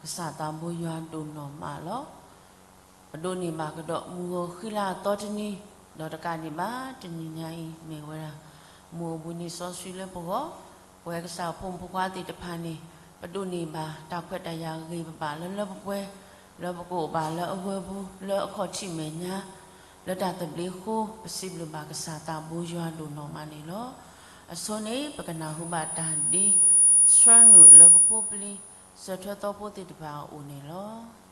ကစၢ်သးဘိယွၤဒိၣ်နီၢ်မးလီၤ. ပဒိးန့ၢ်ဘၣ်ကဒီးမုၢ်ဂီၤဃံလၤအသီတနံၤ, ဒီးတကးဒံးဘၣ်တနံၤညါအံၤ မ့ၢ်ဝဲဒၣ် မုၢ်အိၣ်ဘှံးနံၤစီဆှံလၢပဂီၢ်, ပဝဲကစၢ်ဖိမုၣ်ဖိခွါသ့ၣ်တဖၣ်န့ၣ် ပဒိးန့ၢ်ဘၣ်တၢ်ခွဲးတၢ်ယာ်ဂ့ၤဘၣ်ဘၣ်လၢလၢပှဲၤပှဲၤ, လၢပကအိၣ်ဘၣ်လၢအဝဲပူၤ လၢအခီၣ်ထံးမဲာ်ညါ, လၢတၢ်သဘျ့အဃိ ပစံးဘျုးဘၣ်ကစၢ်သးဘိယွၤဒိၣ်နီၢ်မးန့ၣ်လီၤ. အဆိန့ၣ် ပကနၢ်ဟူဘၣ်တၢ်ဒ့ ဆှၢနုာ်လၢပဖိပလံၤ စၢၤထွဲသီဖိသ့ၣ်တဖၣ်အအိၣ်န့ၣ်လီၤ.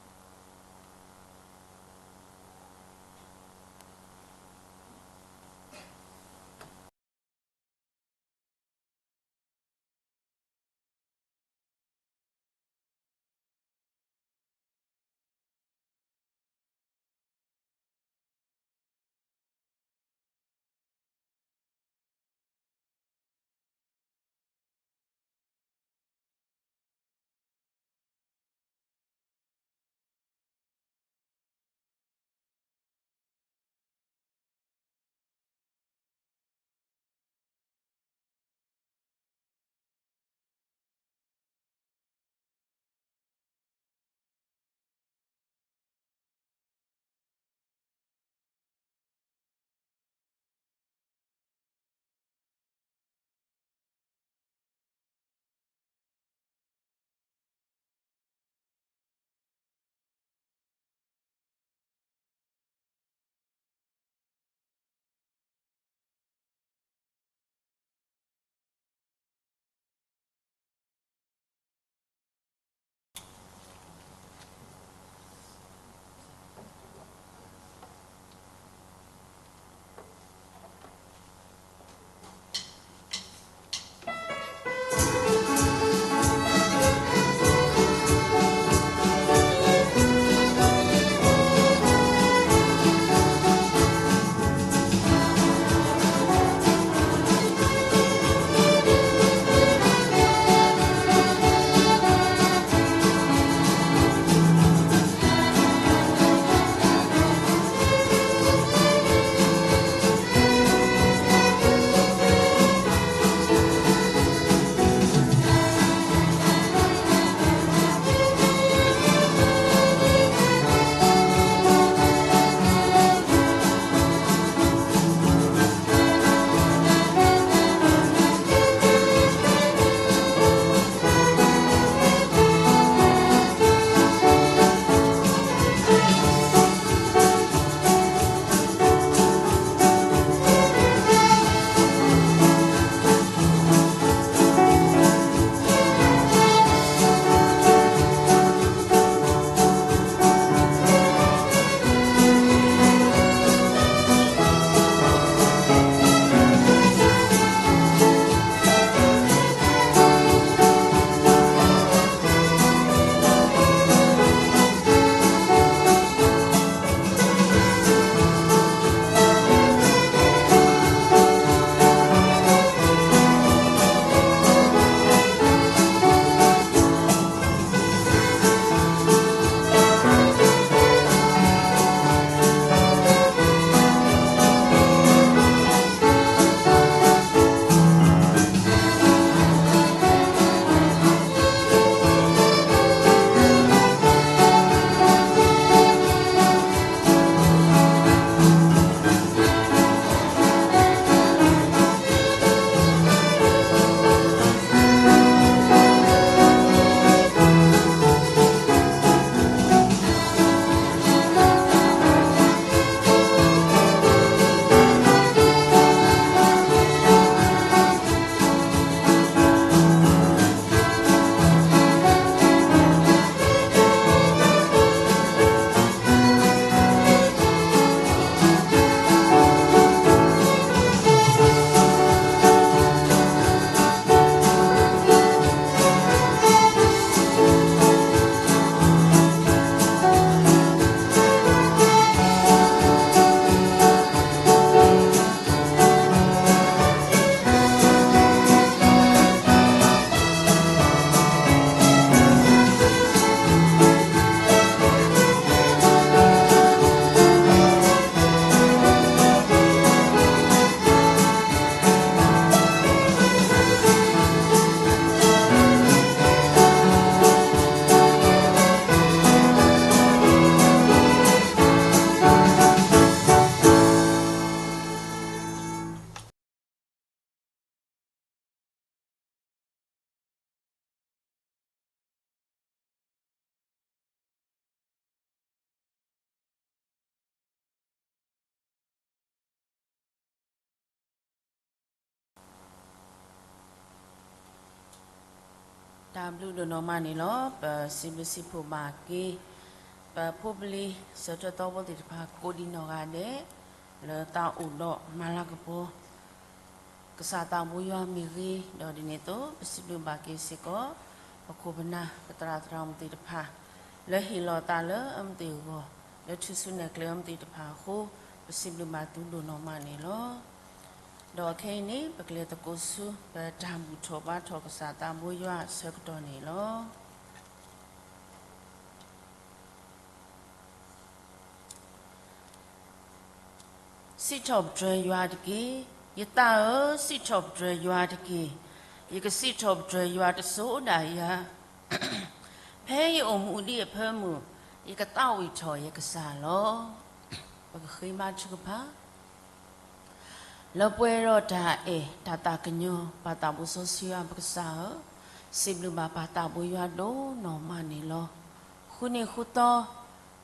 တၢ်ဘျုးဒိၣ်နီၢ်မးန့ၣ်လီၤ. ပစံးဘျုးစံးဖှိၣ်ဘၣ်က့ၤ ပဖိပလံၤ စၢၤထၢၣ်သီဖိသ့ၣ်တဖၣ် ကိးဒံးနီၢ်ဂၤဒဲး လၢတၢ်အိၣ်ဒီးမၤလၤကပီၤ ကစၢ်သးဘိယွၤမ့ၢ်ဂ့ၤ, ဒီးဒ်န့ၣ်အသိး ပစံးဘျုးဘၣ်က့ၤစ့ၢ်ကီး ပခိၣ်ပနၢ် ပသရၣ်သရၣ်မုၣ်သ့ၣ်တဖၣ် လၢဟ့ၣ်လီၤသးလၢအမ့ၢ်တ့ၢ်အဂီၢ်, လၢထူၣ်စုနဲၣ်ကျဲအမ့ၢ်တ့ၢ်တဖၣ်အဃိ, ပစံးဘျုးဘၣ်သုဒိၣ်နီၢ်မးန့ၣ်လီၤ. ဒီးခဲအံၤန့ၣ် ပကလဲၤသကိးဆူ ပတၢ်ဘူၣ်ထီၣ်ဘါထီၣ်ကစၢ်သးဘိယွၤအဆၢကတီၢ်န့ၣ်လီၤ. စံးထီၣ်ပတြၢၤယွၤတက့ၢ်. ယသးဧၢ, စံးထီၣ်ပတြၢၤယွၤတက့ၢ်. ယကစံးထီၣ်ပတြၢၤယွၤတစိၤဒၣ်ယၤ, ဖဲယအိၣ်မူဒံးအဖၢမုၢ်, ယကသးဝံၣ်ထီၣ်ယကစၢ်လီၤ. ပကဃ့ဘါထုကဖၣ် လၢပှဲၤဒီးတၢ်အဲၣ်တၢ်သးကညီၤ ပၢ်သးဘိစီဆှံယွၤပကစၢ်ဧၢ, စံးဘျုးဘၣ်ပၢ်သးဘိယွၤဒိၣ်နီၢ်မးန့ၣ်လီၤ. ဃုနံၤဃုသီ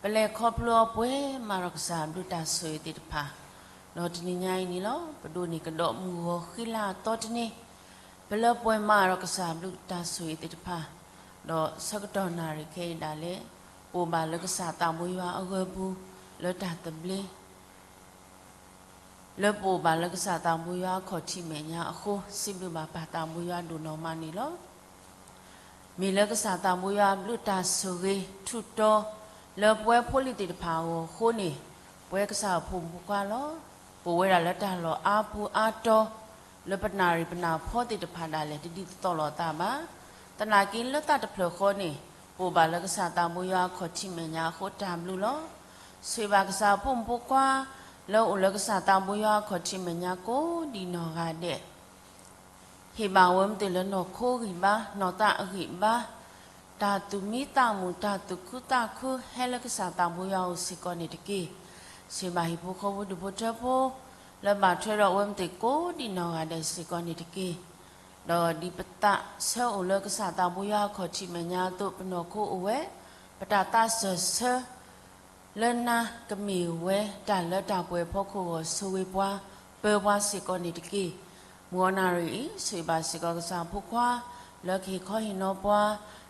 ပလဲၤခီဖျိအီၤပှဲၤမးဒီးကစၢ်အဘျုးတၢ်ဆိၣ်ဂ့ၤသ့ၣ်တဖၣ်, ဒီးတနံၤညါအံၤန့ၣ်လီၤ ပဒိးန့ၢ်ကဒီးမုၢ်ဂီၤဃံလၤအသီတနံၤ, ပလၢပှဲၤမးဒီးကစၢ်အဘျုးတၢ်ဆိၣ်ဂ့ၤသ့ၣ်တဖၣ်, ဒီးဆၢကတီၢ်နၣ်ရံၣ်ခဲအံၤဒၣ်လဲာ် ပအိၣ်ဘၣ်လၢကစၢ်သးဘိယွၤအဂၢၤပူၤ လၢတၢ်သဘျ့ လၢပအိၣ်ဘၣ်လၢကစၢ်သးဘိယွၤအခီၣ်ထံးမဲာ်ညါအဃိ, စံးဘျုးဘၣ်ပၢ်သးဘိယွၤဒိၣ်နီၢ်မးန့ၣ်လီၤ. မ့ၢ်လၢကစၢ်သးဘိယွၤအဘျုးတၢ်ဆိၣ်ဂ့ၤထူးတီၤ လၢပဝဲဖိလံၤသ့ၣ်တဖၣ်အဂီၢ်အဃိန့ၣ်, ပဝဲကစၢ်အဖိမုၣ်ဖိခွါလီၤ. ပဝဲဒၣ်လၢတၢ်လီၢ်အါပူၤအါတီၤ လၢပနၣ်ရံၣ်ပနၢ်ဖီသ့ၣ်တဖၣ်ဒၣ်လဲာ် တဒ်သိးလိာ်အသးဘၣ်. သနာ်က့လၢသးတဖျၢၣ်ဃီန့ၣ် ပအိၣ်ဘၣ်လၢကစၢ်သးဘိယွၤအခီၣ်ထံးမဲာ်ညါအဃိတၢ်ဘျုးလီၤ. ဆိၣ်ဂ့ၤဘၣ်ကစၢ်အဖိမုၣ်ဖိခွါ လၢအအိၣ်လၢကစၢ်သးဘိယွၤအခီၣ်ထံးမဲာ်ညါကိးဒံးနီၢ်ဂၤဒဲး ဟ့ၣ်ဘၣ်ဝဲမ့ၢ်တ့ၢ်လၢနီၢ်ခိဂံၢ်ဘါ နီၢ်သးအဂံၢ်ဘါ, တၢ်သူၣ်မံသးမုာ် တၢ်သူၣ်ခုသးခု ဟဲလၢကစၢ်သးဘိယွၤအအိၣ်စ့ၢ်ကီးန့ၣ်တက့ၢ်. ဆိၣ်ဂ့ၤဘၣ်ဟံၣ်ဖိဃီဖိဒူၣ်ဖိထၢဖိ လၢဘၣ်ထွဲဒီးအဝဲမ့ၢ်တ့ၢ်ကိးဒံးနီၢ်ဂၤဒဲးစ့ၢ်ကီးန့ၣ်တက့ၢ်. ဒီးဒ်ပသးဆၢအိၣ်လၢကစၢ်သးဘိယွၤအခီၣ်ထံးမဲာ်ညါအသိး ပနီၢ်ခိအိၣ်ဝဲ, ပတၢ်သးစၢၢ်ဆၢ လၢနၤကမ့ၢ်ဝဲတၢ်လၢတၢ်ပှဲၤဖီခိၣ်အဂီၢ် ဆိၣ်ဂ့ၤပှၤ ပၢၤပှၤစ့ၢ်ကီးန့ၣ်တက့ၢ်. မုၢ်အီနၣ်ရံၣ်အံၤ ဆိၣ်ဂ့ၤဘၣ်စ့ၢ်ကီးကစၢ်ဖိခွါ လၢကဟ့ၣ်ခီဟ့ၣ်နီၤပှၤ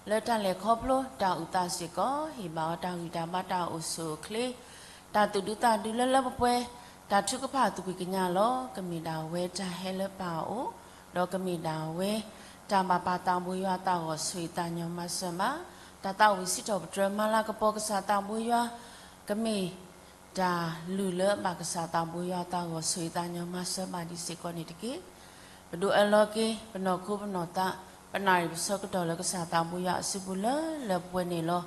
လၢတၢ်လဲၤခီဖျိတၢ်အုၣ်သးစ့ၢ်ကီး ဟ့ၣ်ဘၣ်အီၤတၢ်ဂံၢ်တၢ်ဘါတၢ်အိၣ်ဆူၣ်အိၣ်ချ့ တၢ်သူၣ်ဒူသးဒူလၢလၢပှဲၤပှဲၤ တၢ်ထုကဖၣ်သူၣ်ဖှံသးညီလီၤ. ကမ့ၢ်ဒၣ်ဝဲတၢ်ဟဲလၢပၢ်အအိၣ်, ဒီးကမ့ၢ်ဒၣ်ဝဲ တၢ်ဘၣ်ပၢ်သးဘိယွၤအသးအဂီၢ် ဆိၣ်ဂ့ၤသးညီမၤစၢၤဘၣ်, တၢ်သးဝံၣ်စံးထီၣ်ပတြၢၤမၤလၤကပီၤကစၢ်သးဘိယွၤ, ကမ့ၢ် တၢ်လုၢ်လၢအဘၣ်ကစၢ်သးဘိယွၤအသးအဂီၢ် ဆိၣ်ဂ့ၤသးညီမၤစၢၤဘၣ်ဒံးစ့ၢ်ကီးန့ၣ်တက့ၢ်. ပဒိးအၢၣ်လီၤက့ၤ ပနီၢ်ခိပနီၢ်သး ပနၣ်ရံၣ်ပဆၢကတီၢ်လၢကစၢ်သးဘိယွၤအစုပူၤလၢလၢပှဲၤပှဲၤန့ၣ်လီၤ.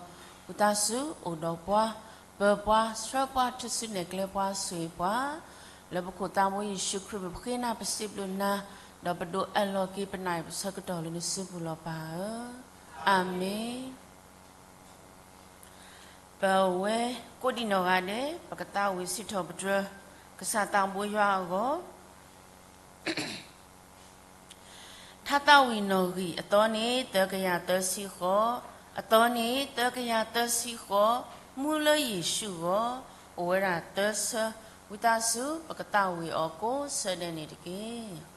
ဝံသးစူၤအိၣ်ဒီးပှၤ, ပၢၤပှၤ, ဆှၢပှၤ, ထူၣ်စုနဲၣ်ကျဲပှၤ, ဆိၣ်ဂ့ၤပှၤ, လၢပခိၣ်သးဘိယ့ၣ်ၡူးခရံာ်ပဃ့နၤပစံးဘျုးနၤ, ဒီးပဒိးအၢၣ်လီၤက့ၤပနၣ်ရံၣ်ပဆၢကတီၢ်လၢနစုပူၤလီၤပၢ်ဧၢ. အၤမ့ၣ်. ပဝဲကိးဒံးနီၢ်ဂၤဒဲး ပကသးဝံၣ်စံးထီၣ်ပတြၢၤ ကစၢ်သးဘိယွၤအဂီၢ်, ထါသးဝံၣ်နီၣ်ဂံၢ်အသီန့ၣ် သၢကယၤသၢဆံဃိး, အသီန့ၣ် သၢကယၤသၢဆံဃိး, မူလၢယ့ၣ်ၡူးအဂီၢ်, အိၣ်ဝဲဒၣ်သၢဆၢ, ဝံသးစူၤ ပကသးဝံၣ်အီၤကိးဆၢဒဲးန့ၣ်တက့ၢ်.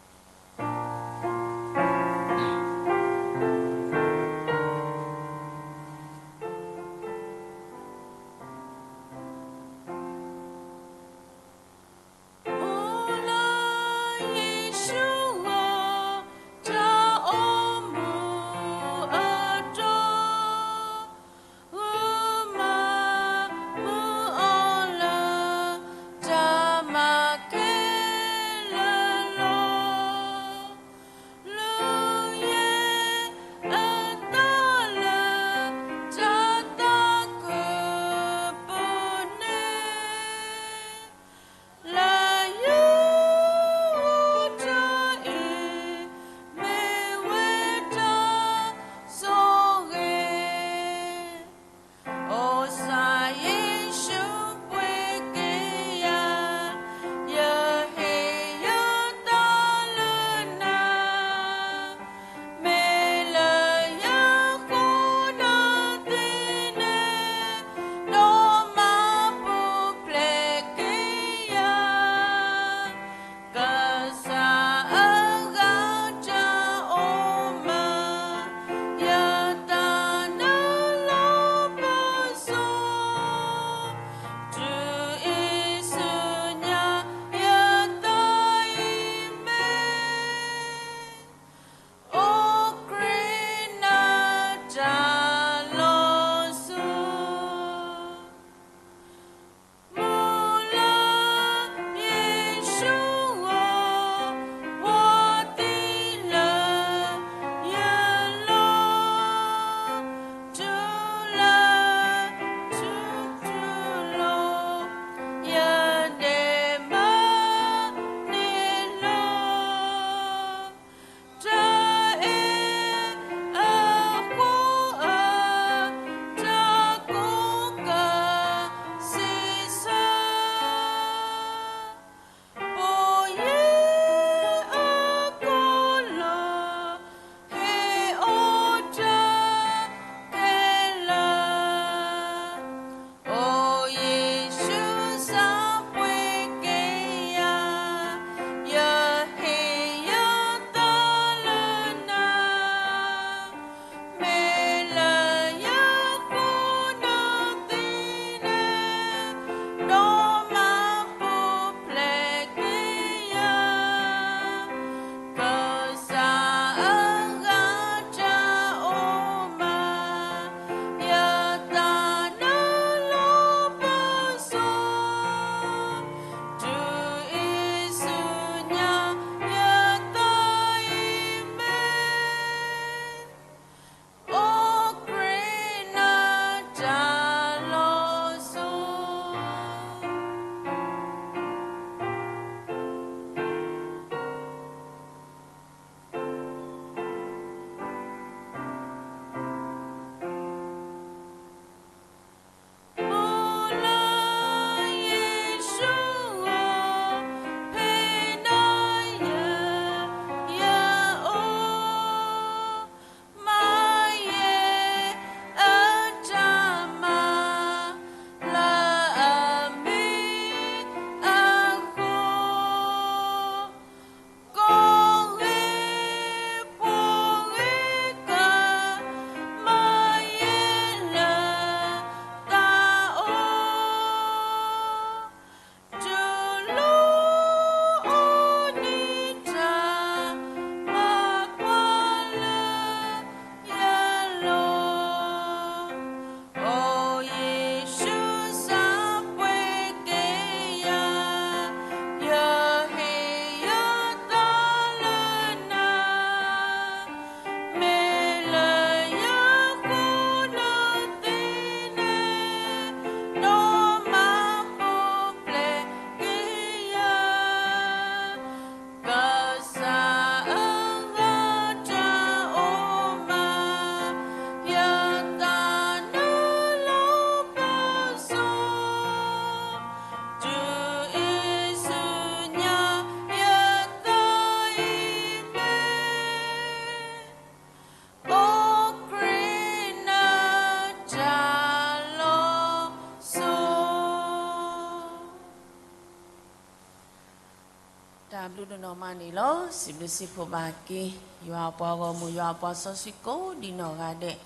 မၤန့ၣ်လီၤ. စံးဘျုးစံးဖှိၣ်ဘၣ်က့ၤ ယွၤအပှၤဂီၢ်မုၢ် ယွၤအပှၤစီဆှံကိးဒံးနီၢ်ဂၤဒဲး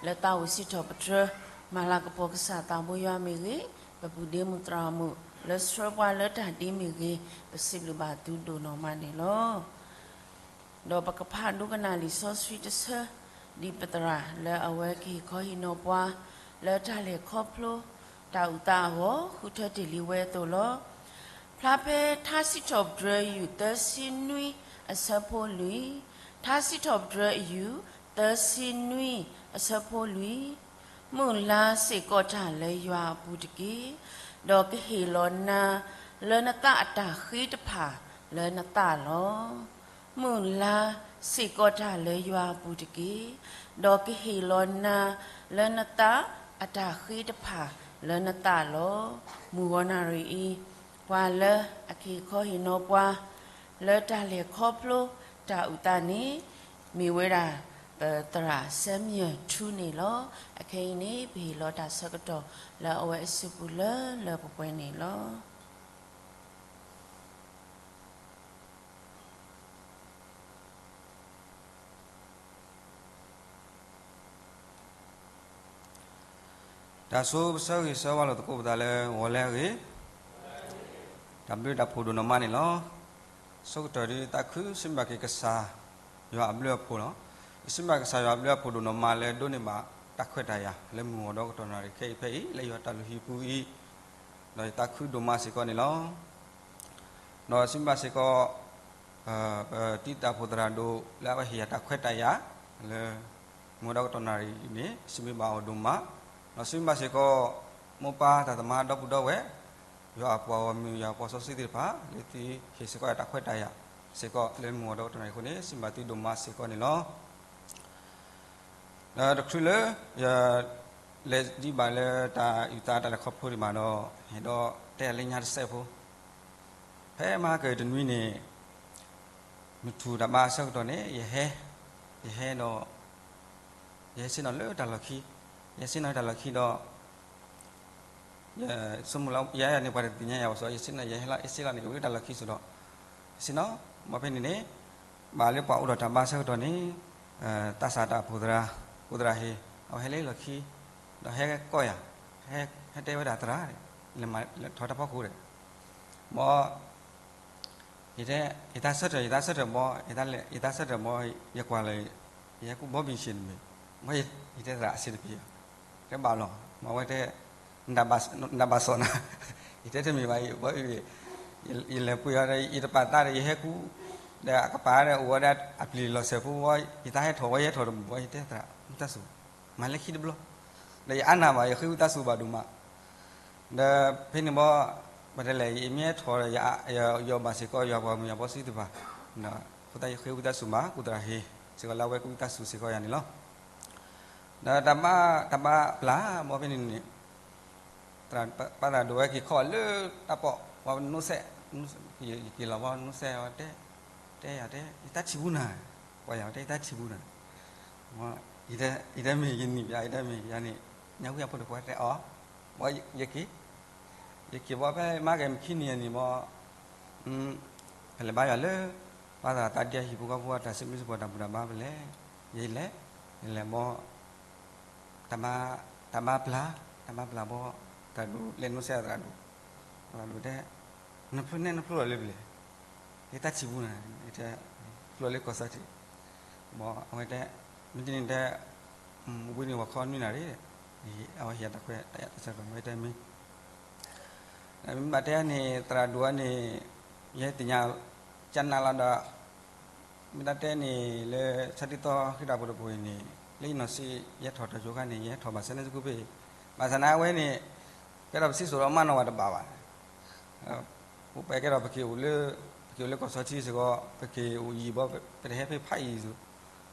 လၢသးအိၣ်စံးထီၣ်ပတြၢၤ မၤလၤကပီၤကစၢ်သးဘိယွၤမ့ၢ်ဂ့ၤ, ပပူၤဒ့မုၢ်သရၣ်မုၣ် လၢဆှၢပှၤလၢတၢ်ဒ်မ့ၢ်ဂ့ၤ, ပစံးဘျုးဘၣ်သုဒိၣ်နီၢ်မးန့ၣ်လီၤ. ဒီးပကဖးဒိကနၣ်လံာ်စီဆှံတဆၢ ဒ်ပသရၣ်လၢအဝဲကဟ့ၣ်ခီဟ့ၣ်နီၤပှၤ လၢတၢ်လဲၤခီဖျိ တၢ်အုၣ်သးအဂီၢ် ဃုထၢတ့ၢ်လံဝဲအသိးလီၤ. ဖျါဖဲထါစံးထီၣ်ပတြၢၤယုၢ်သၢဆံနွံအဆၢဖိလွံၢ်, ထါစံးထီၣ်ပတြၢၤယုၢ်သၢဆံနွံအဆၢဖိလွံၢ်, မုၢ်လၢ်စ့ၢ်ကီးတၢ်လၢယွၤအပူၤတက့ၢ်, ဒီးကဟ့ၣ်လီၤနၤလၢနသးအတၢ်ဃ့တဖၣ်လၢနသးလီၤ. မုၢ်လၢ်စ့ၢ်ကီးတၢ်လၢယွၤအပူၤတက့ၢ်, ဒီးကဟ့ၣ်လီၤနၤလၢနသးအတၢ်ဃ့တဖၣ်လၢနသးလီၤ. မုၢ်ဂီၤနၣ်ရံၣ်အံၤ ပှၤလၢအကဟ့ၣ်ခီဟ့ၣ်နီၤပှၤ လၢတၢ်လဲၤခီဖျိတၢ်အုၣ်သးန့ၣ် မ့ၢ်ဝဲဒၣ် ပသရၣ်စဲမံယၢၣ်ထူန့ၣ်လီၤ. အခဲအံၤန့ၣ် ပဟ့ၣ်လီၤတၢ်ဆၢကတီၢ်လၢအဝဲအစုပူၤလၢလၢပှဲၤပှဲၤန့ၣ်လီၤ. တၢ်ဆိပဆၢဂ့ၤဆၢဝါလိာ်သကိးပသးလၢဂီၤလၢအဂ့ၤ, တၢ်ဘျုးတၢ်ဖှိၣ်ဒိၣ်နီၢ်မးန့ၣ်လီၤ. ဆိကတၢၢ်ဒ်သးခုစံးဘျုးက့ၤကစၢ်ယွၤအဘျုးအဖှိၣ်လီၤ. ယစံးဘျုးကစၢ်ယွၤအဘျုးအဖှိၣ်ဒိၣ်နီၢ်မးလၢဒိးန့ၢ်ဘၣ်တၢ်ခွဲးတၢ်ယာ်လၢမုၢ်ဂီၤဒီကတီၢ်နၣ်ရံၣ်ခဲအံၤဖဲအံၤ လၢယွၤတၢ်လုၢ်ဟံၣ်ပူၤအံၤ, ဒီးယသးခုဒိၣ်မးစ့ၢ်ကီးန့ၣ်လီၤ. ဒီးစံးဘျုးစ့ၢ်ကီး ပတံၤသကိးသရၣ်ဒိၣ်လၢအဝဲဟ့ၣ်ယၤတၢ်ခွဲးတၢ်ယာ် လၢမုၢ်ဂီၤဒီကတီၢ်နၣ်ရံၣ်အံၤန့ၣ် စံးဘျုးဘၣ်အီၤဒိၣ်မး, ဒီးစံးဘျုးစ့ၢ်ကီး မိၢ်ပၢ်တၢ်သမါဒီပုၢ်ဒီဝဲၢ်, ယွၤအပှၤဂီၢ်မုၢ် ယွၤအပှၤစီဆှံသ့ၣ်တဖၣ် လၢသုဟ့ၣ်စ့ၢ်ကီးယၤတၢ်ခွဲးတၢ်ယာ်စ့ၢ်ကီးလၢမုၢ်ဂီၤဒီကတီၢ်နၣ်ရံၣ်အဃိန့ၣ် စံးဘျုးသုဒိၣ်မးစ့ၢ်ကီးန့ၣ်လီၤ. ဒီးတချုးလၢ ယ လဲၤဒံးဘၣ်လၢတၢ်အုၣ်သးတၢ်လဲၤခီဖျိဒံးဘၣ်ဒီး ဟဲဒီးတဲအလၢညါတစဲးဖိ, ဖဲမဟါကတနွံန့ၣ် မုၢ်ထူၣ်တၢ်ဘါအဆၢကတီၢ်န့ၣ် ယဟဲ, ယဟဲဒီး ယဟဲဆ့ၣ်နီၤလၢတၢ်လီၢ်ခံ, ယဟဲဆ့ၣ်နီၤလၢတၢ်လီၢ်ခံဒီး ယဆိကမိၣ်လၢ ယၤယၤန့ၣ် ပှၤတသ့ၣ်ညါယၤဘၣ်စီၤ, ယဟဲဆ့ၣ်နီၤ ယဟဲလီၤအ့ၣ်စ့ၣ်လီၤန့ၣ် ကဝံၤလၢတၢ်လီၢ်ခံစ့ၢ်ဒီး ယဆ့ၣ်နီၤ, ဘၣ်ဖဲန့ၣ်န့ၣ် ဘၣ်လၢပှၤအိၣ်ဒီးတၢ်ဘါဆၢကတီၢ်န့ၣ် သးစၢ်တၢ်အိၣ်ဖှိၣ်သရၣ်, အိၣ်သရၣ်ဟ့ၣ်, အဝဲဟဲလၢလီၢ်ခံ, ဒီးဟဲကိးယၤ, ဟဲတဲဝဲဒၣ်သရၣ်, လဲၤထီၣ်တၢ်ဖီခိၣ်ဒီး, မ် ယတဲ, ယသးဆၢထၢၣ်, ယသးဆၢထၢၣ်ဘီ, ယသးဆၢထၢၣ်ဘီ, ယကွၢ်လၢ ယဟဲကူဘီဘံၣ်ဆ့ၣ်န့ၣ်မ့ၢ်, မ်ယတဲသရၣ်အဆ့ၣ်တပ့ၤ, တဲဘၣ်လီၤ, မ့ၢ်အဝဲတဲ နဘၣ်စီၣ်နၤ, ယတဲတမ့ၢ်ဘၣ်အံၤ, ယလဲၤပှ့ၤအီၤဒီး ယတပာ်သးဒီး ယဟဲကူ, ဒီးအကပၤဒီးအိၣ်ဝဲဒၣ်အပျံၤလီၤစဲးဖိဝဲ, ယသးဟဲထီၣ်ဝဲ ယဟဲထီၣ်တမုာ်ဝဲ ယတဲသရၣ် ဝံသးစူၤ, မၤလၢခံတဘျီ, ဒီးယအါနၢ်ဘၣ် ယဃ့ဝံသးစူၤဘၣ်ဒိၣ်မး ဒီးဖဲန့ၣ်ဘီ, ပတဲလဲၣ် ယမ့ၢ်ဟဲထီၣ်ဒီး ယအီၣ်ဘၣ်စ့ၢ်ကီး ယွၤပှၤမုၢ်ယွၤဘီစံတဖၣ်, အဃိသတးယဃ့ဝံသးစူၤမး ကူသရၣ်ဟ့ၣ်, စ့ၢ်ကီးလၢအဝဲကဝံသးစူၤစ့ၢ်ကီးယၤန့ၣ်လီၤ. ဒီးတၢ်ဘါ, တၢ်ဘါပျၢ်ဘီဖဲန့ၣ်န့ၣ်, ပၢ်သရၣ်ဒိၣ်ဝဲက့ၤခီလၢတၢ်ပီး, ဝဲနိးစဲး, ယက့ၤလီၤဘီ နိးစဲးအီၤတဲ, တဲယၤတဲ ယတၢ်ထံၣ်ပူၤနၤ, ပှၤယၤတဲ ယတၢ်ထံၣ်ပူၤနၤ, ယတဲမ့ၢ်ယနံၣ်ပျၢ် ယတဲမ့ၢ်ယၤန့ၣ်, ညၣ်ဝံအဖိတခွါတဲအီၤ, ဘီယက့ၤ, ယက့ၤဘီဖဲမၤကဲမခံနံၤအနံၤဘီ, ပလဲၤဘါယွၤလၢ ပၢ်သရၣ်သးဒ့အဟံၣ်ဖိဃီဖိအတၢ်စံးဘျုးစံးဖှိၣ်တၢ်ဘူၣ်တၢ်ဘါပလဲၤ, ယလဲၤ, ယလဲၤဘီ တၢ်ဘါ, တၢ်ဘါပျၢ်, တၢ်ဘါပျၢ်ဘီ, သရၣ်ဒိၣ်လဲၤနိးစဲးသရၣ်ဒိၣ်, သရၣ်ဒိၣ်တဲ, နဖျိနဲနဖျိလီၤလၢပလဲၤ, ယတၢ်ထံၣ်ပူၤနၤ, ဖျိလၢကီၢ်စီထံး, ဘီအဝဲတဲ, မ့ၢ်တန့ၣ်တဲ, ဝံၤန့ၣ်ဝဲခီနွံနၣ်ရံၣ်, အဝဲဟ့ၣ်တၢ်ခွဲးတၢ်ယာ်တၢ်ဆၢကတီၢ် မ့ၢ်တဲမ့ၢ် မ့ၢ်ဘၣ်တဲန့ၣ် သရၣ်ဒိၣ်န့ၣ် ယဟဲသ့ၣ်ညါ ကနၣ်လီၤဒီး မ့ၢ်တၢ်တဲန့ၣ် လၢဆၢထံသီဃံတၢ်ဖိတပူၤအံၤန့ၣ် လၢယနီၢ်ဆံး ယဟဲထီၣ်တၢ်ယိၤခါန့ၣ် ယဟဲထီၣ်ဘၣ်ဆၣ်လၢစကူဖဲ ဘၣ်ဆၣ်န့ၣ်အဝဲန့ၣ် ကဲထီၣ်ပစံးစိၤဒီးမၤနီၣ်ဝဲတဘၣ်ဘၣ်. ပကဲထီၣ်ပက့ၤအိၣ်လၢ ပက့ၤအိၣ်လၢကီၢ်စီထံစ့ၢ်ကီး ပက့ၤအိၣ်ယံၤဘီ ပတဟဲဖဲဖးယံၤစ့ၢ်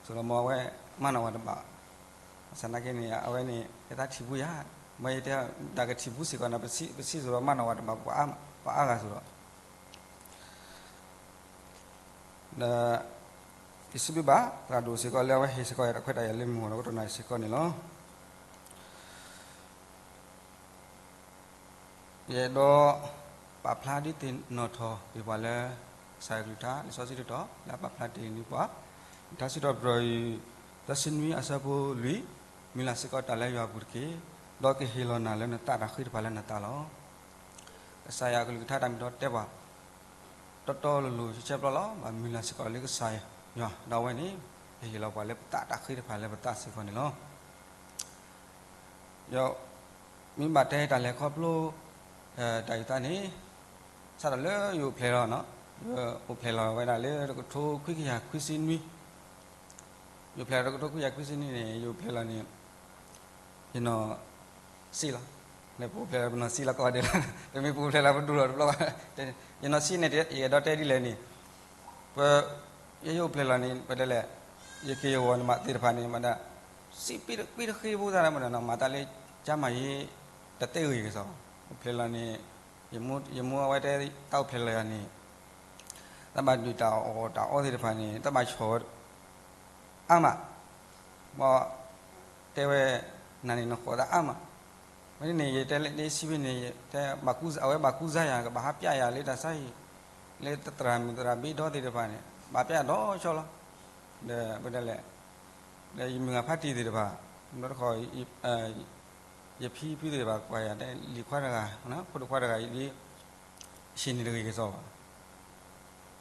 ကီး မ့ၢ်အဝဲမၤနီၣ်ဝဲတဘၣ်. ဘၣ်ဆၣ်နာ်က့န့ၣ် အဝဲန့ၣ် ယတၢ်ထံၣ်ပူၤယၤ, မ့ၢ်ယတဲ တၢ်ကထံၣ်ပူၤစ့ၢ်ကီးန့ၣ် ပစံးစိၤဒီးမၤနီၣ်ဝဲတဘၣ် ပှၤအါဂၤစ့ၢ်ကီး ဒီး ယစံးဘျုးဘၣ် သရၣ်ဒိၣ်စ့ၢ်ကီး လၢအဝဲဟ့ၣ်စ့ၢ်ကီးယၤတၢ်ခွဲးတၢ်ယာ်လၢမုၢ်ဂီၤဒီးကတီၢ်နၣ်ရံၣ်စ့ၢ်ကီးန့ၣ်လီၤ. ယအဲၣ်ဒိး ပာ်ဖျါဒုးသ့ၣ်နီၣ်ထီၣ်က့ၤပှၤလၢ ကစၢ်ယွၤကလုၢ်ကထါ လံာ်စီဆှံတတီၤ လၢအပာ်ဖျါတ့ၢ်န့ၢ်ပှၤ ထါစံးထီၣ်ပတြၢၤအံၤ သၢဆံနွံအဆၢဖိလွံၢ်, မုၢ်လၢ်စ့ၢ်ကီးတၢ်လၢယွၤအပူၤတက့ၢ်. ဒီးကဟ့ၣ်လီၤနၤလၢနသးတၢ်ဃ့တဖၣ်လၢနသးလီၤ. ကစၢ်ယွၤအကလုၢ်ကထါတၢ်မ့ၢ်တၢ်တီတဲပှၤ တီတီလိၤလိၤဆဲးဆဲးပျီလီၤ. ဘၣ်မုၢ်လၢ်စ့ၢ်ကီးလၢကစၢ်ယွၤ ဒီးအဝဲန့ၣ် ကဟ့ၣ်လီၤပှၤလၢပသးတၢ်ဃ့တဖၣ်လၢပသးစ့ၢ်ကီးန့ၣ်လီၤ. ယ မ့ၢ်ဘၣ်တဲတၢ်လဲၤခီဖျိ တၢ်ယုၢ်သးန့ၣ် စးထီၣ်လၢယအိၣ်ဖျဲၣ်လီၤ, ယအိၣ်ဖျဲၣ်လီၤဝဲဒၣ်လၢတကထိခွံကယၤခွံဆံနွံ, ယအိၣ်ဖျဲၣ်လီၤတကထိခွံကယၤခွံဆံနွံန့ၣ် ယအိၣ်ဖျဲၣ်လီၤန့ၣ် ယနီၢ်စံၣ်လီၤ. ပအိၣ်ဖျဲၣ်လီၤပနီၢ်စံၣ်လီၤကိးဂၤဒဲးလီၤ, ပမ့ၢ်ပအိၣ်ဖျဲၣ်လီၤပဒူၣ်လီၤတဘျီဘၣ်. ယနီၢ်စံၣ်န့ၣ် ယအဲၣ်ဒိးတဲဒ်လဲၣ်န့ၣ် ပ ယယအိၣ်ဖျဲၣ်လီၤန့ၣ် ပတဲလဲၣ် ယက့ၤယဂီၤန့ၣ်မးသ့ၣ်တဖၣ်န့ၣ် မးတၢ် စံးပ့တဃ့ဖိသၣ်မးဒီးနီၤ မၤတၢ်လၢ ကၠါမၤယ့ တသ့ဂ့ၤကစီၣ်ဘၣ်. အိၣ်ဖျဲၣ်လီၤန့ၣ် ယမိၢ်အဝဲတဲတၢ်အိၣ်ဖျဲၣ်လီၤယၤန့ၣ် တၢ်ဘၣ်ဒုးတၢ်အီၣ်တၢ်အီသ့ၣ်တဖၣ်န့ၣ် တၢ်ဘၣ်ဆီၣ်ဝဲ အါမး, ဘၣ်တဲဝဲ နၤန့ၣ်နဃိးတၢ်အါမး, ဝဲန့ၣ်န့ၣ် ယတဲလၢဒ့စံးဖဲန့ၣ် တဲ အဝဲဘၣ်ကူစါယၤ ကဘၣ်ဟးပျဲယၤလၢတၢ်ဆါဟံၣ် လၢသရၣ်မုၣ်သရၣ်ဘ့ဒီသ့ၣ်တဖၣ်န့ၣ် ဘၣ်ပျဲယၤဒီးဆီလီၤ. ဒီးပတဲလဲၣ် ဒီးယမုၢ်ဂၤဖးတံၢ်သ့ၣ်တဖၣ် ဒီတခီ ယဖံဖုသ့ၣ်တဖၣ်ကွၢ်ယၤ တဲလံၤခွါတဂၤ ဖိဒိၣ်ခွါတဂၤအံၤဒ် အဆ့ၣ်န့ၣ်တဂ့ၤကစီၣ်ဘၣ်.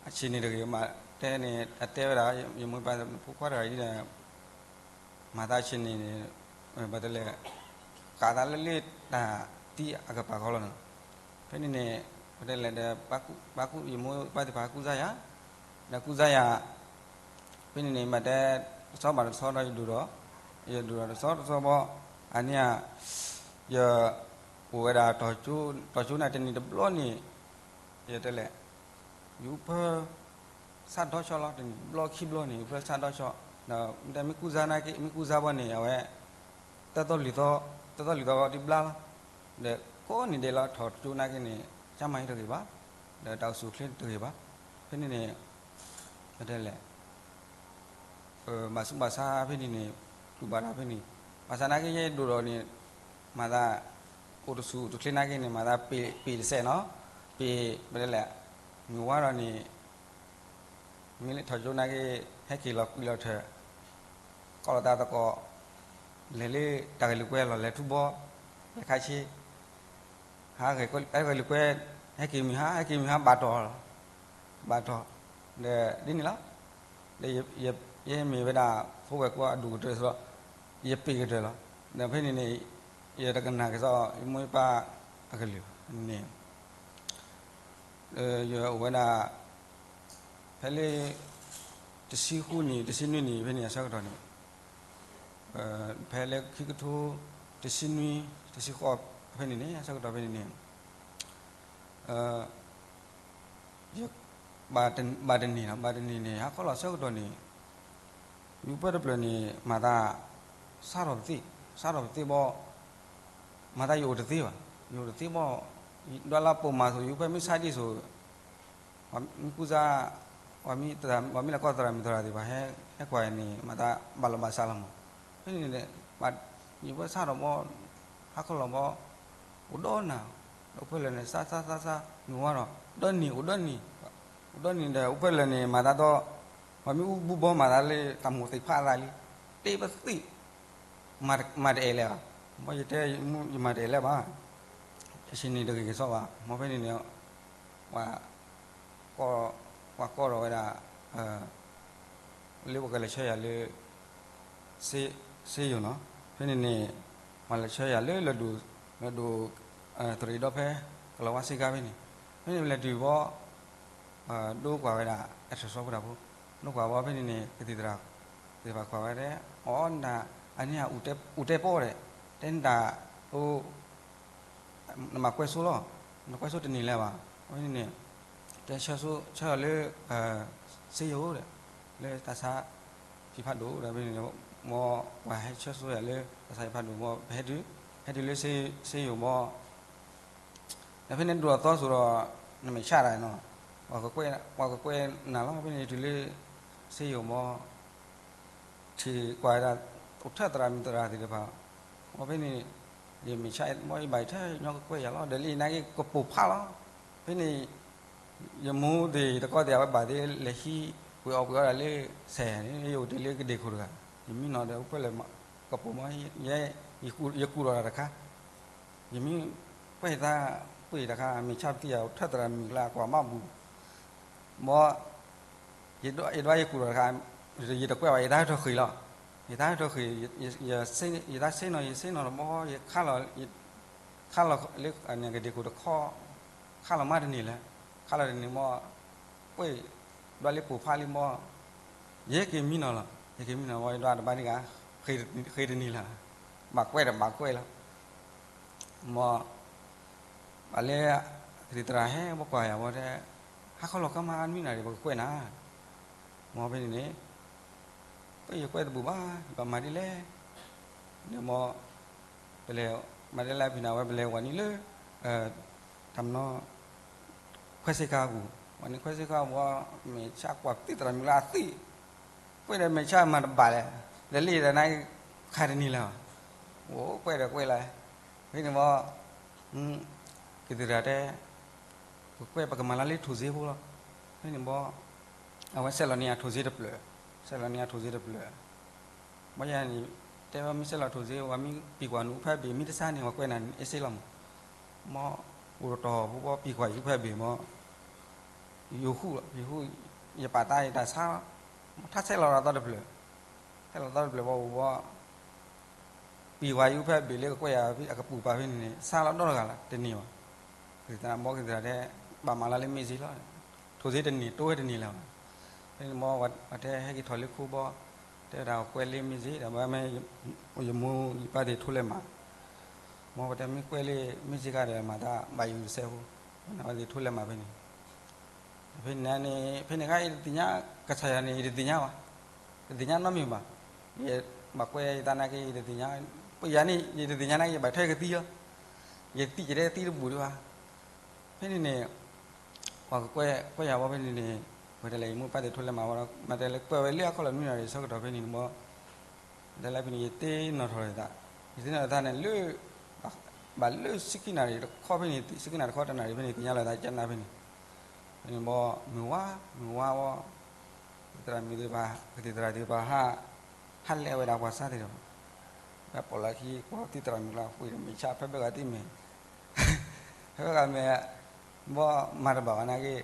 အဆ့ၣ်န့ၣ်တဂ့ၤမး တဲန့ၣ် အတဲဝဲဒၣ် ယမိၢ်ပၢ်ဖိခွါတဂၤအံၤဒီး မၤသးဆ့ၣ်န့ၣ် ဘၣ်တလဲၣ် ဃးသးလၢလၢတၢ်သံအကပၤဃီလီၤနီၤ. ဖဲန့ၣ်န့ၣ် ပတဲလဲၣ်ဒီး ပှၤကူ ယမိၢ်ပၢ်သ့ၣ်တဖၣ်ကူစါယၤ ဒီးကူစါယၤ ဖဲန့ၣ်န့ၣ် မ့ၢ်တဲ တဆီဘၣ်တဆီဒီးယဒိၣ်ဒီး ယဒိၣ်ဒီးတဆီတဆီဘီ အန့ၣ် ယအိၣ်ဝဲဒၣ် တီၤကၠိနၢ်တနံၤတဘျီန့ၣ် ယတဲလဲၣ် ယဖၢ ဆၣ်ဒီဆီလီၤ တနံၤတဘျီခံဘျီန့ၣ် ယဖၢဆၣ်ဒီဆီ ဒီးမ့ၢ်ကူစါနာ်က့ မ့ၢ်ကူစါဘီန့ၣ် အဝဲ တၢသီလွံၢ်သီ တၢသီလွံၢ်သီဒ်ဘျါလီၤ. ဒီးကိးနံၤဒဲးလီၤ ထီၣ်ကၠိနာ်က့န့ၣ် ကၠါမၤယ့တဂ့ၤဘၣ်, ဒီးတၢ်အိၣ်ဆူၣ်အိၣ်ချ့တဂ့ၤဘၣ်. ဖဲန့ၣ်န့ၣ် ပတဲလဲၣ် ဘၣ်ဆူးဘၣ်ဆါဖဲန့ၣ်န့ၣ် တူၢ်ဘၣ်တၢ်ဖဲန့ၣ် ဘၣ်ဆၣ်နာ်က့ယဲဒိၣ်ဒီးန့ၣ် မၤသး အိၣ်တဆူၣ်အိၣ်တချ့နာ်က့န့ၣ် မၤသးပ့ၤတစဲးနီၤ ပ့ၤ ပတဲလဲၣ် မုၢ်ဝါဒီးန့ၣ် မ့ၢ်လၢထီၣ်ကၠိနာ်က့ ဟဲက့ၤလီၤကွံာ်လီၤထၢၣ် ကီၢ်လီၤသးသကိး လဲၤလၢတၢ်ဂဲၤလိာ်ကွဲလီၤ လဲၤထူဘီ လဲၤခါဆ့ ဟဲဂဲၤလိာ်ကွဲ ဟဲက့ၤမုၢ်ဟါ ဟဲက့ၤမုၢ်ဟါဘၣ်တီၢ်လီၤ ဘၣ်တီၢ် ဒီးဒ်န့ၣ်လီၤ. ဒီး ယမ့ၢ်ဝဲဒၣ် ဖိဝဲၢ်ကိးအဒူၣ်ကတၢၢ်စ့ၢ်ကီး ယပ့ၤကတၢၢ်လီၤ. ဒီးဖဲန့ၣ်န့ၣ် ယတကနၣ်ကစီၣ် ယမိၢ်ယပၢ်အကလုၢ်န့ၣ် ယအိၣ်ဝဲဒၣ် ဖဲလၢ တဆံဃုနံၣ် တဆံနွံနံၣ် ဖဲန့ၣ်အဆၢကတီၢ်န့ၣ် ဖဲလၢခံကထိ တဆံနွံ တဆံဃိးဖဲန့ၣ်န့ၣ် အဆၢကတီၢ်ဖဲန့ၣ်န့ၣ် ယ ဘၣ်တနံၤလီၤ ဘၣ်တနံၤန့ၣ် ဟါခီလီၤအဆၢကတီၢ်န့ၣ် ယူၤပၢၢ်တဖျၢၣ်န့ၣ် မၤသး စးထီၣ်ပသ့ၣ် စးထီၣ်ပသ့ၣ်ဘီ မၤသးယအိၣ်တသ့ဘၣ် ယအိၣ်တသ့ဘီ ဒွးလၢပိာ်မၤဆိ ယူၤပၢၢ်မ့ၢ်ဆါဒံးဆိ ပှၤမ့ၢ်ကူစါ ပှၤမ့ၢ်လဲၤကွၢ်သရၣ်မုၣ်သရၣ်သ့ၣ်တဖၣ် ဟဲကွၢ်န့ၣ် မၤသးဘၣ်လီၤဘၣ်စးလီၤမး ဖဲန့ၣ်န့ၣ် ယူၤပၢၢ်စးထီၣ်ဘီ ဟါခီလီၤဘီ အိၣ်ဒီးနၤ ဒီးအိၣ်ဖဲလဲၣ်န့ၣ် စါစါစါစါ မုၢ်ဝါဒီး ဒီနံၤ အိၣ်ဒီနံၤ အိၣ်ဒီနံၤဒီး အိၣ်ဖဲလဲၣ်န့ၣ် မၤသးဒီး ပှၤမ့ၢ်အူဘူဘီမၤသးလၢတၢ်မိၣ်သ့ၣ်ဖးသးလံ တ့ပသ့ၣ် မၤတအဲၣ်လဲၣ်ဘၣ် ဘီယတဲ ယမၤတအဲၣ်လဲၣ်ဘၣ် ဆ့ၣ်န့ၣ်တဂ့ၤကစီၣ်ဘၣ် မ်ဖဲန့ၣ်န့ၣ် ပှၤ ပှၤကိးထီၣ်ဝဲဒၣ် လၢပှၤကလဲၤဆှၢယၤလၢ စ့ယိၤနီၤ ဖဲန့ၣ်န့ၣ် ပှၤလဲၤဆှၢယၤလၢလၢၢ်ဒိၣ် လၢၢ်ဒိၣ် သရံးဒီဖဲ ကလီၤဝါစ့ကါဖဲန့ၣ် ဖဲန့ၣ်ပလဲၤတုၤဘီ ဒိကွၢ်ဝဲဒၣ် အဲၣ်ထၢၣ်စီဖိတၢ်ဖိ ဒိကွၢ်ဘီဖဲန့ၣ်န့ၣ် ကသံၣ်သရၣ် သ့ၣ်တဖၣ်ကွၢ်ဝဲဒၣ် အီၤနတၢ် အန့ၣ် အိၣ်တဲပီၣ်ဒီး တဲနတၢ် အိၣ် နမၤကွဲးဆိလီၤ နကွဲးဆိတန့ၢ်လၢၤဘၣ် အဝဲန့ၣ်န့ၣ် တဲဆှၢဆိဆှၢအီၤလၢ စ့ယိၤဒီး လၢတၢ်ဆါဖံးဖးဒိၣ်ဒီး ဖဲန့ၣ် မ်ပှၤဟဲဆှၢဆိယၤလၢတၢ်ဆါဖံးဖးဒိၣ် မ်ပဟဲတုၤ ဟဲတုၤလၢစ့ယိၤဘီ ဒီးဖဲန့ၣ်ဒိၣ်အသီဆိဒီး နမဲာ်ဆှးတၢ်နီၤ ပှၤကကွဲးနၤလီၤ ဖဲန့ၣ်တုၤလၢ စ့ယိၤဘီ ထံၣ်ကွၢ်ဒၣ် အိၣ်ထၢၣ်သရၣ်မုၣ်သရၣ်သ့ၣ်တဖၣ် အဖဲန့ၣ် ယမဲာ်ဆှး မ်ယဘၣ်ယထၢၣ်ညီကကွဲးယၤလီၤ ဒီးလၢယနာ်က့ကပိာ်ဖးလီၤ ဖဲန့ၣ် ယမူသ့ၣ်ယတကီၢ်သ့ၣ် အဝဲဘၣ်သ့ၣ်လဲၤဟံးပှ့ၤအီၣ်ပှ့ၤအီဒၣ်လၢစဲးန့ၣ် ယအိၣ်တ့ၢ်လၢကဒ့ၣ်ခိၣ်တဂၤ, ယမံနီၤဒီးအိၣ်ဖဲလဲၣ် ကပိာ်မီ ယကူၣ်ဒီးတၢ်တခါ, ယမံကွဲးယသးပှ့ၤတခါ မဲာ်ဆှးပသံၣ်ယၤ ထၢၣ်သရၣ်မုၣ်ကျါကွၢ်မးဘူး, ဘီ ယဒွးယကူၣ်ဒီးတခါ, ယတကွဲးဘၣ် ယသးဟၢထီၣ်ဃ့ၢ်လီၤ, ယသးဟၢထီၣ်ဃ့ၢ်, ယသးဆ့နီၤ ယဆ့နီၤတဘီ ယခါလီၤ ခါလီၤလၢကဒ့ၣ်ခိၣ်တခီ, ခါလီၤမးတန့ၢ်လၢၤ, ခါလီၤတန့ၢ်မီ ကွဲးဒွးလၢပိာ်ဖးလံမီ, ယဟဲက့ၤမံနီၤလီၤ, ယဟဲက့ၤမံနီၤဘီ ယဒွးတဘၣ်န့ၣ်ဂ့ၤ, ဃ့ၢ်တန့ၢ်လၢၤ, ဘၣ်ကွဲးဒီးဘၣ်ကွဲးလီၤ, မီ ဘၣ်လၢ ကသံၣ်သရၣ်ဟဲဘီကွၢ်ယၤဘီတဲ, ဟးခီလီၤကါမး အနွံနၣ်ရံၣ် ပကကွဲးနၤ, မီဖဲန့ၣ်န့ၣ် ပယကွဲးတဘူၣ်ဘၣ် ယဘၣ်မၤဒ်လဲၣ်, န့ၣ်မီ ပလဲၤမၤဒ်လဲၣ်ဖဲန့ၣ် အဝဲပလဲၤဝဲနံၤလၢ တၢ်မနီၤ ခွဲးစ့ခါအပူၤ, ဝဲနံၤခွဲးစ့ခါအပူၤ မဲာ်ဆှးကွၢ်ပသံၣ်သရၣ်မုၣ်လၢအသံၣ်, ကွဲးဒီးမဲာ်ဆှးမၤတဘၣ်လဲၣ်, လဲၤလံဒီးနခါတန့ၢ်လၢၤ, အိၣ်ကွဲးဒီးကွဲးလီၤ, ဖဲန့ၣ်ဘီ ကသံၣ်သရၣ်တဲ ပကွဲးပကမၤလၢလၢထိၣ်စ့ဖိလီၤ, ဖဲန့ၣ်ဘီ အဝဲဆဲးလီၤန့ၢ်အထိၣ်စ့တဖျၢၣ်, ဆဲးလီၤန့ၢ်အထိၣ်စ့တဖျၢၣ်, ဘီယၤန့ၣ် တဲဝဲမ့ၢ်ဆဲးလီၤထိၣ်စ့ ဝဲမ့ၢ်ပံၤကွၢ်နအူဖဲဘ့ၣ် မ့ၢ်တဆါန့ၣ် ဝဲကွဲးနၤအ့စ့လီၤမး, မီ အိၣ်တတီၤဖိဘီ ပံၤကွၢ်ယအူဖဲဘ့ၣ်မီ ယဃူလီၤ ယဃူ, ယပာ်တၢ်ယတၢ်ဆါလီၤ, ထါဆဲးလီၤသီတဖျၢၣ်, ဆဲးလီၤသီတဖျၢၣ်ဘီအိၣ်ဘီ ပံၤကွၢ်ယအူဖဲဘ့ၣ်လၢကကွဲးယၤအကပူၤပာ်ဖဲန့ၣ်န့ၣ် ဆါလီၤဒီတဂၤလီၤ တန့ၢ်ဘၣ်, ကသံၣ်သရၣ်ဘီကသံၣ်သရၣ်တဲ ဘၣ်မၤလၢလၢမ့ၢ်စ့လီၤ, ထိၣ်စ့တန့ၢ် တိဝဲတန့ၢ်လၢၤဘၣ်, ဖဲန့ၣ်ဘီ ပှၤတဲဟဲက့ၤထီၣ်လၢခိဘီ, တဲဒၣ်ကွဲးလၢမ့ၢ်စ့ဒီး ဘၣ်မ့ၢ် ယမိၢ်ယပၢ်သ့ၣ်ထိလဲၤမး, မီပှၤတဲမ့ၢ်ကွဲးလၢမ့ၢ်စ့ခါဒီး မၤတၢ်ဘၣ်ယိၣ်တစဲးဖိ, ဝဲန့ၣ်ဝဲသ့ၣ်ထိလဲၤမးဖဲန့ၣ် ဖဲန့ၣ်န့ၣ် ဖဲန့ၣ်ခါ ယတသ့ၣ်ညါ ကစၢ်ယွၤန့ၣ် ယတသ့ၣ်ညါဘၣ်, တသ့ၣ်ညါနီတမံၤဘၣ်, ယဘၣ်ကွဲးယသးနာ်က့ ယတသ့ၣ်ညါ, ပယၤန့ၣ် ယတသ့ၣ်ညါနာ်က့ ယဘၣ်ထွဲကသံလီၤ, ယသံၣ်ကတဲသံတဘူၣ်ဒံးဘၣ်, ဖဲန့ၣ်န့ၣ် ပှၤကကွဲးကွဲးယၤဘီဖဲန့ၣ်န့ၣ်, ဝဲတဲလဲၣ် ယမိၢ်ပၢ်သ့ၣ်ထိလဲၤမၤဝဲဒီး မၤတဲလၢကွဲးဝဲလၢအခီၣ်လီၢ်နွံနၣ်ရံၣ်ဆၢကတီၢ်ဖဲန့ၣ်ဘီ တဲလၢဖဲန့ၣ် ယတ့နီၣ်ထီၣ်လီၤသး, ယတ့နီၣ်ထီၣ်လီၤသးန့ၣ်လၢ ဘၣ်လၢဆံခံနၣ်ရံၣ်တခီဖဲန့ၣ် ဆံခံနၣ်ရံၣ်တခီတနၣ်ရံၣ်ဖဲန့ၣ် သ့ၣ်ညါလီၤသးကနၣ်ဖဲန့ၣ်, ဖဲန့ၣ်ဘီ မုၢ်ဝါ မုၢ်ဝါဘီ, သရၣ်မုၣ်သ့ၣ်တဖၣ် ကသံၣ်သရၣ်သ့ၣ်တဖၣ်ဟး, ဟးလဲၤဝဲဒၣ်ပှၤဆါသ့ၣ်တဖၣ်, ဝဲပိာ်လၢခံ ကွၢ်သံၣ်သရၣ်မုၣ်လၢအဃုာ်ဒီးမဲာ်ဆှး ဖဲဘဲဂၤသံမဲာ် ဖဲဘဲဂၤမဲာ်, ဘီမၤတဘၣ်ဘၣ်နာ်က့,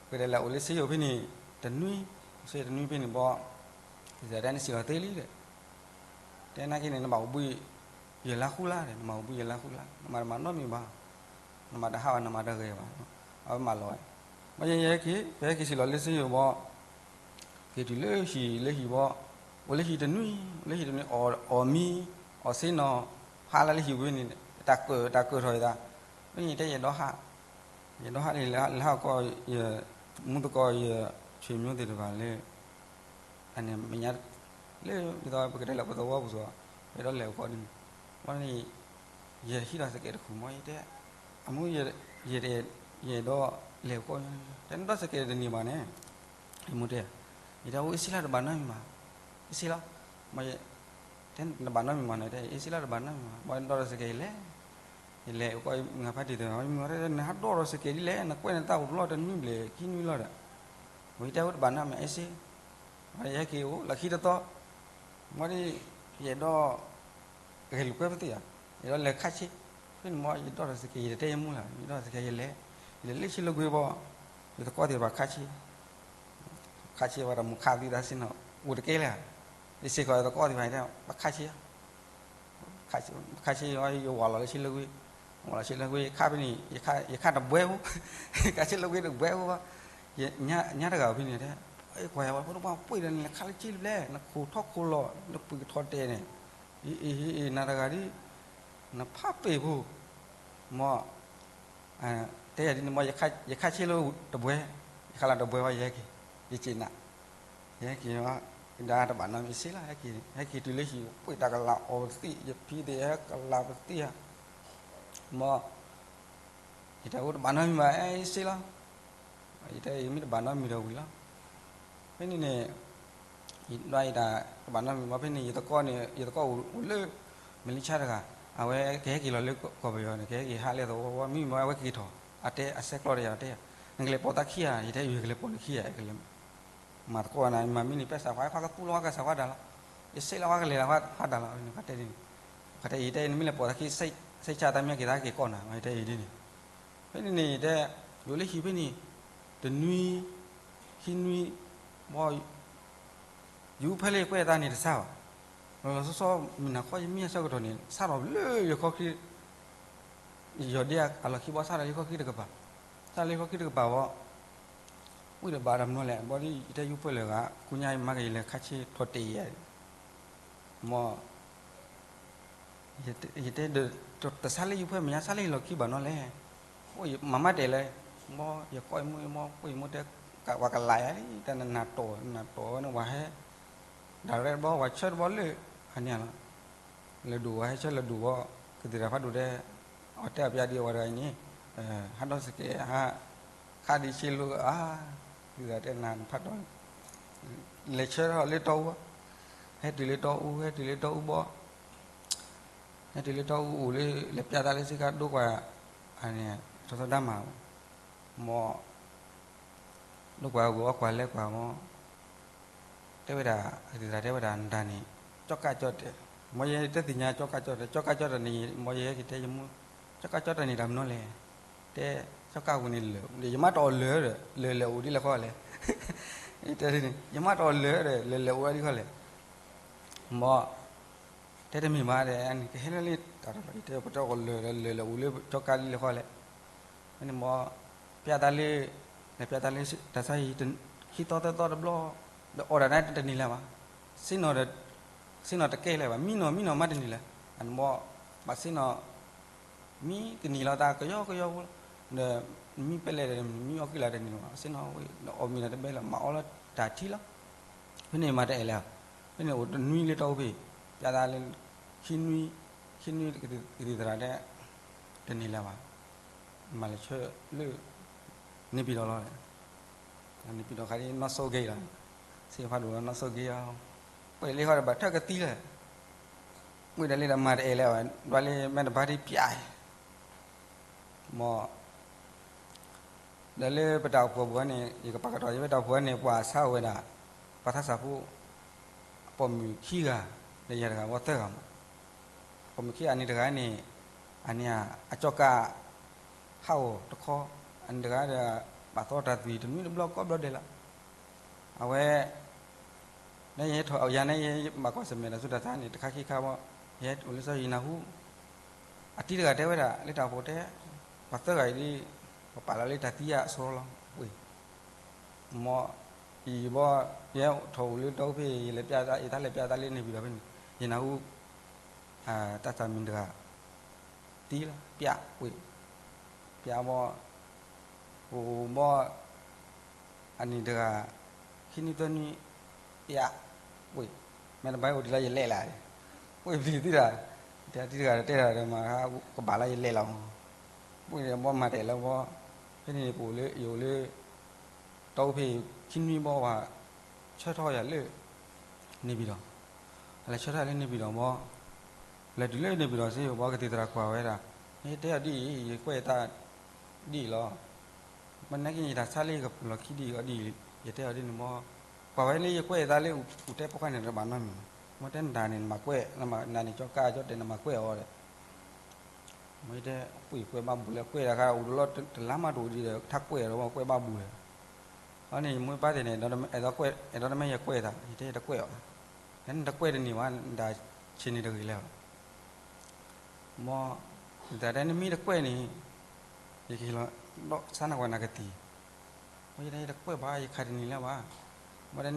ပတဲလဲၣ်အိၣ်လၢစ့ယိၤဖဲန့ၣ် တနွံ, အိၣ်စ့တနွံဖဲန့ၣ်ဘီ, ကသံၣ်သရၣ်တဲနစံၣ်လီၤသ့လံဒီး တဲနာ်က့န့ၣ် နဘၣ်အိၣ်ဘှံးယလါဃုလါဒီး နဘၣ်အိၣ်ဘှံးယလါဃုလါ, နမၤတမၤနီတမံၤဘၣ်, နမၤတဟးဘၣ် နမၤတဂဲၤဘၣ်, အဝဲမၤလီၤဝဲ, ဘီယဲယဟဲက့ၤ ပဟဲက့ၤစံၣ်လီၤလၢစ့ယိၤဘီ, က့ၤတုၤလၢဟံၣ်လၢဟံၣ်ဘီ, အိၣ်လၢဟံၣ်တနွံ, အိၣ်လၢဟံၣ်တနွံ အီၣ်မံ, အီၣ်စ့နီၤ, ဟးလၢလၢဟံၣ်ဝဲန့ၣ် တၢ်ကၢၣ်တၢ်ကၢၣ်ထီၣ်ယသး, ဖဲန့ၣ်တဲယအဲၣ်ဒိးဟး, ယအဲၣ်ဒိးဟးန့ၣ် လဲၤဟးကီး ယမူသကိး ယဆွေမျိုးသ့ၣ်တဖၣ်လၢ အန့ၣ်မဲာ်ညါ လၢဒ်သိးပကတဲလၢပသဝီပူၤစ့ၢ်ကီး ပအဲၣ်ဒိးလဲၤအိၣ်ကီးန့ၣ်, ဘီန့ၣ် ယဟံးထီၣ်စကဲးတခူၣ်မီ ယတဲ, အမူ ယ ယအဲၣ်ဒိးလဲၤအိၣ်ကီး, တဲနဒီးစကဲးတန့ၢ်ဘၣ်န့ၣ်, ယမိၢ်တဲ, ယတဲအိၣ်အ့စ့လီၤတဘၣ်နီတမံၤဘၣ်, အ့စ့လီၤ, မ့ၢ် တဲနတဘၣ်နီတမံၤဘၣ်န့ၣ် တဲအ့စ့လီၤတဘၣ်နီတမံၤဘၣ်, ဘီဒီးစကဲးယလဲၤ, ယလဲၤအိၣ်ကီးမုၢ်ဂၤဖးတံၢ်သ့ၣ်တဖၣ်, မုၢ်ဂၤတဲ နဟးဒီးဒီးစကဲးဒ်လဲၣ်, နကွဲးနသးအိၣ်တဘျီတနွံဘျဲၣ်ခံနွံလီၤဒီး, ဝံၤတဲအိၣ်တဘၣ်နီတမံၤ အ့စ့ ယဟဲက့ၤအိၣ်လၢခံတသီ, မ့ၢ်ဒ် ယအဲၣ်ဒိး ဂဲၤလိာ်ကွဲပသ့ၣ်ဧါ, ယအဲၣ်ဒိးလဲၤခါဆ့, ဖဲန့ၣ်မ့ၢ်ယဒီးစကဲး ယတတဲယမူလၢၤ, ယဒီးစကဲးယလဲၤ, ယလဲၤလၢဆ့လၢကွ့ဘီ, ယသကိးသ့ၣ်တဖၣ်ခါဆ့, ခါဆ့ဝဲဒီးမူခါသံသးစ့ၢ်နီၤ အိၣ်တကဲလၢၤ, ယစ့ၢ်ကီးယသကိးသ့ၣ်တဖၣ်တဲ ပခါဆ့ ခါဆ့ ယဝၤလီၤလၢဆ့လၢကွ့, ဝၤလီၤဆ့လၢကွ့ ခါဖဲန့ၣ် ယခါတဘှဲဖိ, ခါဆ့လၢကွ့တဘှဲဖိဘၣ်, ညါတဂၤဖဲန့ၣ်တဲ, ကွၢ်ယၤဝဲဖိတပှၢ်ပှ့ၤဒီးန့ၣ် လဲၤခါလၢဆ့လၢပျဲၢ် နခိၣ်ထီခိၣ်လီၤ နပှ့ၤကထီတဲာ်န့ၣ်, အ့ အ့ နၤတဂၤဒ် နဖးပ့ၤဖိ, မ့ၢ် တဲယၤဒ်န့ၣ်မ့ၢ် ယခါဆ့လၢတဘှဲ, ယခါလၢတဘှဲဘၣ် ယဟဲက့ၤ, ယစ့ၢ်နၤ, ယဟဲက့ၤ, ယဒါတဘၣ်နီတမံၤစ့လီၤ, ဟဲက့ၤတုၤလၢဟံၣ် ပှ့ၤတၢ်ကလၤအီၣ်ပသံၣ် ယဖံသ့ၣ်ဟဲကလၤပသံၣ်ဧါ, မ့ၢ် ယတဲအိၣ်တဘၣ်နီတမံၤဘၣ် အဲၣ်စ့လီၤ, ယတဲယမ့ၢ်တဘၣ်နီတမံၤဒီးဝံၤလီၤ, ဖဲန့ၣ်န့ၣ် ယဒွးယတၢ်တဘၣ်နီတမံၤဘၣ် ဖဲန့ၣ် ယသကိးန့ၣ် ယသကိးအိၣ်လၢ မလံဆါတဂၤ, အဝဲကဟဲက့ၤလီၤလၢကီၢ်ပယီၤန့ၣ် ကဟဲက့ၤဟးလၢသဝီဝီ မ့မ့ၢ်အဝဲက့ၤထီၣ် အတဲအဆဲးကျိးတယၤတဲယၤ, နကလဲၤပိာ်သးခံဧါ, ယတဲ ယကလဲၤပိာ်နခံဧါ, ကလဲၤမၤသကိးနၤ, မၤမ့ၢ်န့ၣ် ပၢ်စးခွါ ခွါကသူၣ်လီၤ ခွါကစးခွါဒၣ်လီၤ, ယစ့လီၤ ခွါကလဲၤလီၤ ခွါဒၣ်လီၤ, နတဲဒ်န့ၣ်, ယတဲအံၤ နမ့ၢ်လဲၤပိာ်သးခံ စ့ၢ်ကီးတၢ်မ့ၢ်က့ၤသးက့ၤကိးနၤ, ယတဲအံၤဒ်န့ၣ်, ဖဲန့ၣ်န့ၣ် ယတဲ ယိၤလၢဟံၣ်ဖဲန့ၣ် တနွံ ခံနွံ ဘီ ယူၤဖဲလၢယကွဲးသးန့ၣ်တဆါဘၣ်, လီၤလီၤဆီဆီ မုၢ်နၤခီယမံအဆၢကတီၢ်န့ၣ် ဆါထီၣ်လၢယခီၣ်ချံ, ယီၤဒ့အလီၢ်ခံဘီ ဆါထီၣ်လၢယခီၣ်ချံတကပၤ, ဆါလၢယခီၣ်ချံတကပၤဘီ, ဝံၣ်ဒီးဘၣ်တၢ်မနီၤလဲၣ်, ဘီဒ်ယတဲယူၤဖဲလၢဂၤ ခူညါမၤက့ၤယလဲၤခါဆ့ထီၣ်တ့ၢ်ယၤ မ် ယတဲဒီး တဆါလၢယူၤဖဲမဲာ်ညါ ဆါလၢယလီၢ်ခံဘၣ်နီၤလဲၣ်, မၤမၤတဲာ်လဲၣ်, မ်ယကိးယမိၢ် ယမိၢ် ကိးယမိၢ်တဲ ပှၤကလးယၤလံ တၢ်နနၤတီၢ် နနၤတီၢ်ဝဲန့ၣ် ပှၤဟဲ direct တဘျီ ပှၤဆှၢတဘျီလၢ အန့ၣ်လီၤ, လၢဒိၣ်ဝဲဟဲဆှၢလၢဒိၣ်ဝဲ ကသံၣ်သရၣ်ဖးဒိၣ်တဲ အီၤတဲအပျါဒ်အဝဲတဂၤအံၤန့ၣ် ဟးဒီးစကဲးဟး ခးဒံးဆ့လိာ်ဧါ, ကသံၣ်သရၣ်တဲနၤဖးတီၢ် လဲၤဆှၢထီၣ်လၢတီအူ, ဟဲတုၤလၢတီအူ ဟဲတုၤလၢတီအူဘီ ဟဲတုၤလၢတီအူအိၣ်လၢ လဲၤပျးတၢ်လၢစ့ကၤဒိကွၢ်, အန့ၣ် ထီၣ်သီဒါမး, မ် ဒိကွၢ်ဂီၤအီၣ်ကွၢ်လဲၤကွၢ်မ် တဲဝဲဒၣ် ကသံၣ်သရၣ်တဲဝဲဒၣ် နတၢ်န့ၣ် ကၠီကၣ်ကၠီတဲာ်, မ်ယဲတသ့ၣ်ညါကၠီကၣ်ကၠီတဲာ် ကၠီကၣ်ကၠီတဲာ်န့ၣ် မ်ယဲက့ၤတဲယမိၢ် ကၠီကၣ်ကၠီတဲာ်န့ၣ်တၢ်မနုၤလဲၣ်, တဲ ကၠီကၣ်ဝံၤန့ၣ်လၢာ် ယမါတအီၣ်လၢာ်ဒီး လၢာ်လဲၣ်အိၣ်ဒ်လဲၣ်ဃီလဲၣ်, တဲန့ၣ် ယမါတအီၣ်လၢာ်ဒီး လၢာ်လဲၣ်အိၣ်ဒ်လဲၣ်ဃီလဲၣ်, မ် တဲတမ့ၢ်ဘၣ်ဒီး အန့ၣ်ကဟဲလၢလံတၢ်တၢ်လီၤ ယတဲပတဲအီၣ်လၢာ်ဒီး လၢာ်လဲၣ်အိၣ်လၢကၠီကၣ်ဒ်လဲၣ်ဃီလဲၣ်, ဖဲန့ၣ်မ် ပျးသးလၢ လဲၤပျးသးလၢ တၢ်ဆါဟံၣ် ခံသီသၢသီတဘျီ ဒီးအီၣ်ဒၣ်န့ၣ်တန့ၢ်လၢၤဘၣ်, ဆ့ၣ်နီၤဒီး ဆ့ၣ်နီၤတကဲလၢၤဘၣ် မံနီၤ မံနီၤမးတန့ၢ်လၢၤ, အန့ၣ်မ် ဘၣ်ဆ့ၣ်နီၤ မံကန့ၢ်လီၤသးကယီကယီဖိလီၤ, ဒီးမံပလဲၣ်ဒီး မံအီၣ်က့ၤလၢတန့ၢ်လၢၤဘၣ် ဆ့ၣ်နီၤဝဲ ဒီးအီၣ်မ့ၤဒီးတဘဲလီၤ မၤအီၣ်လၢတၢ်ထံလီၤ, ဖဲန့ၣ်မၤတအဲၣ်လၢၤ, ဖဲန့ၣ်အိၣ်တနွံလၢတီအူဖဲ ပျးသးလၢ ခံနွံ ခံနွံကသံၣ်သရၣ်တဲ တန့ၢ်လၢၤဘၣ်, မၤလဲၤဆှၢလၢ န့ၣ်ပံၤဒီးလီၤ, န့ၣ်ပံၤဒီးခါဒ်နီၢ်စိဂ့ၤလီၤ, စံးဖးဒိၣ်လီၤနီၢ်စိဂ့ၤအီၤ, ပှဲၤလံဃီဒီးဘၣ်ထၢၣ်ကသံလၢၤ, ပှဲၤဒီးလံဒီးမၤတအဲၣ်လၢၤဘၣ် ဒွးလၢမဲာ်တဘါဒ်ပျး မ် ဒီးလၢပတၢ်အိၣ်ဖှိၣ်အပူၤန့ၣ် ယကပာ်ကတီၢ်ယဲပတၢ်အိၣ်ဖှိၣ်န့ၣ် ပှၤဆါအိၣ်ဝဲဒၣ် ပှၤသးစၢ်ဖိ ပိာ်မုၣ်ခံဂၤ ဒီးယၤတဂၤဝဲသၢဂၤမး, ပိာ်မုၣ်ခံဂၤန့ၣ်တဂၤန့ၣ် အန့ၣ် အကၠီကၣ် ဟးဂီၤတခီ, အန့ၣ်တဂၤဒီး ဘၣ်သီတၢ်သွံၣ်တနွံတဘျီကိးဘျီဒဲးလီၤ, အဝဲ နယဲထီၣ်ယၤန့ၣ် ယဘၣ်ကွၢ်ဆၢၣ်မဲာ်ဒီးဆူတၢ်သးန့ၣ် တခါခံခါဘီ, ယဟဲအိၣ်လၢစီၤယနၢ်ဟူ, အတံၤတဂၤတဲဝဲဒၣ် လၢတၢ်အိၣ်ဖှိၣ်တဲ, ပှၤသၢဂၤအံၤဒ် ပပာ်လီၤလၢတၢ်သံအစိလီၤ, ပှ့ၤ, မ်, ယဘီ, ယဟဲထီၣ်အိၣ်လၢတီအူဖဲ ယလဲၤပျးသး ယတၢ်လဲၤပျးသးလၢန့ၣ်ပံၤဒီးဖဲန့ၣ် ယနၢ်ဟူ တၢ်သးမံၤတဂၤ သံလီၤ ပျး ပှ့ၤ, ပျးဘီ, အိၣ်ဘီ, အနံၣ်တဂၤ, ခံနွံသၢနွံ, ပျး, ပှ့ၤ, မ့ၢ်တဘၣ်အိၣ်ဒံးလၢယလဲၤလၢ်, ပှ့ၤပျံၤသံတၢ်, တဲတံၤတဂၤတဲတၢ်ဒီးမၤ ကဘၣ်လၢယလဲၤလီၤ, ပှ့ၤဘီမၤတအဲၣ်လၢၤဘီ, ဖဲန့ၣ်န့ၣ် ပအိၣ်လၢယအိၣ်လၢ တီအူဖဲ ခံနွံဘီဝဲ, ဆှၢထီၣ်ယၤလၢ န့ၣ်ပံၤဒီး, အလဲၤဆှၢထီၣ်ယၤလၢန့ၣ်ပံၤဒီးဘီ, လဲၤတုၤလၢန့ၣ်ပံၤဒီးစ့ၢ်ကီးဘီ ကသံၣ်သရၣ်ကွၢ်ဝဲဒၣ်, ယတဲအီၤဒ်အံၤ ယကွဲးသး ဒ်အံၤလီၤ, မ့ၢ်နာ်က့ယတၢ်ဆါလၢယကလီၢ်ခံဒ်အံၤအီၤဒ်အံၤ, ယတဲအီၤဒ်န့ၣ်ဘီ, ကွၢ်ဝဲလၢယကွဲးသးလၢ အိၣ်တဲပိာ်ခွါန့ၣ်တဘၣ်နီတမံၤ, မ့ၢ်တဲနတၢ်န့ၣ်နမၤကွဲး, နတၢ်န့ၣ်ကၠီကၣ်ကၠီတဲာ်နမၤကွဲးအီၤဒီး မ့ၢ်တဲ ပှ့ၤကွဲးဘၣ်ဘူးလဲၣ် ကွဲးတၢ်ခါ အိၣ်တလီၤတလါမးတအိၣ်ဒံးဒီး ထါကွဲးအီၤဒီး ကွဲးဘၣ်ဘူးလဲၣ်, အန့ၣ် ယမိၢ်ပၢ်သ့ၣ်န့ၣ် အဲၣ်ဒိးတမ့ၢ်ယကွဲးသး ယတဲယတကွဲးဘၣ်, နတကွဲးတန့ၢ်ဘၣ် နတၢ်ဆံးန့ၣ်တဂ့ၤလဲၣ်ဘၣ်, မ်, တၢ်တဲနမ့ၢ်တကွဲးန့ၣ် ယကဟ့ၣ်လီၤ ဒီးဆါနကွၢ်နကသံၣ် မ့ၢ်ယတဲယတကွဲးဘၣ် ယခးတန့ၢ်လၢၤဘၣ်, မ့ၢ်တဲ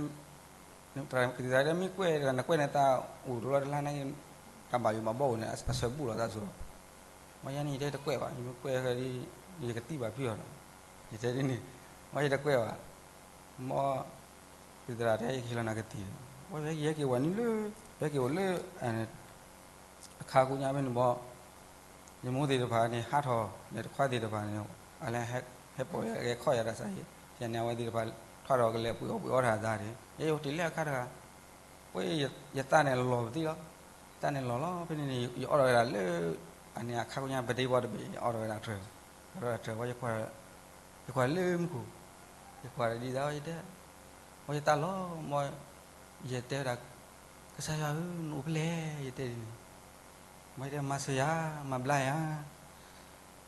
ကသံၣ်သရၣ်တဲမ့ၢ်ကွဲးဒီး နကွဲးန့ၣ်သးအိၣ်တလီၤတလါန့ၣ် တၢ်ဘၣ်ယိၣ်ဘၣ်ဘီအိၣ်န့ၣ် အဆၢဘူးလီၤသးစ့ၢ်ကီး, မ့ၢ်ယဲန့ၣ် ယတဲတကွဲးဘၣ် ယမ့ၢ်ကွဲးဒီး ယကသံဘၣ်ဖုးအီၤဒီး, ယတဲဒ်န့ၣ်, မ့ၢ်ယတကွဲးဘၣ်, မ့ၢ် ကသံၣ်သရၣ်တဲယကဟ့ၣ်လီၤနကသံၣ်, ဝဲယဟဲက့ၤဝဲနုၤလၢ ယဟဲက့ၤအိၣ်လၢ အခါကူညါဖဲန့ၣ်ဘီ, ယမိၢ်သ့ၣ်တဖၣ်န့ၣ် ဟးထီၣ် ဒီးတခွါသ့ၣ်တဖၣ်န့ၣ် အလဲၤဟဲပိာ်ယၤ ဂဲၤခီၣ်ယၤတၢ်ဆါဟံၣ်, ယန့ၣ်အဝဲသ့ၣ်တဖၣ် ထီၣ်ဒီးကလဲၤပှ့ၤအီၣ်ပှ့ၤအီတၢ်အသးန့ၣ် ယအိၣ်တ့ၢ်လၢအခါတဂၤ, ပှ့ၤယသးန့ၣ်လီၤပသံလီၤ, သးန့ၣ်လီၤလီၤ ဖဲန့ၣ်န့ၣ် ယအီၣ်ထီၣ်ဝဲဒၣ်လၢ အန့ၣ်အခါကူညါပဒ့ဘီတဘ့ၣ် ယအီၣ်ထီၣ်ဝဲဒၣ်ထၢၣ်, ယအီၣ်ထီၣ်ဝဲဒၣ်ထၢၣ်ဝဲ ယကွၢ် ကွၢ်လၢမူခိၣ်, ယကွၢ်ဒ်သိးယတဲ, မ်ယတၢ်လီၢ်, မ်ယတဲဝဲဒၣ်, ကစၢ်ယွၤဧၢ, နအိၣ်ဖဲလဲၣ်, ယတဲဒ်န့ၣ်, မ်ယတဲမၤစၢၤယၤ, မၤဘျါယၤ,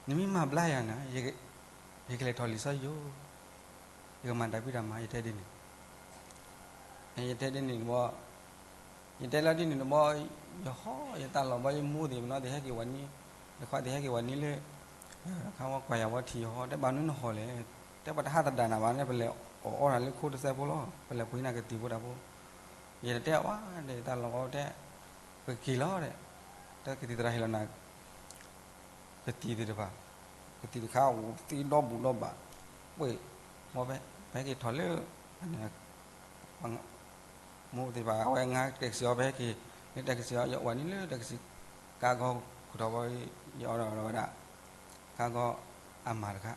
နမ့ၢ်မၤဘျါယၤန့ၣ်, ယကလဲၤထီၣ်လံာ်စီဆှံယိာ်, ယကမၤတၢ်ဖံးတၢ်မၤ, ယတဲဒ်န့ၣ် ယတဲဒ်န့ၣ်တဘျီ, ယတဲလီၤဒ်န့ၣ်တဘျီ, ယဟီၣ်ယတၢ်လီၢ်ဘၣ် ယမိၢ်သ့ၣ်မနီသ့ၣ်ဟဲက့ၤဝဲနံၤ, ယခွါသ့ၣ်ဟဲက့ၤဝဲနံၤလၢ, ခါဝဲကွၢ်ယၤဝဲထံၣ်ယဟီၣ် တဲဘၣ်မနုၤနဟီၣ်လဲၣ်, တဲပှၤတဟးသဒၣ်နၤဘၣ်န့ၣ် ပလဲၤအီၣ်အီတၢ်လၢခိတစဲးဖိလီၤ ပလဲၤပှ့ၤနၤကသံၣ်ဖိတၢ်ဖိ, ယတတဲအီၤဘၣ်ဒီး ယတၢ်လီၢ်ဘၣ်တဲ, ပက့ၤလီၤဒီး, တၢ်ကသံၣ်သရၣ်ဟ့ၣ်လီၤနၤ ကသံၣ်သ့ၣ်တဖၣ်, ကသံၣ်တခါအိၣ်သ့ဒီဘူးဒီဘၣ်, ပှ့ၤ, မ်ပဟဲက့ၤထီၣ်လၢ, မိၢ်သ့ၣ်တဖၣ် အဝဲငါတၢ်ကစံၣ်အီၤ ပဟဲက့ၤလၢတၢ်ကစံၣ်အီၤ ယအိၣ်ဝဲနံၤလၢတၢ်ကစံၣ်, ကါဂီၤခိၣ်ထီၣ်ဘၣ်, ယအီၣ်ဒီးဝဲဒၣ်, ကါဂီၤအမၤတခါ,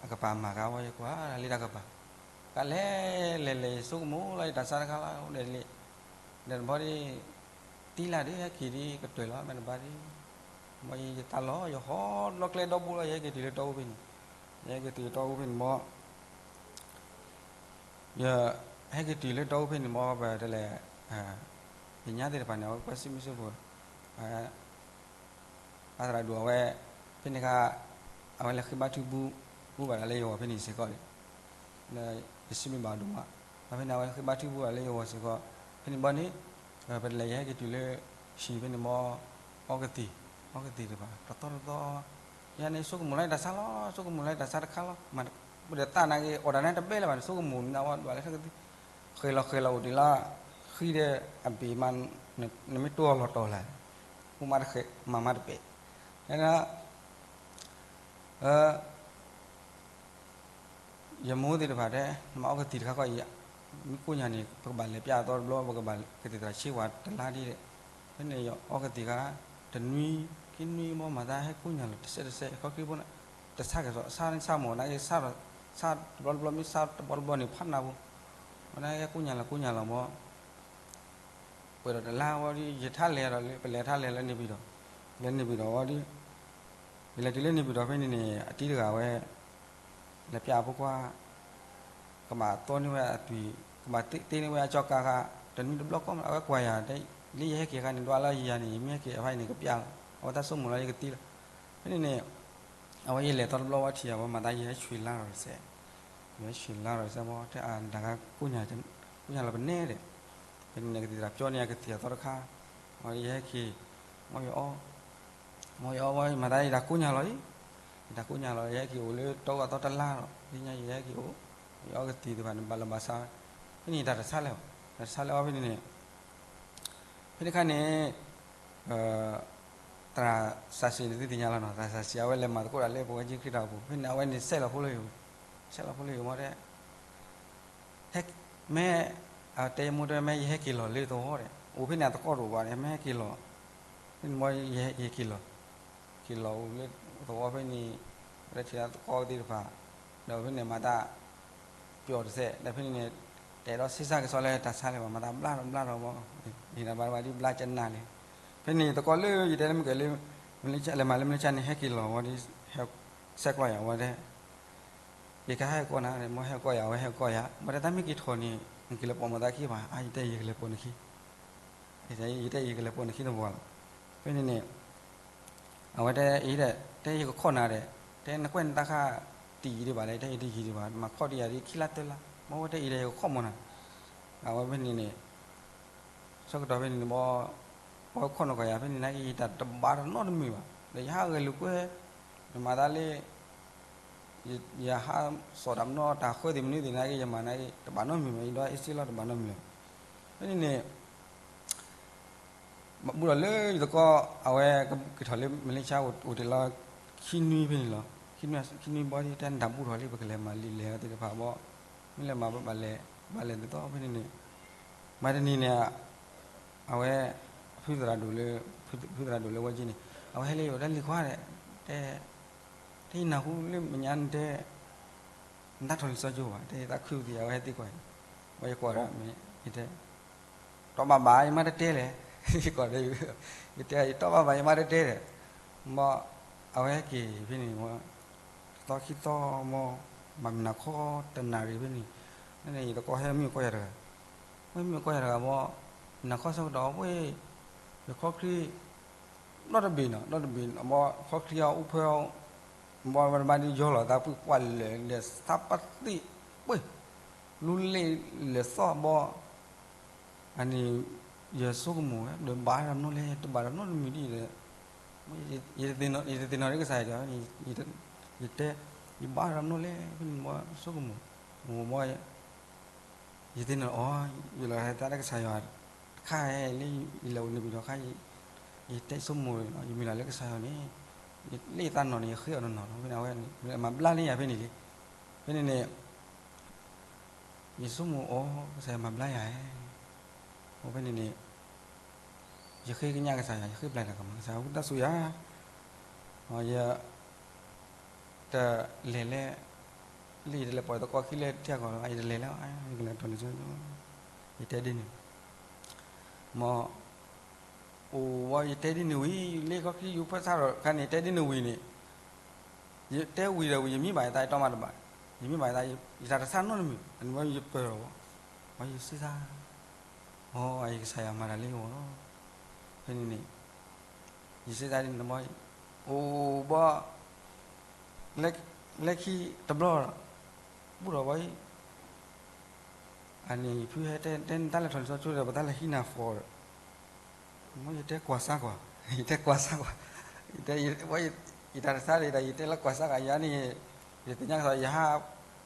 အကပၤမၤခါဝဲ ယကွၢ်လၢတၢ်ကပၤ, ကလဲၤလဲၤလဲၤ ယဆိကမိၣ်လီၤ ယတၢ်ဆါတခါလီၤ ဒဲးလံ, ဒီးတဘျီဒီး တံၢ်လၢ်ဒီး ဟဲက့ၤဒီးကတၢၢ်လီၤ မ့ၢ်တဘၣ်ဒီး, မ်ယတၢ်လီၢ် ယဟီၣ်လီၤကျဲဒီဘူးလီၤ ယဟဲက့ၤတုၤလၢတီအူဖဲန့ၣ်, ယဟဲက့ၤတုၤလၢတီအူဖဲန့ၣ်ဘၣ်, ယဟဲက့ၤတုၤလၢတီအူဖဲန့ၣ် မ်ပတဲလဲၣ်, ယညါသ့ၣ်တဖၣ်န့ၣ် အဝဲကွၢ်စံးမုၢ်စံးဘိ, အသရၣ်ဒိၣ်အဝဲ, ဖဲန့ၣ်ခါ, အဝဲလဲၤဃ့ဘါထုဘူးဘၣ်ဒၣ်လၢယဂီၢ်ဖဲန့ၣ်စ့ၢ်ကီးလံ, ယစံးမ့ၢ်ဘၣ်ဒိၣ်မး, ဒီးဖဲန့ၣ် အဝဲဃ့ဘါထုဘူးဘၣ်လၢယဂီၢ်စ့ၢ်ကီး, ဖဲန့ၣ်ဘၣ်န့ၣ်, ပတဲလဲၣ် ယဟဲက့ၤတုၤလၢ, ဟံၣ်ဖဲန့ၣ်ဘၣ်, အီကသံၣ်, အီကသံၣ်တဖၣ် တသီတသီ, ယၤန့ၣ် ဆိကမိၣ်လီၤယတၢ်ဆါလီၤ ဆိကမိၣ်လီၤယတၢ်ဆါတခါလီၤ, မ့ၢ်ဒီးသးနာ်က့ အီၣ်တၢ်န့ၣ်တဘဲလၢၤဘၣ်န့ၣ် ဆိကမိၣ်န့ၣ် အဝဲဒွးလၢထၢကသံၣ်, ဃဲၤလီၤဃဲၤလီၤအိၣ်ဒံးလၢ, ဃံဒီးအဘ့ၣ်မး, နမ့ၢ်တိၢ်အီၤလီၤတီၤလဲၣ်, မၤတဃဲၤ မၤမၤတပဲာ်, ယမိၢ်သ့ၣ်တဖၣ်တဲ, နမၤအီကသံၣ်တခါဃီအံၤ, မ့ၢ်ကိၣ်ညါန့ၣ် ပကဘၣ်လဲၤပျးအသီတဘျီ ပကဘၣ်ကသံၣ်သရၣ်ဆ့ဝဲတလါဒ်လဲၣ်, ဖဲန့ၣ်ယအီကသံၣ်ခါ, တနွံ, ခံနွံဘၣ် မၤသးဟဲကိၣ်ညါလီၤတစဲးတစဲး ခီခရံာ်ဖိန့ၣ်, တဆါကဲၤသိး ဆါန့ၣ်ဆါမ့ၢ်နာ်က့ ဆါတဘျီတဘျီ မ့ၢ်ဆါတဘျီတဘျီန့ၣ် ဖးနးဖိ, မ့ၢ်နာ်က့ဟဲကိၣ်ညါလီၤကိၣ်ညါလီၤဘၣ် ပှဲၤဒီးတလါဝံၤဒီး ယထါလဲၤဒီး ပလဲၤထါလဲၤလၢန့ၣ်ပံၤဒီး, လၢန့ၣ်ပံၤဒီးဝံၤဒီး, ယလဲၤတုၤလၢန့ၣ်ပံၤဒီးဖဲန့ၣ်န့ၣ် အတံၤတဂၤဝဲ, လဲၤပျးအဖိခွါ, ကဘၣ်သီန့ၢ်ဝဲအသွံၣ်, ကဘၣ်တ့န့ၢ်ဝဲအကၠီကါခါ, တနွံတဘျီကီၢ်မး အဝဲကွၢ်ယၤ, လၢယဟဲက့ၤအခါန့ၣ် ဒွးလၢယၤန့ၣ် ယမ့ၢ်ဟဲက့ၤအခါန့ၣ် ကပျးလီၤ, အဝဲတၢ်ဆိကမိၣ်လီၤယကသံလီၤ, ဖဲန့ၣ်န့ၣ် အဝဲယလဲၤသီတဘျီဝံၤထံၣ်အဝဲမၤသးယဟဲဆှံလါဒီးတစဲး, ယဟဲဆှံလါဒီးတစဲးမ့ၢ် တဲအတၢ်ဂၤကိၣ်ညါ, ကိၣ်ညါလီၤပနဲဒီး, ဖဲန့ၣ်န့ၣ် ကသံၣ်သရၣ်ပျီန့ၢ်ယကသံၣ်အသီတခါ, ဝံၤဒီးယဟဲက့ၤ, မ်ယအီ, မ်ယအီဝံၤ မၤသးယတၢ်ကိၣ်ညါလီၤအံၤ, ယတၢ်ကိၣ်ညါလီၤ ယဟဲက့ၤအိၣ်လၢတီအသီတလါဒီး လၢညါယဟဲက့ၤအိၣ်, ယအီကသံၣ်သ့ၣ်တဖၣ်န့ၣ် ဘၣ်လီၤဘၣ်ဆါ, ဖဲန့ၣ်ယတၢ်တဆါလဲၣ်, တၢ်တဆါလဲၣ်အီၤဖဲန့ၣ်န့ၣ် ဖဲန့ၣ်ခါန့ၣ်, သရၣ်စၢ်စံးန့ၣ်သုသ့ၣ်ညါလီၤနီၤ, သရၣ်စၢ်စံး အဝဲလဲၤမၤသကိးတၢ်လၢပဝဲကၠ့ခရံာ်တၢ်အိၣ်ဖှိၣ်, ဖဲန့ၣ် အဝဲန့ၣ်ဆဲးလီၤဖိလၢယိာ်, ဆဲးလီၤဖိလၢယိာ်မ့ၢ်တဲ, ဟဲ, မ့ၢ်, အတဲယမိၢ်တဲ မ့ၢ်ယဟဲက့ၤလီၤလၢသဝီဒီး အိၣ်ဖဲန့ၣ်အသကိးတအိၣ်ဘၣ်ဒီး မ့ၢ်ဟဲက့ၤလီၤ, ဖဲန့ၣ်မ့ၢ်ယဟဲက့ၤလီၤ, က့ၤလီၤအိၣ်လၢသဝီဖဲန့ၣ်, ပှၤတဲထံၣ်သကိးသ့ၣ်တဖၣ်, ဒီးဖဲန့ၣ်မၤတၢ် ပျီတစဲး ဒီးဖဲန့ၣ်န့ၣ်, တဲဒီးဆံးစၢ်ကစီၣ်လၢတၢ်ဆါလဲၣ်ဘၣ် မၤတၢ်ဘျါထီၣ်ဘျါထီၣ်ဘၣ်, န့ၣ်တၢ်ဘၣ်ဘၣ်ဒ်ဘျါကနၣ်လဲၣ်, ဖဲန့ၣ်သကိးလၢယတဲလၢမုၢ်ကဲၤလၢ, လဲၤမၤလၢမုၢ်လၢဆါန့ၣ် ဟဲက့ၤလီၤဝံၤဒီး, ဟဲဆဲးကျိးယၤဝံၤဒီး ယကဟဲကိးနၤ မ်ဟဲကိးယၤ အဝဲဟဲကိးယၤ ဘၣ်ဒီးတၢ်မ့ၢ်က့ၤထီၣ်န့ၣ် နက့ၤလၢပိာ်မုၣ်သးခံဘၣ် အါယတဲယကလဲၤပိာ်နခံ, ယတဲယကလဲၤပိာ်နခံတဘၣ်လီၤ, ဖဲန့ၣ်န့ၣ်, အဝဲတဲအံၤဒီး တဲယကခိးနၤဒီး, တဲနကွဲးနတၢ်ခါ တယံာ်ဒံးဘၣ်လဲၣ် တဲယတယံာ်ဒံးဘၣ် မၤခိးဒံးယၤဒ်ခံလါသၢလါ, မ့ၢ်ဝဲတဲအံၤဒီးယကခိးမၢ်နၤ, အဝဲဖဲန့ၣ်န့ၣ် ဆၢကတီၢ်ဖဲန့ၣ်န့ၣ်ဘၣ်, ပှၤခိးနကွၢ်ယၤဖဲန့ၣ်နာ်က့ ယတၢ်တဘၣ်တနီတမံၤဘၣ်, ဒီးယဟးဂဲၤလိာ်ကွဲ, ယမၤသးလၢ, ယဟးစိာ်တၢ်မနီတၢ်ဃၢသ့ၣ်မနုၤသ့ၣ်နာ်က့ ယမၤနာ်က့ တဘၣ်နီတမံၤဘၣ် ယဒီးအ့စ့လီၤတဘၣ်နီတမံၤလီၤ, ဖဲန့ၣ်န့ၣ် ဘူးထီၣ်လၢယသကိး အဝဲက့ၤထီၣ်လၢမလ့ၡါအိၣ်တ့ၢ်လီၤ ခံနွံဖဲန့ၣ်လီၤ, ခံနွံဘၣ်ဒီး တဲနတၢ်ဘူးထီၣ်လံ ပကလဲၤမၤလံာ်လဲၢ်သ့ၣ်တဖၣ်ဘၣ်, မ့ၢ်လဲၤမၤဘၣ်လဲၤ, ဘၣ်လဲၤသ့ၣ်သီဖဲန့ၣ်န့ၣ်, မၤတနံၤန့ၣ်, အဝဲ, ဖုသရၣ်ဒိၣ်လၢ, ဖုသရၣ်ဒိၣ်လၢဝဲက့န့ၣ်, အဝဲဟဲလၢယအိၣ်တၢ်လံၤခွါဒီး, တဲ, တဲယနၢ်ဟူလၢမဲာ်ညါနတဲ နတၢ်ထီၣ်လံာ်စီဆှံဘၣ် တဲယသးခုသံ အဝဲဟဲသံကွၢ်, ဝဲယကွၢ်ဒီးမ့ၢ်ယတဲ, တီဘၣ်ဘၣ် ယမါတတဲလဲၣ်, ယကွၢ်ဒီး, ယတဲယတီဘၣ်ဘၣ် ယမါတတဲလဲၣ်, မ်, အဝဲဟဲက့ၤဖဲန့ၣ်, သီခံသီမ့ၢ် ဘၣ်မုၢ်နၤခီတနၣ်ရံၣ်ဖဲန့ၣ်, န့ၣ်ယသကိးဟဲမံကီၢ်ယၤတဂၤ, ဝဲမံကီၢ်ယၤတဂၤဘီ, မုၢ်နၤခီဆၢကတီၢ်ဝဲ, ယခီချံ ဒီတဘ့ၣ်နီၤ, ဒီတဘ့ၣ်ဘီ ခီချံအအိၣ်ဖဲအီၤ, ဘီဝဲတဘၣ်ဒ်ယီလီၤသး ပှၤလဲၤဒီးသးပသံၣ်ပှ့ၤ, လူလ့ၣ်လဲၤသီၣ်ဘီ, အန့ၣ် ယဆိကမိၣ်ဝဲ ဒီးဘၣ်တၢ်မနုၤလဲၣ် တဘၣ်တၢ်နီတမံၤဒ်အံၤဒီး, ယတသ့ၣ်နီၣ်ဒ်ကစၢ်ယွၤ, ယတဲ, ယဘၣ်တၢ်မနုၤလဲၣ် ဖဲန့ၣ်ဘီဆိကမိၣ်, ဘီ ယသ့ၣ်နီၣ်အီၤ, ယလီၤဟဲသးလၢကစၢ်ယွၤတခါလၢယလဲၤအိၣ်န့ၣ်ပဒီးခါ, ယတဲဆိကမိၣ်, ယမ့ၢ်လီၤလၢကစၢ်ယွၤန့ၣ်, လၢယသးနီၣ်န့ၣ် ယဃ့အီၤနီၢ်နီၢ်လီၤ, ဖဲန့ၣ်အဝဲမၤဘျါလၢယၤဖဲန့ၣ်လံ, ဖဲန့ၣ်န့ၣ် ယဆိကမိၣ်အီၤ ကစၢ်ယွၤမၤဘျါယၤဧါ, အဖဲန့ၣ်န့ၣ် ယဃ့ကညးကစၢ်ယွၤ, ယဃ့ပျဲတၢ်ကမၣ်, ကစၢ်ယွၤဝံသးစူၤယၤ, ယ တလဲၤလၢ လၢယတလဲၤပိာ်သကိးခံလၢထံကီၢ်လီၤ, ယတလဲၤလၢ ယကလဲၤထီၣ်လံာ်စီဆှံ, ယတဲဒ်န့ၣ်, မ် အိၣ်ဝဲယတဲဒ်န့ၣ်ဝံၤ လၢခီချံယူၤဖၢဆါထီၣ်ခါန့ၣ် တဲဒ်န့ၣ်ဝံၤန့ၣ်, ယတဲဝံၤဒီးဝံၤ ယမံဘၣ်ယသး ယတီမးတဘၣ်, ယမံဘၣ်ယသး ယတၢ်တဆါနီတမံၤ, အန့ၣ်ဝဲယပၢၢ်ထီၣ်ဝဲ, ဝဲယစံးသး, အိ ယကစၢ်ယွၤမၤတၢ်လၢယဂီၢ်လီၤ, ဖဲန့ၣ်န့ၣ် ယစံးသးဒ်န့ၣ်ဘီ, အိၣ်ဘီ လၢခံတဘျီဒီး ဘူးထီၣ်ဘီအံၤ, အန့ၣ် ယဖုဟဲတဲ တဲနတၢ်လဲၤထီၣ်လံာ်စီဆှံဒီး ပတၢ်လဲၤဟံးနၤ form, မ်ယတဲကွၢ်စၢ်ကွၢ်, ယတဲကွၢ်စၢ်ကွၢ်, ယတၢ်တဆါဒီး ယတဲလၢကွၢ်စၢ်ကွၢ် ယၤန့ၣ် ယသ့ၣ်ညါကစၢ် ယဟး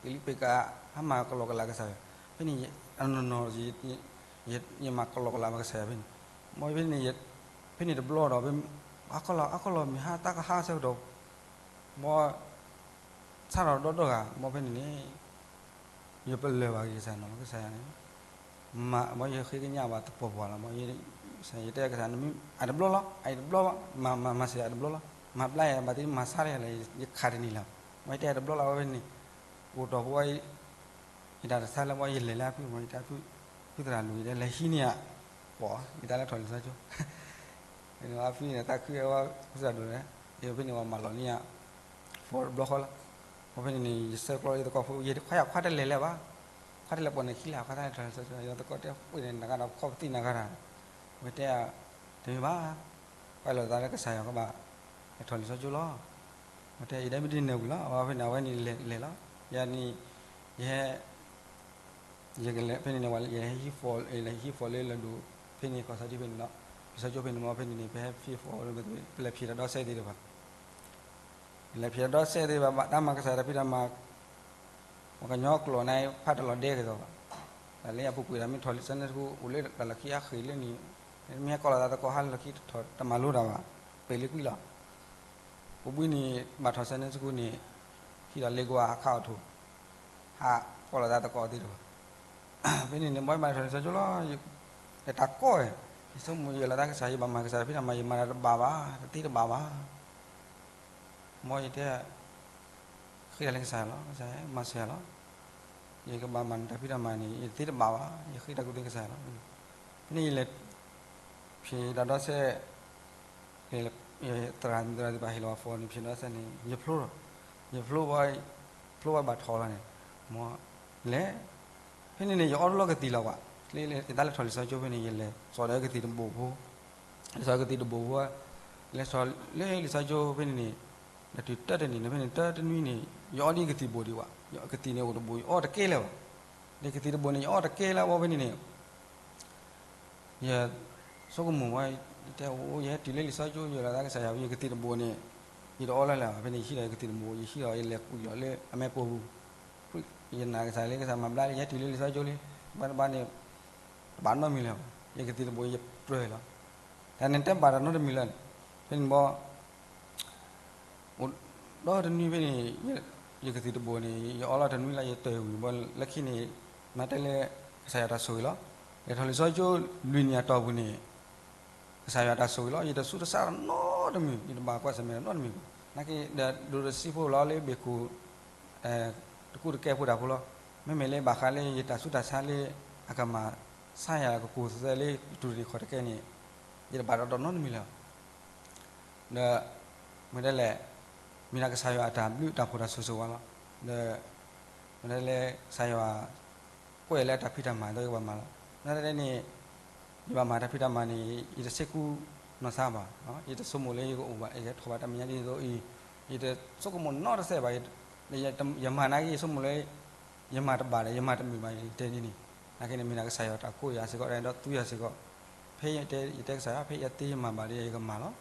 ပ့ၤလံပ့ၤကၤ ဟးမၤကလီကလီကစၢ်ယွၤ, ဖဲန့ၣ် အနီၢ်နီၢ် ယမၤကလီကလီမၤကစၢ်ယွၤဖဲန့ၣ်, မ်ဖဲန့ၣ် ဖဲန့ၣ်တဘျီဒီး အကလီ အကလီ မ့ၢ်ဟါတၢ်ကဟါဆၢကတီၢ် ဘီ ဆါထီၣ်ဒီဒီဂၤ မ်ဖဲန့ၣ်န့ၣ် ယပလၢၢ်ဘၣ်က့ၤကစၢ်နီၤ ကစၢ်ယွၤန့ၣ်, မ်ယဃ့ကညးဘၣ်သပှၢ်ပှၢ်လီၤ, မ်ယတဲကစၢ် အတဘျီလီၤ အတဘျီဘၣ်, မၤမၤစၢၤအတဘျီလီၤ, မၤဘျါယၤဘၣ်သ့ၣ် မၤဆါတဂၤလၢ ယခးတန့ၢ်လၢၤ, မ်ယတဲအတဘျီလီၤ ဝဲဖဲန့ၣ်, အိၣ်တီၢ်ဖိ ယတၢ်တဆါလၢ မ်ယလဲၤလၢအဖု မ်ယတဲအဖု, ဖုသရၣ်လူၤ ယတဲလဲၤဟံးန့ၢ်ဧါ, ပှၤ ယတၢ်လဲၤထီၣ်လံာ်စီဆှံ ဖဲန့ၣ်အဖုန့ၣ် သးခုဝဲ ဖုသရၣ်လူၤန့ၣ်, ဖဲန့ၣ်ပှၤမၤလီၤန့ၢ်ဧါ, form တဘျီဃီလီၤ, ဖဲန့ၣ်န့ၣ် ယဆၢကျီယသကိးဖိ ယခွါယခွါတလဲၤလၢၤဘၣ်, ခွါတလဲၤပိာ်န့ၣ်ခံလၢၤ ခွါတလဲၤထီၣ်လံာ်စီဆှံ ယသကိးတဲ ပှ့ၤန့ၣ်နဂၤဒီး ခီၣ်ပသံၣ်နဂၤဒီး, ဝဲတဲ တမ့ၢ်ဘၣ်, ပှၤလီၤသးလၢကစၢ်ယွၤကဘၣ် လဲၤထီၣ်လံာ်စီဆှံလီၤ, ဝဲတဲ ယတဲမ့ၢ်ဒ်န့ၣ်ဝံၤလီၤ, အဝဲဖဲန့ၣ် အဝဲန့ၣ်လဲၤလီၤ, ယၤန့ၣ် ယဟဲ ယကလဲၤ ဖဲန့ၣ်န့ၣ် ဝဲ ယဟဲဟံး form လၢ ဟံး form လၢလၢဒိၣ် ဖဲန့ၣ် ကီၢ်စီဒံဖဲန့ၣ်လီၤ, လံာ်စီဆှံဖဲန့ၣ် မ်ဖဲန့ၣ်န့ၣ် ပဟဲ fill form လၢ ပလဲၤဖံးတၢ်ဒီစဲးသ့ၣ်တဖၣ်, လဲၤဖံးတၢ်ဒီစဲးသ့ၣ်တဖၣ် ဘၣ်တၢ်မၤကစၢ်ယွၤတၢ်ဖံးတၢ်မၤ, ပှၤကညီကျိာ်န့ၣ် ဖးတလီၤဒဲက့ၤသိးဘၣ်, တၢ်လၢအပူၤကွံာ်တၢ်မ့ၢ်ထီၣ်လံာ်စီဆှံ Sunday school အိၣ်လၢတၢ်လီၢ်ခံအဃ့ၢ်လၢန့ၣ်, မ့ၢ်ဟဲကိးလီၤသးသကိးဟါလီၢ်ခံတထီၣ်တၢ်မၤလိတၢ်ဘၣ်, ပှ့ၤလၢကွံလီၤ ပူၤဘံန့ၣ် ဘၣ်ထီၣ် Sunday school န့ၣ် ဟံးဒီးလ့ကွၢ်ဟးခးအီၣ်ထိၣ်, ဟးကိးလီၤသးသကိးသ့ၣ်တဖၣ်, ဖဲန့ၣ်န့ၣ် ဘၣ်ယဘၣ်ထီၣ်လံာ်စီဆှံလီၤ, ယတၢ်ကီဝဲ, ယဆိကမိၣ်ယလီၤသးကစၢ် ယဘၣ်မၤကစၢ်တၢ်ဖံးတၢ်မၤ ယမၤတၢ်တဘၣ်ဘၣ် တသ့တဘၣ်ဘၣ်, မ်ယတဲ ဃ့တၢ်လၢကစၢ်ယွၤလီၤ, ကစၢ်ယွၤမၤစၢၤယၤလီၤ, ယကဘၣ်မၤနတၢ်ဖံးတၢ်မၤန့ၣ် ယတသ့တဘၣ်ဘၣ်, ယဃ့တၢ်ကူၣ်သ့ကစၢ်ယွၤလီၤ, ဖဲန့ၣ်ယလဲၤ ဖံးတၢ်ဒီစဲး သရၣ်သရၣ်သ့ၣ်တဖၣ်ဟ့ၣ်လီၤ form န့ၣ် ဖံးဒီစဲးန့ၣ် ယဖျိလီၤ, ယဖျိဘၣ်, ဖျိဘၣ်ဘၣ်ထီၣ်လီၤန့ၣ်, မ်လဲၤ, ဖဲန့ၣ်န့ၣ် ယအီတလီၢ်ကသံၣ်လၢၤဘၣ်, လၢယတၢ်လဲၤထီၣ်လံာ်စီဆှံဖဲန့ၣ် ယလဲၤစိာ်ဒီးကသံၣ်တဘိၣ်ဖိ, လဲၤစိာ်ကသံၣ်တဘိၣ်ဖိ, လဲၤစိာ်လၢလံာ်စီဆှံဖဲန့ၣ်န့ၣ်, ဒီးတုၤတၢတနံၤန့ၣ် ဖဲန့ၣ် တၢတနွံန့ၣ် ယအီဒ်ကသံၣ်ဘိၣ်ဒံးဘၣ်, ယကသံၣ်န့ၣ်အိၣ်တဘိၣ် ယအီတကဲလၢၤဘၣ်, ဒီးကသံၣ်တဘိၣ်န့ၣ် ယအီတကဲလၢၤဘၣ်ဖဲန့ၣ်န့ၣ် ယဆိကမိၣ်ဝဲ, ယတဲအိၣ် ယဟဲတုၤလၢလံာ်စီဆှံ ယလီၤသးကစၢ်ယွၤ ယကသံၣ်တဘိၣ်န့ၣ်, ယတအီလၢၤလၢၤဘၣ်, ဖဲန့ၣ်ယဟံးဒီးယကသံၣ်တဘိၣ် ယဟံးဒီးယလဲၤကွံာ်လီၤလၢအမဲာ်ပိာ်ပူၤ, ယနာ်ကစၢ်လၢကစၢ်မၤဘျါလံ ယဟဲတုၤလၢလံာ်စီဆှံလံ, ဘၣ်တဘၣ်န့ၣ်, တဘၣ်နီတမံၤလၢၤဘၣ်, ယကသံၣ်တဘိၣ် ယပြၢလီၤ, တၢ်န့ၣ်တဘၣ်တၢ်နီတမံၤလၢၤ, ဖဲန့ၣ်ဘၣ် အိၣ်ဒီတနွံဖဲန့ၣ်, ယကသံၣ်တဘိၣ်န့ၣ် ယအီလီၤတနွံလၢယတၢၢ်ဝံၤဘၣ်လၢခံန့ၣ်, မ့ၢ်တဲလၢ ကစၢ်ယွၤတၢ်ဆိၣ်ဂ့ၤလီၤ, လဲၤထီၣ်လံာ်စီဆှံလွံၢ်နံၣ်အတီၢ်ပူၤန့ၣ်, ကစၢ်ယွၤတၢ်ဆိၣ်ဂ့ၤလီၤ ယတဆူတစၢ်နီတမံၤ ယတဘၣ်ကွၢ်ဆၢၣ်မဲာ်နီတမံၤ, နာ်က့ဒီးဒိးတဆံဖိလီၤလၢဘ့ၣ်ခိၣ် တကူတကဲဖိတၢ်ဖိလီၤ, မ့မ့ၢ်လၢဘၣ်ဃးလၢယတၢ်ဆူးတၢ်ဆါလၢ အကမၤဆါယၤကကိၢ်သဲလၢတူၢ်တနံၤခီၣ်တကဲန့ၣ်, ယတဘၣ်တၢ်နီတမံၤလၢၤ, ဒီး မ့ၢ်တဲလဲၣ်, မ့ၢ်ဒၣ်ကစၢ်ယွၤအတၢ်ဘျုးတၢ်ဖှိၣ်တၢ်ဆိၣ်ဂ့ၤဝဲလီၤ, ဒီး မ့ၢ်ဒ်လဲၣ် ကစၢ်ယွၤ ကွဲးလၢအတၢ်ဖံးတၢ်မၤဒီးကဘၣ်မၤလီၤ. မ့ၢ်ဒ်လဲၣ်န့ၣ် ယဘၣ်မၤတၢ်ဖံးတၢ်မၤန့ၣ် ယတစ့ၢ်ကူၣ်နီၢ်သးဘၣ်, ယတဆိကမိၣ်လၢယကအိၣ်ဘၣ် ယကထီၣ်ဘၣ်တၢ်မဲာ်ညါဒ်သိးအံၤ, ယတဆိကမိၣ်နီတစဲးဘၣ်, ယမၤနာ်က့ ယဆိကမိၣ်လၢ ယမၤတဘၣ်ဒီး ယမၤတမုာ်ဘၣ် ယတဲဒ်န့ၣ်, နာ်က့န့ၣ် မ့ၢ်ဒၣ်ကစၢ်ယွၤတၢ်ကိးယၤစ့ၢ်ကီး ဒီးသူယၤစ့ၢ်ကီး, ဖဲယတဲ ယတဲကစၢ်ယွၤ ဖဲယတဲယမၤဘၣ်ဒီး ယကမၤလီၤ.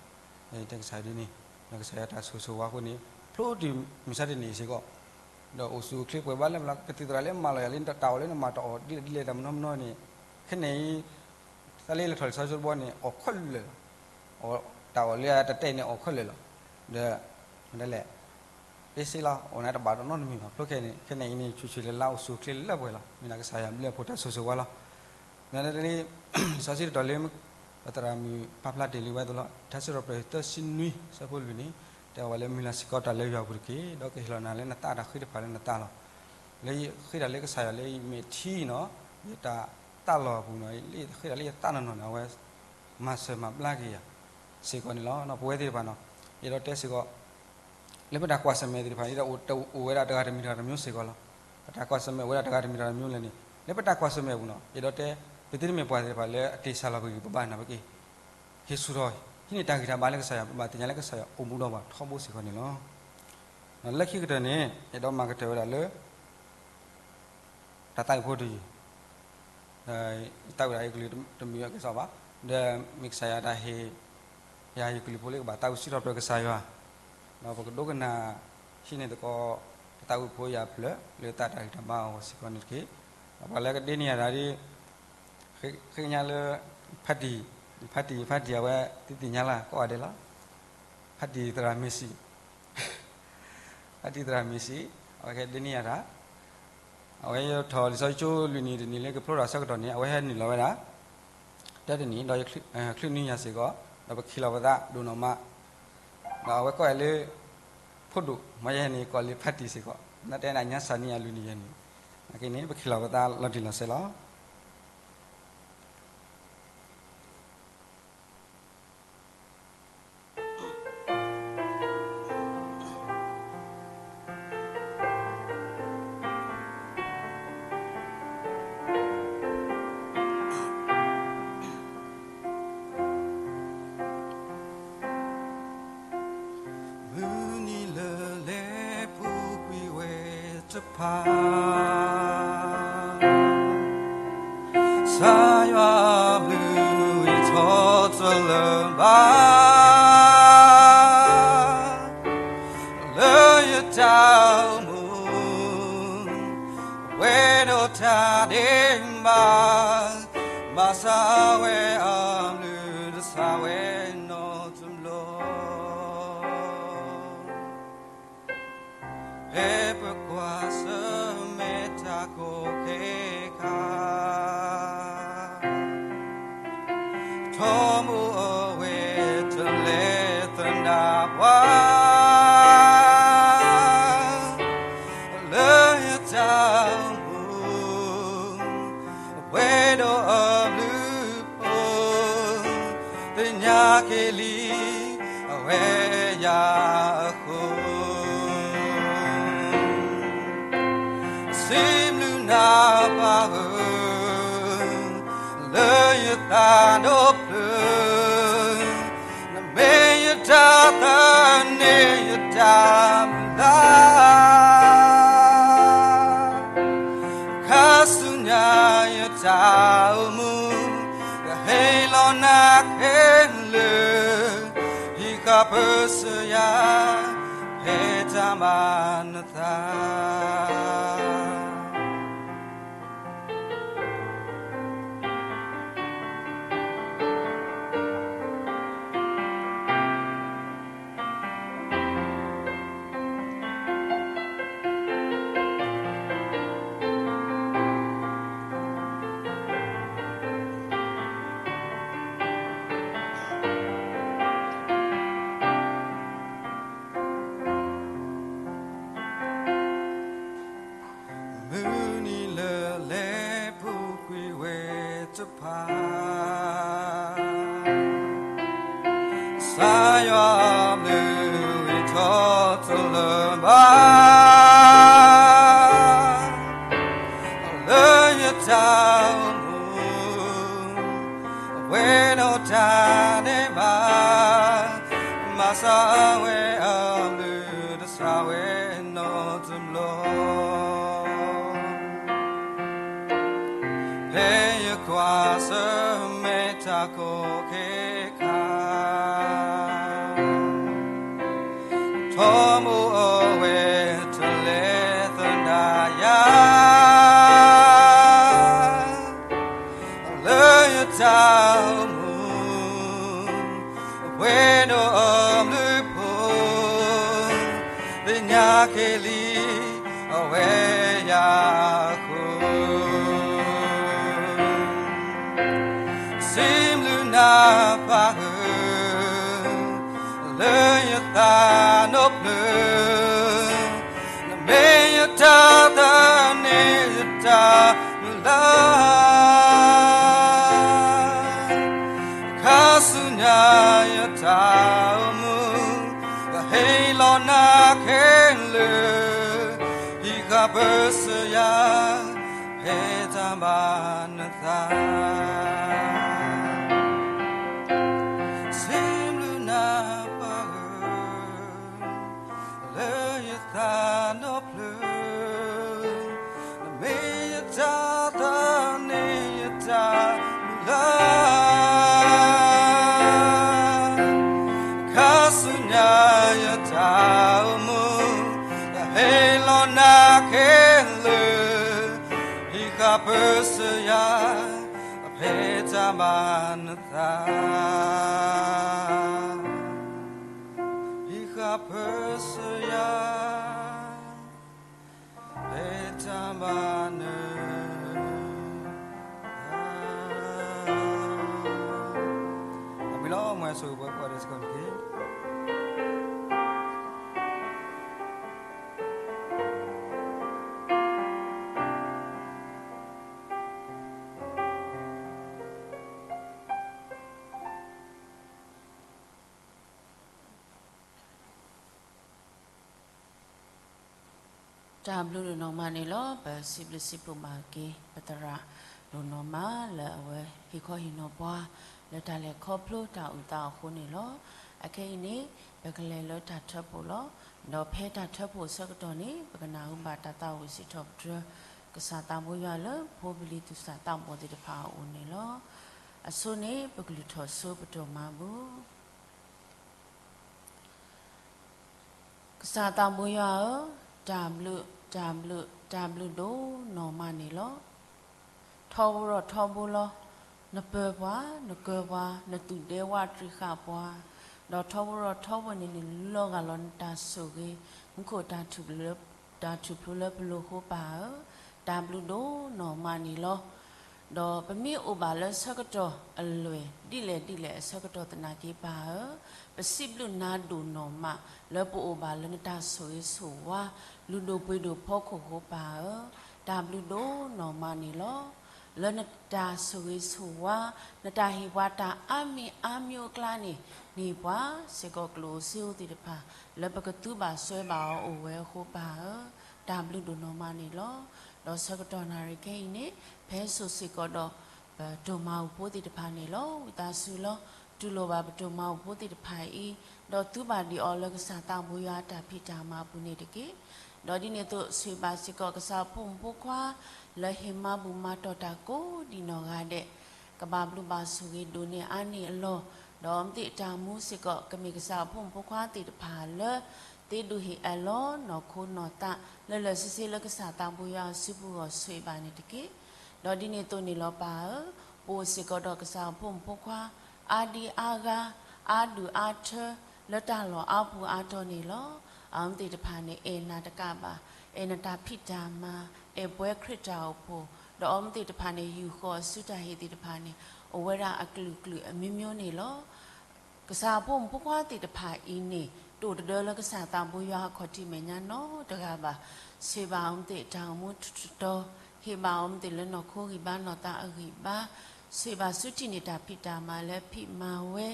ယတဲကစၢ်ယွၤဒ်န့ၣ်, ဒီးကစၢ်ယွၤတၢ်ဆိၣ်ဂ့ၤဆိၣ်ဝါအဃိန့ၣ် ဖျိတုၤမုၢ်ဆါတနံၤအံၤစ့ၢ်ကီး, ဒီးအိၣ်ဆူၣ်အိၣ်ချ့ပှဲၤဘၣ်လၢ်လၢ် ကသံၣ်သရၣ်လၢမၤလီၤယၤလၢ တၢ်အီၣ်လၢနမၤတၢ်အီၣ်ဒ်လဲၣ်ဒ်လဲၣ် တၢ်မနီမနီန့ၣ်, ခဲန့ၣ်အံၤ တၢ်လၢလဲၤထီၣ်လံာ်စီဆှံတဘီန့ၣ် အီၣ်ခဲလၢာ်လီၤ. တၢ်အီၣ်လၢတၢ်တဲန့ၣ် အီၣ်ခဲလၢာ်လီၤ. ဒီး မ့ၢ်ဒ်လဲၣ် ပ့စ့လီၤ အိၣ်နတဘၣ်တနီတမံၤဘၣ် ဖျိခဲန့ၣ်, ခဲန့ၣ်အံၤန့ၣ် ဆူၣ်ဆူၣ်လၢ်လၢ် အိၣ်ဆူၣ်အိၣ်ချ့လၢပှဲၤလီၤ. မ့ၢ်ဒၣ်ကစၢ်ယွၤဘျုးအဖိတၢ်ဆိၣ်ဂ့ၤဆိၣ်ဝါလီၤ. မ့ၢ်ဒ်လဲၣ် လံာ်စီဆှံတတီၤလၢ ပသရၣ်မုၣ်ပာ်ဖျါတ့ၢ်လံဝဲအသိးလီၤ. ထါစံးထီၣ်ပတြၢၤသၢဆံနွံ ဆၢဖိလွံၢ်န့ၣ် တဲဝဲလၢ မုၢ်လၢ်စ့ၢ်ကီးတၢ်လၢယွၤအပူၤတက့ၢ်, ဒီးကဟ့ၣ်လီၤနၤလၢနသးတၢ်ဃံတဖၣ်လၢနသးလီၤ. လၢယဃ့တၢ်လၢကစၢ်ယွၤလၢယမဲာ်ထံနီၤ, ယတၢ်သးလီၤအပူၤနီၤ, လၢယဃ့တၢ်လၢယသးနီၢ်နီၢ်န့ၣ် အဝဲ မၤစၢၤမၤဘျါက့ၤယၤ စ့ၢ်ကီးန့ၣ်လီၤ. ပဝဲသ့ၣ်တဖၣ်နီၤ, ယအဲၣ်ဒိးတဲစ့ၢ်ကီး လၢပတၢ်ကွၢ်ဆၢၣ်မဲာ်သ့ၣ်တဖၣ် ယအဲၣ်ဒိးအိၣ်ဝဲဒၣ်တဂၤတမံၤတဂၤတမံၤစ့ၢ်ကီးလီၤ. ပတၢ်ကွၢ်ဆၢၣ်မဲာ်အိၣ်ဝဲဒၣ်တဂၤတမံၤတဂၤတမံၤလဲၣ်န့ၣ်, လၢပတၢ်ကွၢ်ဆၢၣ်မဲာ်အပူၤနီၤ, ယအဲၣ်ဒိးတဲ ပသုတမ့ၢ်ပှၤသ့ၣ်တဖၣ်လၢအတ့ၢ်ဆါလီၤပဂံၢ်ပဘါန့ၣ် ပကဟ့ၣ်ဆူၣ်ထီၣ် ဟံးန့ၢ်တၢ်ဂံၢ်တၢ်ဘါလၢကစၢ်ယွၤ, ပဘၣ်သ့ၣ်ညါလၢကစၢ်ယွၤအိၣ်ဘူးဒီးပှၤထီဘိစ့ၢ်ကီးန့ၣ်လီၤ. လၢခံကတၢၢ်န့ၣ် အဲၣ်ဒိးမၤကတၢၢ်ဝဲဒၣ်လၢ တၢ်သးဝံၣ်ဖိတယုၢ်, ဒီးယသးဝံၣ်ဒၣ်ယကလုၢ်တမုာ်အကစီၣ်ဘၣ်, ဒီးမ့ၢ်ကစၢ်ယွၤတၢ်ဟ့ၣ် ယၤယကလုၢ်ဖိလၢကဘၣ်သးဝံၣ်စံးထီၣ်ပတြၢၤကစၢ်ယွၤ, ဒီးပကဒိကနၣ်ဟံးန့ၢ်သကိး တၢ်သးဝံၣ်ဖိယာ်ဖျၢၣ် လၢသးတၢ်ဂံၢ်တၢ်ဘါအဂီၢ်စ့ၢ်ကီးန့ၣ်တက့ၢ်. ဒီးပှၤလၢကဒ့န့ၢ်ယၤဒၣ်ဒ် ဃ့ကညါလၢ ဖါတံၢ်, ဖါတံၢ်, ဖါတံၢ်အဝဲသ့ၣ်သ့ၣ်ညါလၢကိးဂၤဒဲးလီၤ. ဖါတံၢ်သရၣ်မ့ၢ်စံး ဖါတံၢ်သရၣ်မ့ၢ်စံး အဝဲကဒ့န့ၢ်ယၤတၢ်, အဝဲယထီၣ်လံာ်စီဆှံကၠိလွံၢ်နံၣ်တနံၣ်လၢကဖျိထီၣ်အဆၢကတီၢ်န့ၣ် အဝဲဟဲနုာ်လီၤဝဲဒၣ် တၢတနံၣ် ဒီးယချုးနွံယၤစ့ၢ်ကီး, ဒီးပခံးလီၤပသးဒိၣ်နီၢ်မး, ဒီးအဝဲကိးယၤလၢ ဖိဒိၣ်, မ့ၢ်ယဲန့ၣ် ကိးလၢဖါတံၢ်စ့ၢ်ကီး, နတဲနညါစၢ်နံၣ်ယၤလွံၢ်နံၣ်ယဲန့ၣ်, နာ်က့န့ၣ် ပခံးလီၤပသးလီၤတံၢ်လီၤဆဲးလီၤ. မုၢ်နံၤလၢလဲၤပူၤကွံာ်ဝဲတဖၣ်, ကစၢ်ယွၤဘျုးဝံၤထီၣ်တလၢဘၣ်, လၢယတၢ်အိၣ်မူ အဝဲဒီးတၢ်ဒ့မး, ဘၣ်ဆၣ်ဝဲအဘျုးတစၢ်ဝဲနီတဘျီ. ဖဲပကွၢ်ဆၢၣ်မဲာ်တၢ်ကိးခဲခါ, ထီဘိအဝဲတလဲၤသဒၣ်ပှၤ, လၢယတၢ်အိၣ်မူ အဝဲဒီးအဘျုးအဖှိၣ်, သ့ၣ်ညါက့ၤလံ အဝဲယၤအဃိ, စံးဘျုးနၤပၢ်ဧၢ, လၢယသးဒီဖျၢၣ်, နမ့ၢ်ယတၢ်သးန့ၣ်ယတၢ်မုၢ်လၢ် ခါဆူညါယတၢ်အိၣ်မူ, ကဟ့ၣ်လီၤနၤခဲလၢာ်, ဟံးဃာ်ပၢဆှၢယၤ, ဖဲတၢ်မၤနသး. မုၢ်နံၤလၢလဲၤပူၤကွံာ်ဝဲတဖၣ်, ကစၢ်ယွၤဘျုးဝံၤထီၣ်တလၢဘၣ်. စးဝဲအဘျုးတစးဝဲနီတဘျီ, ဖဲယကွၢ်ဆၢၣ်မဲာ်တၢ်ကိးခဲခါ, ထီဘိအိၣ်ဝဲတလဲသဒၣ်ယၤ လၢယတၢ်အိၣ်မူ အပှဲၤဒီးအဘျုးအဖှိၣ်, သ့ၣ်ညါခဲလံ အဝဲယၤအဃိ, စံးဘျုးနၤပၢ်ဧၢ, လၢယသးနီဖျၢၣ် နမ့ၢ်ယတၢ်သးန့ၣ်ယတၢ်မုၢ်လၢ်, ခါဆူညါယတၢ်အိၣ်မူ ကဟ့ၣ်လီၤနၤခဲလၢာ်, ဟံးဃာ်ပၢၢ်ဆၢယၤ ဖဲတၢ်ဘၣ်နသး စံးဘျုးနၤပၢ်ဧၢ, လၢယသးနီဖျၢၣ် နမ့ၢ်ယတၢ်သးန့ၣ်ယတၢ်မုၢ်လၢ်, ခါဆူညါယတၢ်အိၣ်မူ ကဟ့ၣ်လီၤနၤခဲလၢာ်, ဟံးဃာ်ပၢၢ်ဆၢယၤ ဖဲတၢ်ဘၣ်နသး, ဟံးဃာ်ပၢၢ်ဆၢယၤ ဖဲတၢ်ဘၣ်နသး, အမ့ၢ်လီၤ မ်ယွၤဆိၣ်ဂ့ၤပှၤကိးဂၤဒဲးစ့ၢ်ကီးတက့ၢ်. တၢ်ဘျုးဒိၣ်နီၢ်မးန့ၣ်လီၤ. ပစံးဘျုးစံးဖှိၣ်ဘၣ်က့ၤ ပသရၣ်ဒိၣ်နီၢ်မး လၢအဝဲဟ့ၣ်ခီဟ့ၣ်နီၤပှၤ လၢတၢ်လဲၤခီဖျိတၢ်အုၣ်သးအဃိန့ၣ်လီၤ. အခဲအံၤန့ၣ် ပကလဲၤလၢတၢ်ထၢဖှိၣ်လီၤ. ဒီးဖဲတၢ်ထၢဖှိၣ်အဆၢကတီၢ်န့ၣ် ပကနၢ်ဟူဘၣ်တၢ်သးဝံၣ်စံးထီၣ်ပတြၢၤ ကစၢ်သးဘိယွၤလၢ ဖိပလံၤသူၣ်စၢ်သးဘီၣ်သ့ၣ်တဖၣ်အအိၣ်န့ၣ်လီၤ. အဆိန့ၣ် ပကလုၢ်ထီၣ်ဆိပတိၢ်မၤဘူၣ် ကစၢ်သးဘိယွၤဧၢ, တၢ်ဘျုး, တၢ်ဘျုး, တၢ်ဘျုးဒိၣ်နီၢ်မးန့ၣ်လီၤ. ထီဘိဒီးထီဘိလီၤ. နပၢၤပှၤ, နကၢၤပှၤ, နသူၣ်ဒဲဝးတရံးဃာ်ပှၤ, ဒီးထီဘိဒီးထီဘိန့ၣ်န့ၣ် လီၤဂာ်လီၤနတၢ်ဆိၣ်ဂ့ၤ, မူခိၣ်တၢ်ထူၣ်ဖျိးလၢပလိၤအဃိပၢ်ဧၢ, တၢ်ဘျုးဒိၣ်နီၢ်မးန့ၣ်လီၤ. ဒီးပမ့ၢ်အိၣ်ဘၣ်လၢဆၢကတီၢ်အလွဲၢ် ဒ်လဲၣ်ဒ်လဲၣ်အဆၢကတီၢ်သနာ်က့ပၢ်ဧၢ, ပစံးဘျုးနၤဒိၣ်နီၢ်မး လၢပအိၣ်ဘၣ်လၢနတၢ်ဆိၣ်ဂ့ၤဆိၣ်ဝါ လုၢ်ဒိၣ်ပှ့ၤဒိၣ်ဖီခိၣ်အဃိပၢ်ဧၢ, တၢ်ဘျုးဒိၣ်နီၢ်မးန့ၣ်လီၤ. လၢနတၢ်ဆိၣ်ဂ့ၤဆိၣ်ဝါ နတၢ်ဟ့ၣ်ပှၤတၢ်အါမံၤအါမံၤအကျါန့ၣ် န့ၢ်ပှၤစ့ၢ်ကီးကျိၣ်ဧိၤစ့ဧိၤသ့ၣ်တဖၣ် လၢပကသူဘၣ်စွဲဘၣ်အီၤအိၣ်ဝဲအဃိပၢ်ဧၢ, တၢ်ဘျုးဒိၣ်နီၢ်မးန့ၣ်လီၤ. ဒီးဆၢကတီၢ်နၣ်ရံၣ်ခဲအံၤန့ၣ် ဖဲစိၤစ့ၢ်ကီးဒီး ပတိၢ်မၤအိၣ်ဖိသ့ၣ်တဖၣ်န့ၣ်လီၤ. ဝံသးစူၤလီၤ. တူၢ်လိာ်ဘၣ်ပတိၢ်မၤအိၣ်ဖိသ့ၣ်တဖၣ်အံၤ, ဒီးသူဘၣ်ဒံးအီၤလၢကစၢ်သးဘိယွၤအတၢ်ဖံးတၢ်မၤအပူၤန့ၣ်တက့ၢ်. ဒီးဒ်န့ၣ်အသိး ဆိၣ်ဂ့ၤဘၣ်စ့ၢ်ကီးကစၢ်အဖိမုၣ်ဖိခွါ လၢဟ့ၣ်မၤဘူၣ်မၤတီၢ်တၢ်ကိးဒံးနီၢ်ဂၤဒဲး ကဘၣ်ဘျုးဘၣ်ဆိၣ်ဂ့ၤဒိၣ်န့ၢ်အါန့ၢ်အလီၢ်, ဒီးအဝဲသ့ၣ်အတၢ်အိၣ်မူစ့ၢ်ကီး ကမ့ၢ်ကစၢ်အဖိမုၣ်ဖိခွါသ့ၣ်တဖၣ်လၢ သ့ဒိၣ်ဟ့ၣ်အလီၤနီၢ်ခိနီၢ်သး လၢလၢာ်ဆ့ဆ့လၢကစၢ်သးဘိယွၤအစုပူၤအဂီၢ် ဆိၣ်ဂ့ၤဘၣ်န့ၣ်တက့ၢ်. ဒီးဒ်န့ၣ်အသိးန့ၣ်လီၤပၢ်ဧၢ, ပအိၣ်စ့ၢ်ကီးဒီးကစၢ်အဖိမုၣ်ဖိခွါ အါဒံအါဂၤ အါဒုၣ်အါထၢ လၢတၢ်လီၢ်အါပူၤအါတီၤန့ၣ်လီၤ. အဝဲသ့ၣ်တဖၣ်န့ၣ် အဲၣ်နၤတကးဘၣ်, အဲၣ်နတၢ်ဖံးတၢ်မၤ, အဲၣ်ပှဲၤခရံာ်တၢ်အိၣ်ဖှိၣ်, ဒီးအဝဲသ့ၣ်တဖၣ်န့ၣ် ယူၢ်ဃီၤအစုတၢ်ဟ့ၣ်သ့ၣ်တဖၣ်န့ၣ် အိၣ်ဝဲဒၣ်အကလုာ်ကလုာ်အမျိုးမျိုးန့ၣ်လီၤ. ကစၢ်အဖိမုၣ်ဖိခွါသ့ၣ်တဖၣ်အံၤန့ၣ် တအိၣ်တဒၢလၢကစၢ်သးဘိယွၤအခီၣ်ထံးမဲာ်ညါနီတဂၤဘၣ်. ဆိၣ်ဂ့ၤဘၣ်အဝဲသ့ၣ်တၢ်အိၣ်မူထူးထူးတီၤတီၤ, ဟ့ၣ်ဘၣ်အဝဲသ့ၣ်လၢနီၢ်ခိဂံၢ်ဘါနီၢ်သးအဂံၢ်ဘါ, ဆိၣ်ဂ့ၤဘၣ်ဆူထံၣ်န့ၢ်တၢ်ဖံးတၢ်မၤလၢဖံးမၤဝဲ,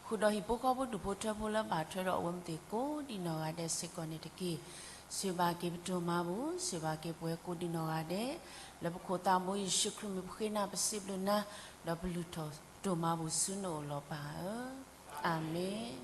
ဃုာ်ဒီးဟံၣ်ဖိဃီဖိဒူၣ်ဖိထၢဖိလၢဘၣ်ထွဲဒီးအဝဲသ့ၣ်ကိးဒံးနီၢ်ဂၤဒဲးစ့ၢ်ကီးန့ၣ်တက့ၢ်. ဆိၣ်ဂ့ၤဘၣ်က့ၤပတိၢ်မၤဘူၣ်, ဆိၣ်ဂ့ၤဘၣ်က့ၤပဝဲကိးဒံးနီၢ်ဂၤဒဲး, လၢပခိၣ်သးဘိယ့ၣ်ၡူးခရံာ်မံၤပဃ့နၤပစံးဘျုးနၤ, ဒီးပလုၢ်ထီၣ်တိၢ်မၤဘူၣ်ဆူနအိၣ်လီၤပၢ်ဧၢ, အၤမ့ၣ်.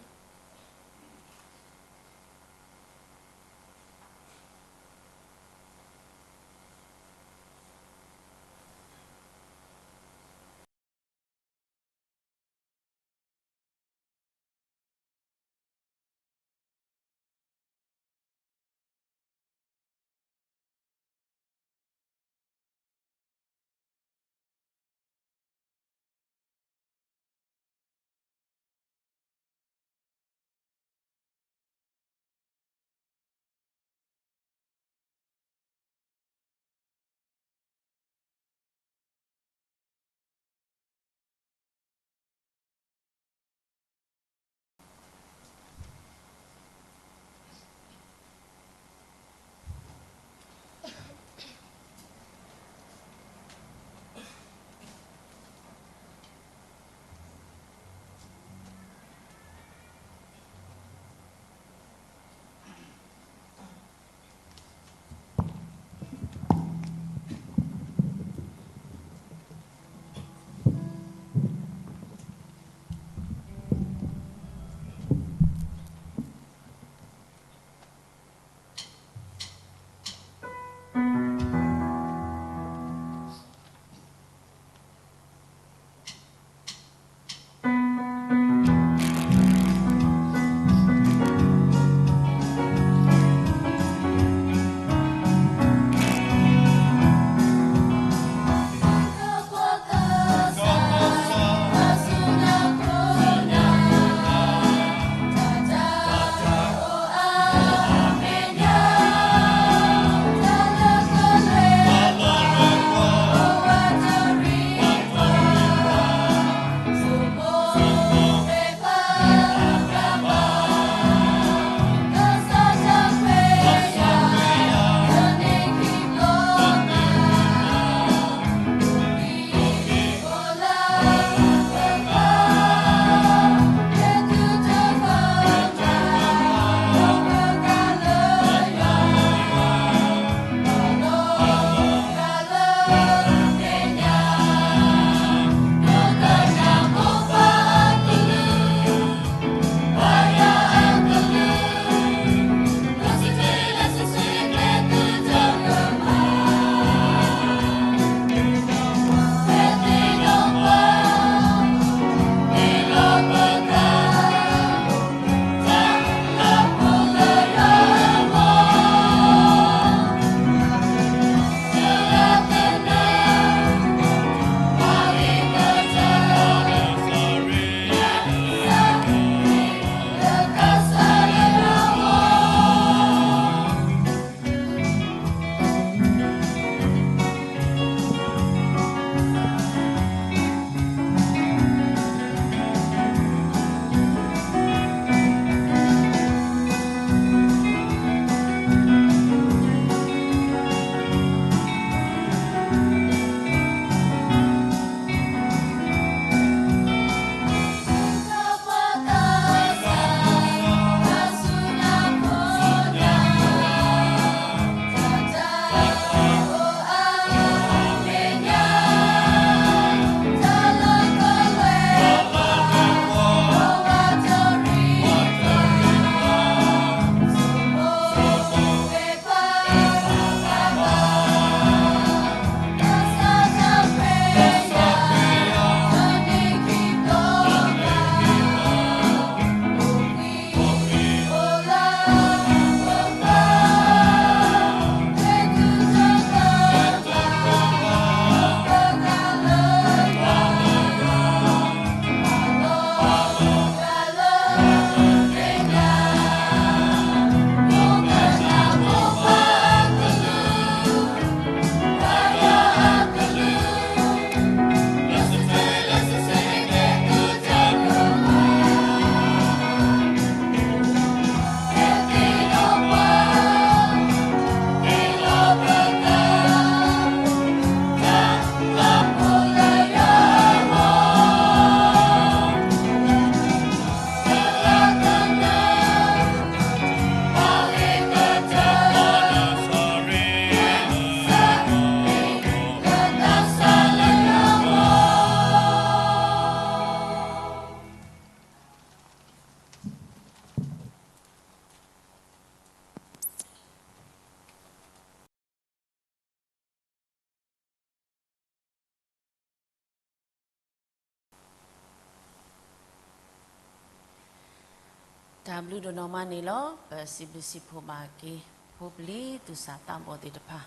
တၢ်ဘျုးဒိၣ်နီၢ်မးန့ၣ်လီၤ. ပစံးဘျုးစံးဖှိၣ်ဘၣ်က့ၤ ဖိပလံၤသူၣ်စၢ်သးဘီၣ်သ့ၣ်တဖၣ်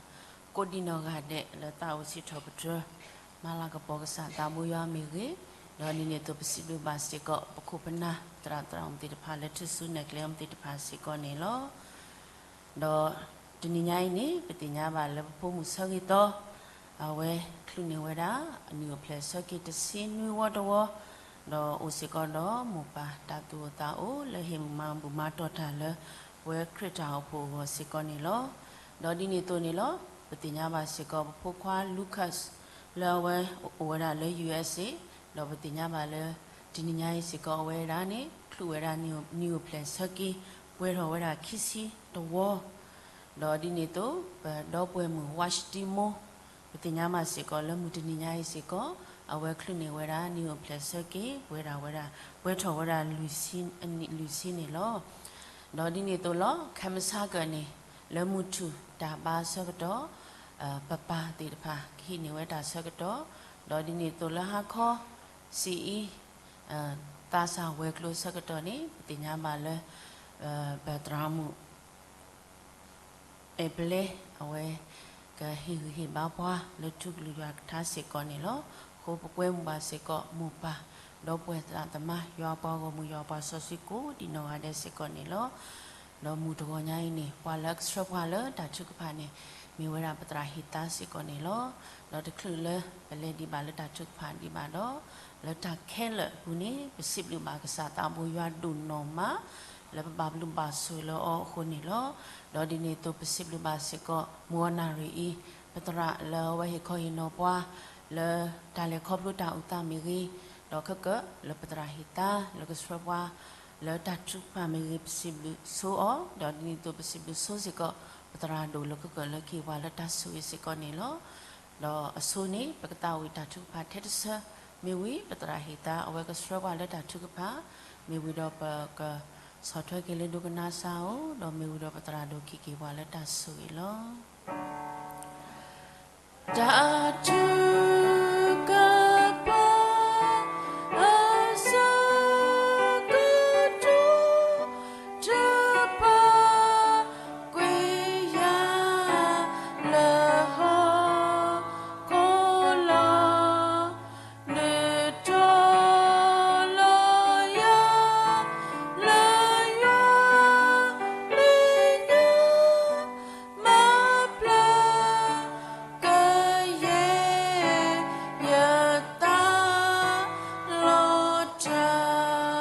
ကိးဒံးနီၢ်ဂၤဒဲး လၢသးအိၣ်စံးထီၣ်ပတြၢၤ မၤလၤကပီၤကစၢ်သးဘိယွၤမ့ၢ်ဂ့ၤ, ဒီးဒ်န့ၣ်အသိး ပစံးဘျုးဘၣ်စ့ၢ်ကီး ပခိၣ်ပနၢ် သရၣ်သရၣ်မုၣ်သ့ၣ်တဖၣ် လၢထူၣ်စုနဲၣ်ကျဲအီၤသ့ၣ်တဖၣ်စ့ၢ်ကီးန့ၣ်လီၤ. ဒီးတနံၤညါအံၤန့ၣ် ပသ့ၣ်ညါဘၣ်လၢပဖိမုၣ်ဆၢဂ့ၤသီ အဝဲချုးန့ၢ်ဝဲဒၣ် အနံၣ်အိၣ်ဖျဲၣ်ဆၢက့ၤတဆံနွံဝီတဝီ, ဒီးအိၣ်စ့ၢ်ကီးဒီးမိၢ်ပၢ်တၢ်သူၣ်အိၣ်သးအိၣ် လၢဟ့ၣ်မၤဘူၣ်မၤတီၢ်တၢ်လၢ ပဝဲခရံာ်တၢ်အိၣ်ဖှိၣ်အဂီၢ်စ့ၢ်ကီးန့ၣ်လီၤ. ဒီးဒ်န့ၣ်အသိးန့ၣ်လီၤ. ပသ့ၣ်ညါဘၣ်စ့ၢ်ကီး ပဖိခွါ Lucas လၢအဝဲအိၣ်ဝဲဒၣ်လၢ ယူအ့းအ့း ဒီးပသ့ၣ်ညါဘၣ်လၢ တနံၤညါအံၤစ့ၢ်ကီး အဝဲဒၣ်န့ၣ် ချုးဝဲဒၣ်နံၣ်အိၣ်ဖျဲၣ်ဆၢက့ၤ ပှဲၤထီၣ်ဝဲဒၣ်ခံဆံတဝီ, ဒီးဒ်န့ၣ်အသိး ပဒီပုၢ်ဝဲၢ်မုၣ် ဝါၡတံမိ ပသ့ၣ်ညါဘၣ်စ့ၢ်ကီး လၢမုၢ်တနံၤညါအံၤစ့ၢ်ကီး အဝဲချုးန့ၢ်ဝဲဒၣ်နံၣ်အိၣ်ဖျဲၣ်ဆၢက့ၤ ပှဲၤဒၣ်ဝဲဒၣ် ပှဲၤထီၣ်ဝဲဒၣ် လွံၢ်ဆံန့ၣ်လီၤ. ဒီးဒ်န့ၣ်အသိးလီၤ. ခဲမုၢ်ဆါကၢၢ်န့ၣ် လၢမုၢ်ထူၣ်တၢ်ဘါဆၢကတီၢ် ပပၢ်သ့ၣ်တဖၣ် ကဟံးန့ၢ်ဝဲတၢ်ဆၢကတီၢ်, ဒီးဒ်န့ၣ်အသိးလၢဟါခီ စံးအံၤ သးစၢ်ဝဲၤကျိၤဆၢကတီၢ်န့ၣ် ပသ့ၣ်ညါဘၣ်လၢ ပသရၣ်မုၣ် အဲၣ်ပလဲ အဝဲ ကဟ့ၣ်ဂံၢ်ဟ့ၣ်ဘါပှၤလၢထူကလုၢ်ယွၤကထါစ့ၢ်ကီးန့ၣ်လီၤ. အဃိပကွဲမုာ်ဘၣ်စ့ၢ်ကီး မိၢ်ပၢ် ဒီပုၢ်ဝဲၢ်သရၣ်သမါ ယွၤအပှၤဂီၢ်မုၢ် ယွၤအပှၤစီဆှံ ကိးဒံးနီၢ်ဂၤဒဲးစ့ၢ်ကီးန့ၣ်လီၤ. ဒီးမုၢ်တဂီၤညါအံၤန့ၣ် ပှၤလၢအကဆှၢပှၤလၢတၢ်ထုကဖၣ်န့ၣ် မ့ၢ်ဝဲဒၣ်ပသရၣ်ဟ့ၣ်သါစ့ၢ်ကီးန့ၣ်လီၤ. ဒီးတချုးလၢပလဲၤဒံးဘၣ်လၢတၢ်ထုကဖၣ်ဒံးဘၣ်ဒီး လၢတၢ်ခဲလၢာ်အပူၤန့ၣ် ပစံးဘျုးဘၣ်ကစၢ်သးဘိယွၤဒိၣ်နီၢ်မး လၢပဘၣ်ဘျုးဘၣ်ဆိၣ်ဂ့ၤလၢအီၤအဃိန့ၣ်လီၤ. ဒီးဒ်န့ၣ်အသိး ပစံးဘျုးဘၣ်စ့ၢ်ကီး မုၢ်အီနၣ်ရံၣ်အံၤ ပသရၣ်လၢအဝဲဟ့ၣ်ခီဟ့ၣ်နီၤပှၤ လၢတၢ်လဲၤခီဖျိတၢ်အိၣ်သးမ့ၢ်ဂ့ၤ, ဒီးခဲကၢၣ်လၢပသရၣ်ဟ့ၣ်သါ လၢကဆှၢပှၤ လၢတၢ်ထုကဖၣ်မ့ၢ်ဂ့ၤ ပစံးဘျုးဆိအီၤ, ဒီးဒ်န့ၣ်အသိး ပစံးဘျုးဆိစ့ၢ်ကီး ပသရၣ်ဒိၣ်လၢခဲကၢၣ်လၢကဟ့ၣ်ပှၤလၢတၢ်ဆိၣ်ဂ့ၤစ့ၢ်ကီးန့ၣ်လီၤ. ဒီးအဆိန့ၣ် ပကသးဝံၣ်တၢ်ထုကဖၣ်ထဲတဆၢ, မ့ၢ်ဝံၤ ပသရၣ်ဟ့ၣ်သါ အဝဲကဆှၢပှၤလၢတၢ်ထုကဖၣ်, မ့ၢ်ဝံၤဒီးပကဆီၣ်ထွဲက့ၤလၢဒိကနၣ်စၢ်အအိၣ်, ဒီးမ့ၢ်ဝံၤဒီးပသရၣ်ဒိၣ်ကဟ့ၣ်က့ၤပှၤလၢတၢ်ဆိၣ်ဂ့ၤလီၤ. တၢ်ထုကဖၣ် အဆၢကတီၢ် ထုကဖၣ်ကွံာ်ယၤ လၢဟီၣ်ခိၣ်လီၤ. နုာ်ထီၣ်လီၤယၤ လၢယွၤလၢညါ မၤပျၢ်ကယဲၢ်ယသးလီၤတၢ်,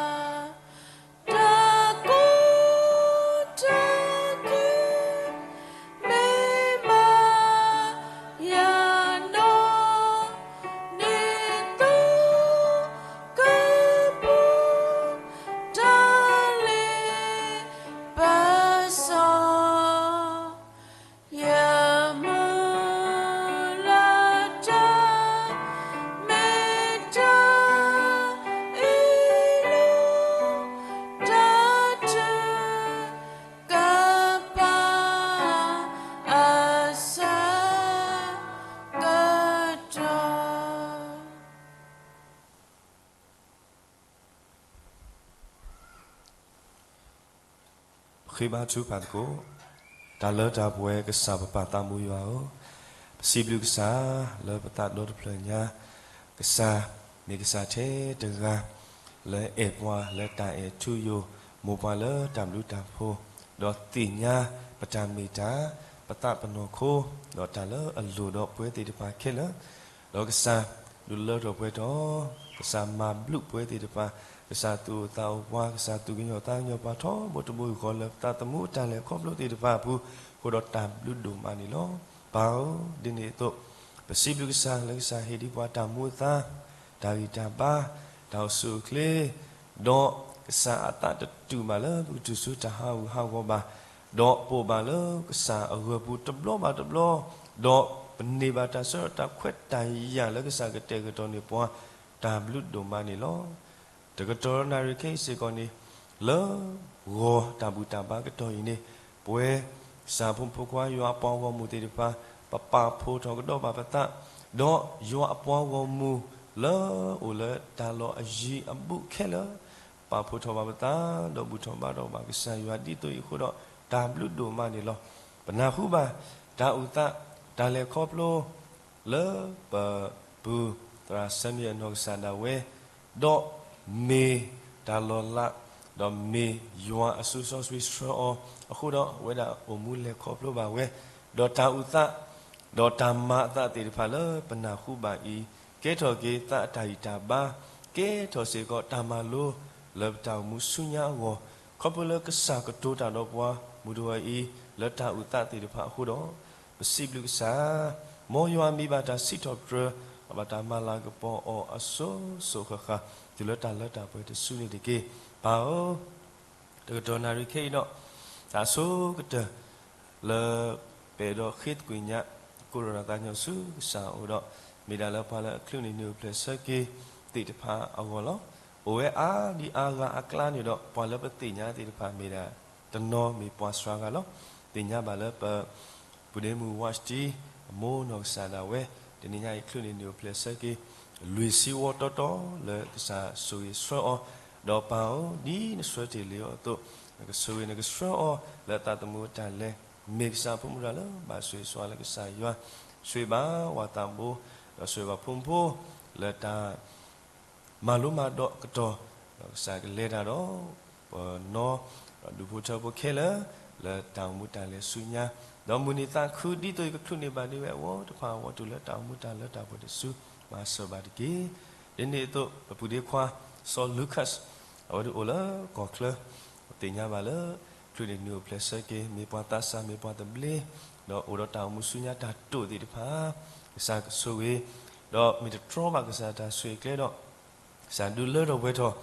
တၢ်ကိၢ်တၢ်ဂီၤ မ့ၢ်မၤယၤနီၢ် ဒ်သိးကပူၤ တၢ်လ့ပစီ ယမုၢ်လၢ်တၢ် မ့ၢ်တၢ်အ့ၣ်လိာ် တၢ်ထုကဖၣ် အဆၢကတီၢ်. ပဃ့ဘါထုကဖၣ်သကိး. တၢ်လၢတၢ်ပှဲၤ ကစၢ်ပပၢ်သးဘိယွၤဧၢ, ပစံးဘျုးကစၢ်လၢပသးဒီတဖျၢၣ်ညါ, ကစၢ်မ့ၢ်ကစၢ်ထဲတဂၤ လၢအဲၣ်ပှၤလၢတၢ်အဲၣ်ထူယိာ်, မိၢ်ပှၤလၢတၢ်ဘျုးတၢ်ဖှိၣ်, ဒီးသ့ၣ်ညါပတၢ်မ့ၢ်တၢ်, ပသးပနီၢ်ခိ, ဒီးတၢ်လၢအလိၣ်ဒီးပဝဲသ့ၣ်တဖၣ်ခဲလၢာ်, ဒီးကစၢ်ဒုးလၢထီၣ်ပှဲၤထီၣ်, ကစၢ်မၤဘျုးပဝဲသ့ၣ်တဖၣ်, ကစၢ်သူၣ်အိၣ်သးအိၣ်ပှၤ, ကစၢ်သူၣ်ကညီၤသးကညီၤပှၤထီဘိတဘိယူၢ်ဃီလၢပသးသမူအတၢ်လဲၤခီဖျိသ့ၣ်တဖၣ်အပူၤ, အဃိဒီးတၢ်ဘျုးဒိၣ်မးန့ၣ်လီၤ. ပၢ်ဧၢ, ဒ်န့ၣ်အသိး, ပစံးဘျုးကစၢ်လၢကစၢ်ဟ့ၣ်ဒံးပှၤတၢ်မူအသါ, တၢ်ဂံၢ်တၢ်ဘါ, တၢ်အိၣ်ဆူၣ်အိၣ်ချ့, ဒီးကစၢ်အသးတတူၢ်ဘၣ်လၢပကတုၤဆူတၢ်ဟးဂူာ်ဟးဂီၤဘၣ်, ဒီးပအိၣ်ဘၣ်လၢကစၢ်အဂၢၤပူၤတဘျီဘၣ်တဘျီ, ဒီးပန့ၢ်ဘၣ်တၢ်ဆၢကတီၢ်တၢ်ခွဲးတၢ်ယာ်လၢကစၢ်ကတဲာ်ကတီၤန့ၢ်ပှၤ, တၢ်ဘျုးဒိၣ်မးန့ၣ်လီၤ. တကတီၢ်နၣ်ရံၣ်ခဲအံၤစ့ၢ်ကီးန့ၣ်, လၢဂီၤတၢ်ဘူၣ်တၢ်ဘါကတီၢ်အံၤန့ၣ်, ပဝဲ ကစၢ်ဖိမုၣ်ဖိခွါယွၤအပှၤဂီၢ်မုၢ်သ့ၣ်တဖၣ်, ပပာ်ဖှိၣ်ထီၣ်ကဒီးဘၣ်ပသး, ဒီးယွၤအပှၤဂီၢ်မုၢ်လၢအိၣ်လၢတၢ်လီၢ်အယံၤအဘူးခဲလၢာ်, ပာ်ဖှိၣ်ထီၣ်ဘၣ်ပသး ဒီးဘူၣ်ထီၣ်ဘါထီၣ်ဘၣ်ကစၢ်ယွၤဒ်သိးအံၤအဃိဒီး တၢ်ဘျုးဒိၣ်မးန့ၣ်လီၤ. ပနၢ်ဟူဘၣ် တၢ်အိၣ်သး တၢ်လဲၤခီဖျိ လၢပပုၢ်သရၣ်စဲမံအနီၢ်ကစၢ်ဒၣ်ဝဲ ဒီးမ့ၢ်တၢ်လီၤလး ဒီးမ့ၢ်ယွၤအစိၤစီဆှံဆှၢအီၤအဃိဒီး အဝဲဒၣ်အိၣ်မူလဲၤခီဖျိဘၣ်ဝဲ, ဒီးတၢ်အိၣ်သး ဒီးတၢ်မၤအသးသ့ၣ်တဖၣ်လၢပနၢ်ဟူဘၣ်အံၤ ကဲထီၣ်က့ၤသးအတၢ်ဂံၢ်တၢ်ဘါ, ကဲထီၣ်စ့ၢ်ကီးတၢ်မၤလိလၢပတၢ်အိၣ်မူဆူညါအဂီၢ်, ခီဖျိလၢကစၢ်ကတိၤတၢ်ဒီးပှၤမုၢ်တဂီၤအံၤ လၢတၢ်အိၣ်သးသ့ၣ်တဖၣ်အဃိဒီး ပစံးဘျုးကစၢ်, မ်ယွၤမံၤဘၣ်တၢ်စံးထီၣ်ပတြၢၤ ဘၣ်တၢ်မၤလၤကပီၤအီၤအစိၤစိၤဃၣ်ဃၣ် တုၤလၢတၢ်လၢတၢ်ပှဲၤတစုန့ၣ်တက့ၢ်. ပၢ်ဧၢ, တကတီၢ်နၣ်ရံၣ်ခဲအံၤဒီး တၢ်အဆိကတၢၢ် လၢပအဲၣ်ဒိးဃ့သကွံာ်ညါ ကိးထီၣ်တၢ်သးကညီၤဆူကစၢ်အအိၣ်ဒီး မ့ၢ်ဒၣ်လၢပှၤလၢအချုးန့ၢ်နံၣ်အိၣ်ဖျဲၣ်ဆၢက့ၤသ့ၣ်တဖၣ်အဂီၢ်လီၤ. အိၣ်ဝဲအါဒံအါဂၤအကျါန့ၣ်ဒီး ပှၤလၢပသ့ၣ်ညါသ့ၣ်တဖၣ်မ့ၢ်ဒၣ် တနီၤမ့ၢ်ပှၤစှၤဂၤလီၤ. သ့ၣ်ညါဘၣ်လၢပ ပုၢ်ဒ့မုၣ် Watch တံ အမိၢ်နီၢ်ကစၢ်ဒၣ်ဝဲ တနံၤညါအံၤ ချုးန့ၢ်နံၣ်အိၣ်ဖျဲၣ်ဆၢက့ၤ လွံၢ်ဆံဝီတီတီလၢကစၢ်ဆိၣ်ဂ့ၤဆှၢအီၤ, ဒီးပၢ်ဧၢ, ဒ်နဆှၢတ့ၢ်လံအီၤအသိး နကဆိၣ်ဂ့ၤနကဆှၢအီၤလၢသးသမူအတၢ်လဲၤ, မ့ၢ်ကစၢ်ဖိမုၣ်တဂၤလၢဘၣ်ဆိၣ်ဂ့ၤဆိၣ်ဝါလၢကစၢ်ယွၤ, ဆိၣ်ဂ့ၤဘၣ်ဝၤသးဘိ, ဒီးဆိၣ်ဂ့ၤဘၣ်ဖိမုၣ်ဖိ လၢတၢ် မၤလိမၤဒိးကတီၢ်, ဒီးကစၢ်ကလဲၤတၢ်ဒီး ပနီၢ်, ဒီးဒူၣ်ဖိထၢဖိခဲလၢာ်, လၢတၢ်အိၣ်မူတၢ်လဲၤဆူညါ, ဒီးမုၢ်နံၤသးခုဒ်သိးအံၤကချုးန့ၢ်ဘၣ်ဒံးဝဲအဂီၢ်တဖၣ်အဂီၢ် တုၤလၢတၢ်အိၣ်မူတၢ်လၢတၢ်ပှဲၤတစု မၤစၢၤဘၣ်တက့ၢ်. ဒ်န့ၣ်အသိး ပပုၢ်ဒ့ခွါ စီၤလူးခၢး, အဝဲဒၣ်အိၣ်လၢကီၢ်ချၢ, သ့ၣ်ညါဘၣ်လၢ ချုးန့ၢ်နံၣ်အိၣ်ဖျဲၣ်ဆၢက့ၤ မ့ၢ်ပှၤသးစၢ် မ့ၢ်ပှၤသဘျ့, ဒီးအိၣ်ဒီးတၢ်အိၣ်မူဆူညါတၢ်တိာ်သ့ၣ်တဖၣ်, ကစၢ်ကဆိၣ်ဂ့ၤ, ဒီးမ့ၢ်တတြီဘၣ်ကစၢ်တၢ်ဆိၣ်ဂ့ၤကျဲဒီး ကစၢ်ဒုးလၢထီၣ်ပှဲၤထီၣ်,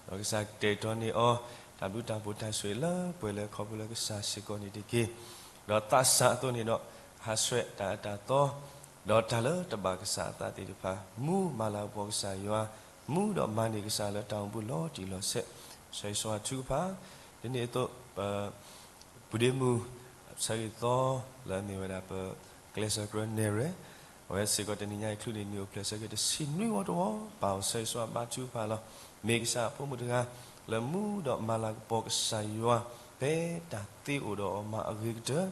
ဒီးကစၢ်ကတဲာ်ကတီၤန့ၢ်အီၤ တၢ်ဘျုးတၢ်ဖှိၣ်တၢ်ဆိၣ်ဂ့ၤလၢပှဲၤလၢခီဖျိလၢကစၢ်စ့ၢ်ကီးန့ၣ်တက့ၢ်. ဒီးသးစၢ်အသိးန့ၣ်ဒီး ဟးဆှဲးတၢ်အၢတၢ်သီ, ဒီးတၢ်လၢတဘၣ်ကစၢ်အသးသ့ၣ်တဖၣ် မူမၤလၤကပီၤကစၢ်ယွၤ, မူဒီးမၤန့ၢ်ကစၢ်လၢတၢ်အိၣ်မူလီၤတံၢ်လီၤဆဲး, ဆိၣ်ဂ့ၤဆိၣ်ဝါထုကဖၣ်, ဒ်န့ၣ်အသိး ပ ပုၢ်ဒ့မုၣ် ဆၢဂ့ၤသီ လၢအမ့ၢ်ဝဲဒၣ်ပ ကျဲးစၢးကရၢနဲၣ်ရွဲၣ်, အဝဲစ့ၢ်ကီးတနံၤညါအံၤ ချုးန့ၢ်နံၣ်အိၣ်ဖျဲၣ်ဆၢက့ၤတဆံနွံဝီတဝီ, ပၢ်ဧၢ ဆိၣ်ဂ့ၤဆိၣ်ဝါဘါထုကဖၣ်လီၤ. မ့ၢ်ကစၢ်အဖိမုၣ်တဂၤ လၢမူဒီးမၤလၤကပီၤကစၢ်ယွၤ ဖဲတၢ်သ့အိၣ်ဒီးအီၤမၤအဂ့ၤကတၢၢ်,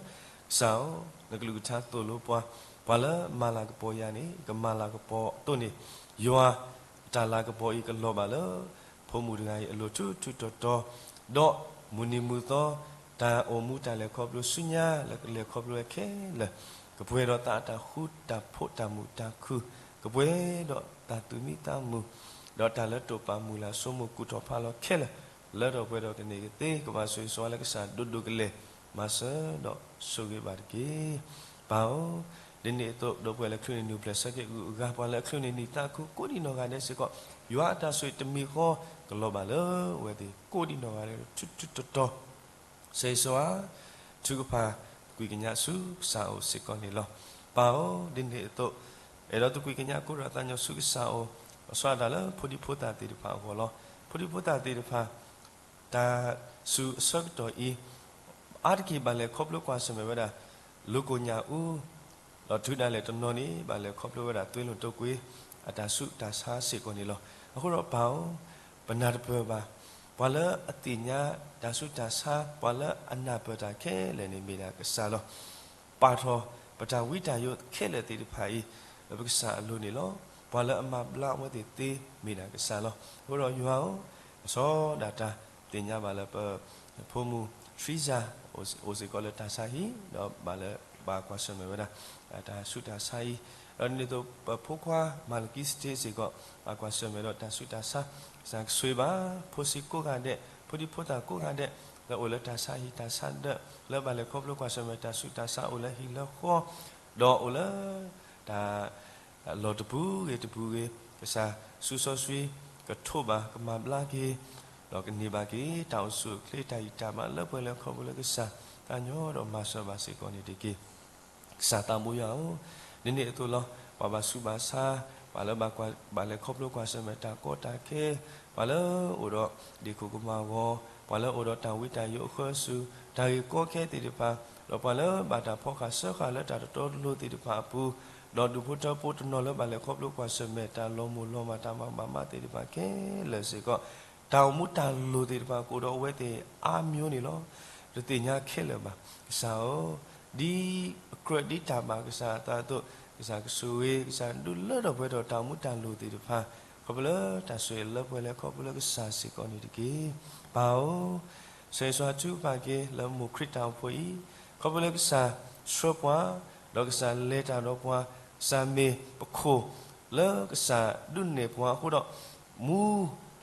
ကစၢ်ဧၢ, နကလုၢ်ကထါသိၣ်လိပှၤ, ပှၤလၢမၤလၤကပီၤယၤန့ၣ် ယကမၤလၤကပီၤအသိးန့ၣ်, ယွၤ တၢ်လၤကပီၤအံၤကလီၤဘၣ်လၢ ဖိမုၣ်တဂၤအံၤအလိၤထူထူတီတီ, ဒီးမုၢ်နံၤမုၢ်သီ တၢ်အိၣ်မူတၢ်လဲၤခီဖျိဆူညါ လၢကလဲၤခီဖျိဝဲခဲလၢာ်, ကပှဲၤဒီးသးအတၢ်ဃူတၢ်ဖိးတၢ်မုာ်တၢ်ခုၣ်, ကပှဲၤဒီးတၢ်သူၣ်မံသးမုာ်, ဒီးတၢ်လၢတိာ်ပာ်မုၢ်လၢ်ဆိကမိၣ်ကူၣ်ထီၣ်ဖးလီၤခဲလၢာ်, လၢထီၣ်ပှဲၤဒီးကန့ၢ်ကသ့ ကဘၣ်ဆိၣ်ဂ့ၤဆိၣ်ဝါလၢကစၢ်ဒိၣ်ဒိၣ်ကလဲာ်, မၤစၢၤဒီးဆိၣ်ဂ့ၤဘၣ်တက့ၢ်. ပၢ်ဧၢ, ဒ်န့ၣ်အသိး ဒီပုၢ်ဝဲၢ်လၢချုးန့ၢ်နံၣ်အိၣ်ဖျဲၣ်ဆၢက့ၤ ဂုၤအဂၤ ပှၤလၢအချုးန့ၢ်နံၣ်သးခုကိးဒံနီၢ်ဂၤဒဲးစ့ၢ်ကီး, ယွၤအတၢ်ဆိၣ်ဂ့ၤတမံၤဃီ ကလီၤဘၣ်လၢအဝဲသ့ၣ်ကိးဒံနီၢ်ဂၤဒဲးထူထူတီတီ ဆိၣ်ဂ့ၤဆိၣ်ဝါ ထုကဖၣ် သကွံၢ်ကညးဆူကစၢ်အအိၣ်စ့ၢ်ကီးန့ၣ်လီၤ. ပၢ်ဧၢ, ဒ်န့ၣ်အသိး အဲၣ်ဒိးသကွံၢ်ကညးကိးထီၣ်သးကညီၤဆူကစၢ်အအိၣ်, ပဆှၢတၢ်လၢဖိဒံဖိသၣ်သ့ၣ်တဖၣ်အဂီၢ်လီၤ. ဖိဒံဖိသၣ်သ့ၣ်တဖၣ် တၢ်ဆူအဆၢကတီၢ်အံၤ အါတက့ၢ်ဘၣ်လဲၤခီဖျိကွၢ်ဆၢၣ်မဲာ်ဝဲဒၣ် လိၤကိၣ်ညၣ်အူ, ဒီးတုၤဒၣ်လဲာ်တနီၤန့ၣ် ဘၣ်လဲၤခီဖျိဝဲဒၣ်သွ့လိာ်တိာ်ကွံာ် အတၢ်ဆူးတၢ်ဆါစ့ၢ်ကီးန့ၣ်လီၤ. အဃိဒီးပၢ်ဧၢ, ပနၢ်တပၢၢ်ဘၣ်, ပှၤလၢအသ့ၣ်ညါတၢ်ဆူးတၢ်ဆါ ပှၤလၢအနၢ်ပၢၢ်တၢ်ခဲလၢာ်န့ၣ် မ့ၢ်ဒၣ်ကစၢ်လီၤ. ပာ်ထီၣ်ပတၢ်ဝံတၢ်ယိးခဲလၢာ်သ့ၣ်တဖၣ်အံၤ လၢပကစၢ်အလိၤန့ၣ်လီၤ. ပှၤလၢအမၤဘျါအဝဲသ့ၣ်သ့မ့ၢ်ဒၣ်ကစၢ်လီၤ. အဃိဒီးယွၤဧၢ, အစီဒၣ်တၢ်သ့ၣ်ညါဘၣ်လၢပ ဖိမုၣ် Teresa အိၣ်စ့ၢ်ကီးလၢတၢ်ဆါဟံၣ် ဒီးဘၣ်လၢဘၣ်ကွၢ်ဆၢၣ်မဲာ်ဝဲဒၣ် တၢ်ဆူးတၢ်ဆါအံၤ, ဒီးဒ်န့ၣ်အသိးပဖိခွါ မၤလကံစတ့စ့ၢ်ကီး ဘၣ်ကွၢ်ဆၢၣ်မဲာ်ဒီးတၢ်ဆူးတၢ်ဆါ, ကစၢ်ကဆိၣ်ဂ့ၤဘၣ် ဖိဆံးကိးဂၤဒဲး, ဖိဒံဖိသၣ်ကိးဂၤဒဲး လၢအိၣ်လၢတၢ်ဆါဟံၣ်တၢ်ဆါဒၢး လၢဘၣ်လဲၤခီဖျိကွၢ်ဆၢၣ်မဲာ်တၢ်ဆူးတၢ်ဆါအိၣ်လၢဟံၣ်လၢဃီ, ဒီးအိၣ်လၢ တၢ် လီၢ်တပူၤဂ့ၤတပူၤဂ့ၤ, ကစၢ်စီစီဆှံ ကထိးဘၣ် ကမၤဘျါက့ၤ, ဒီးကန့ၢ်ဘၣ်က့ၤ တၢ်အိၣ်ဆူၣ်အိၣ်ချ့ တၢ်ဂံၢ်တၢ်ဘါလၢပှဲၤလၢခီဖျိလၢကစၢ်သးကညီၤဒီးမၤစၢၤဘၣ်စ့ၢ်ကီးန့ၣ်တက့ၢ်. ကစၢ်သးဘိယွၤဧၢ, ဒ်န့ၣ်အသိးလီၤ. ပှၤဘၣ်ဆူးဘၣ်ဆါ, ပှၤလၢဘၣ်ကွၢ် ဘၣ်လဲၤခီဖျိကွၢ်ဆၢၣ်မဲာ်တၢ်ကီတၢ်ခဲ, ပှၤလၢအိၣ်ဒီးဒ့ၣ်ခိၣ်ကမၢ်ဂီၤ, ပှၤလၢအိၣ်ဒီးတၢ်ဝံတၢ်ယိးအဃၢအစူၢ်, တၢ်ဂ့ၢ်ကီခဲသ့ၣ်တဖၣ်, ဒီးပှၤလၢဘၣ်တၢ်ဖီၣ်ဃာ်စၢဃာ်လၢတၢ်တတီတလိၤသ့ၣ်တဖၣ်အပူၤ, ဒီးဒူၣ်ဖိထၢဖိတနီၤလၢဘၣ်လဲၤခီဖျိကွၢ်ဆၢၣ်မဲာ်တၢ်လီၤမိၢ်လီၤမၢ်တၢ်မၤဘၣ်မးသ့ၣ်တဖၣ်ခဲလၢာ်စ့ၢ်ကီး, တၢ်အိၣ်မူတၢ်လိၤသ့ၣ်တဖၣ် ကအိၣ်ဒီးအဝဲသ့ၣ်အါမျိၤန့ၣ်လီၤ. တသ့ၣ်ညါခဲလၢာ်ဘၣ်. ကစၢ်ဧၢ, ဒ်အကြၢးဒ်တၢ်ဘၣ်ကစၢ်အသးအသိး, ကစၢ်ကဆိၣ်ဂ့ၤ, ကစၢ်ဒုးလၢထီၣ်ပှဲၤထီၣ်တၢ်အိၣ်မူတၢ်လိၤသ့ၣ်တဖၣ်, ခီဖျိလၢတၢ်ဆိၣ်ဂ့ၤလၢပှဲၤလၢခီဖျိလၢကစၢ်စ့ၢ်ကီးန့ၣ်တက့ၢ်. ပၢ်ဧၢ, ဆၢဂ့ၤဆၢဝါဆူပၢ်က့ၤလၢမိၢ်ခရံာ်တၢ်အိၣ်ဖှိၣ်အံၤ, ခီဖျိလၢကစၢ်ဆှၢပှၤ, ဒီးကစၢ်လဲၤတၢ်ဒီးပှၤ, ကစၢ်မ့ၢ်ပခိၣ်လၢကစၢ်ဒုးနဲၣ်ပှၤအဃိဒီး, မူ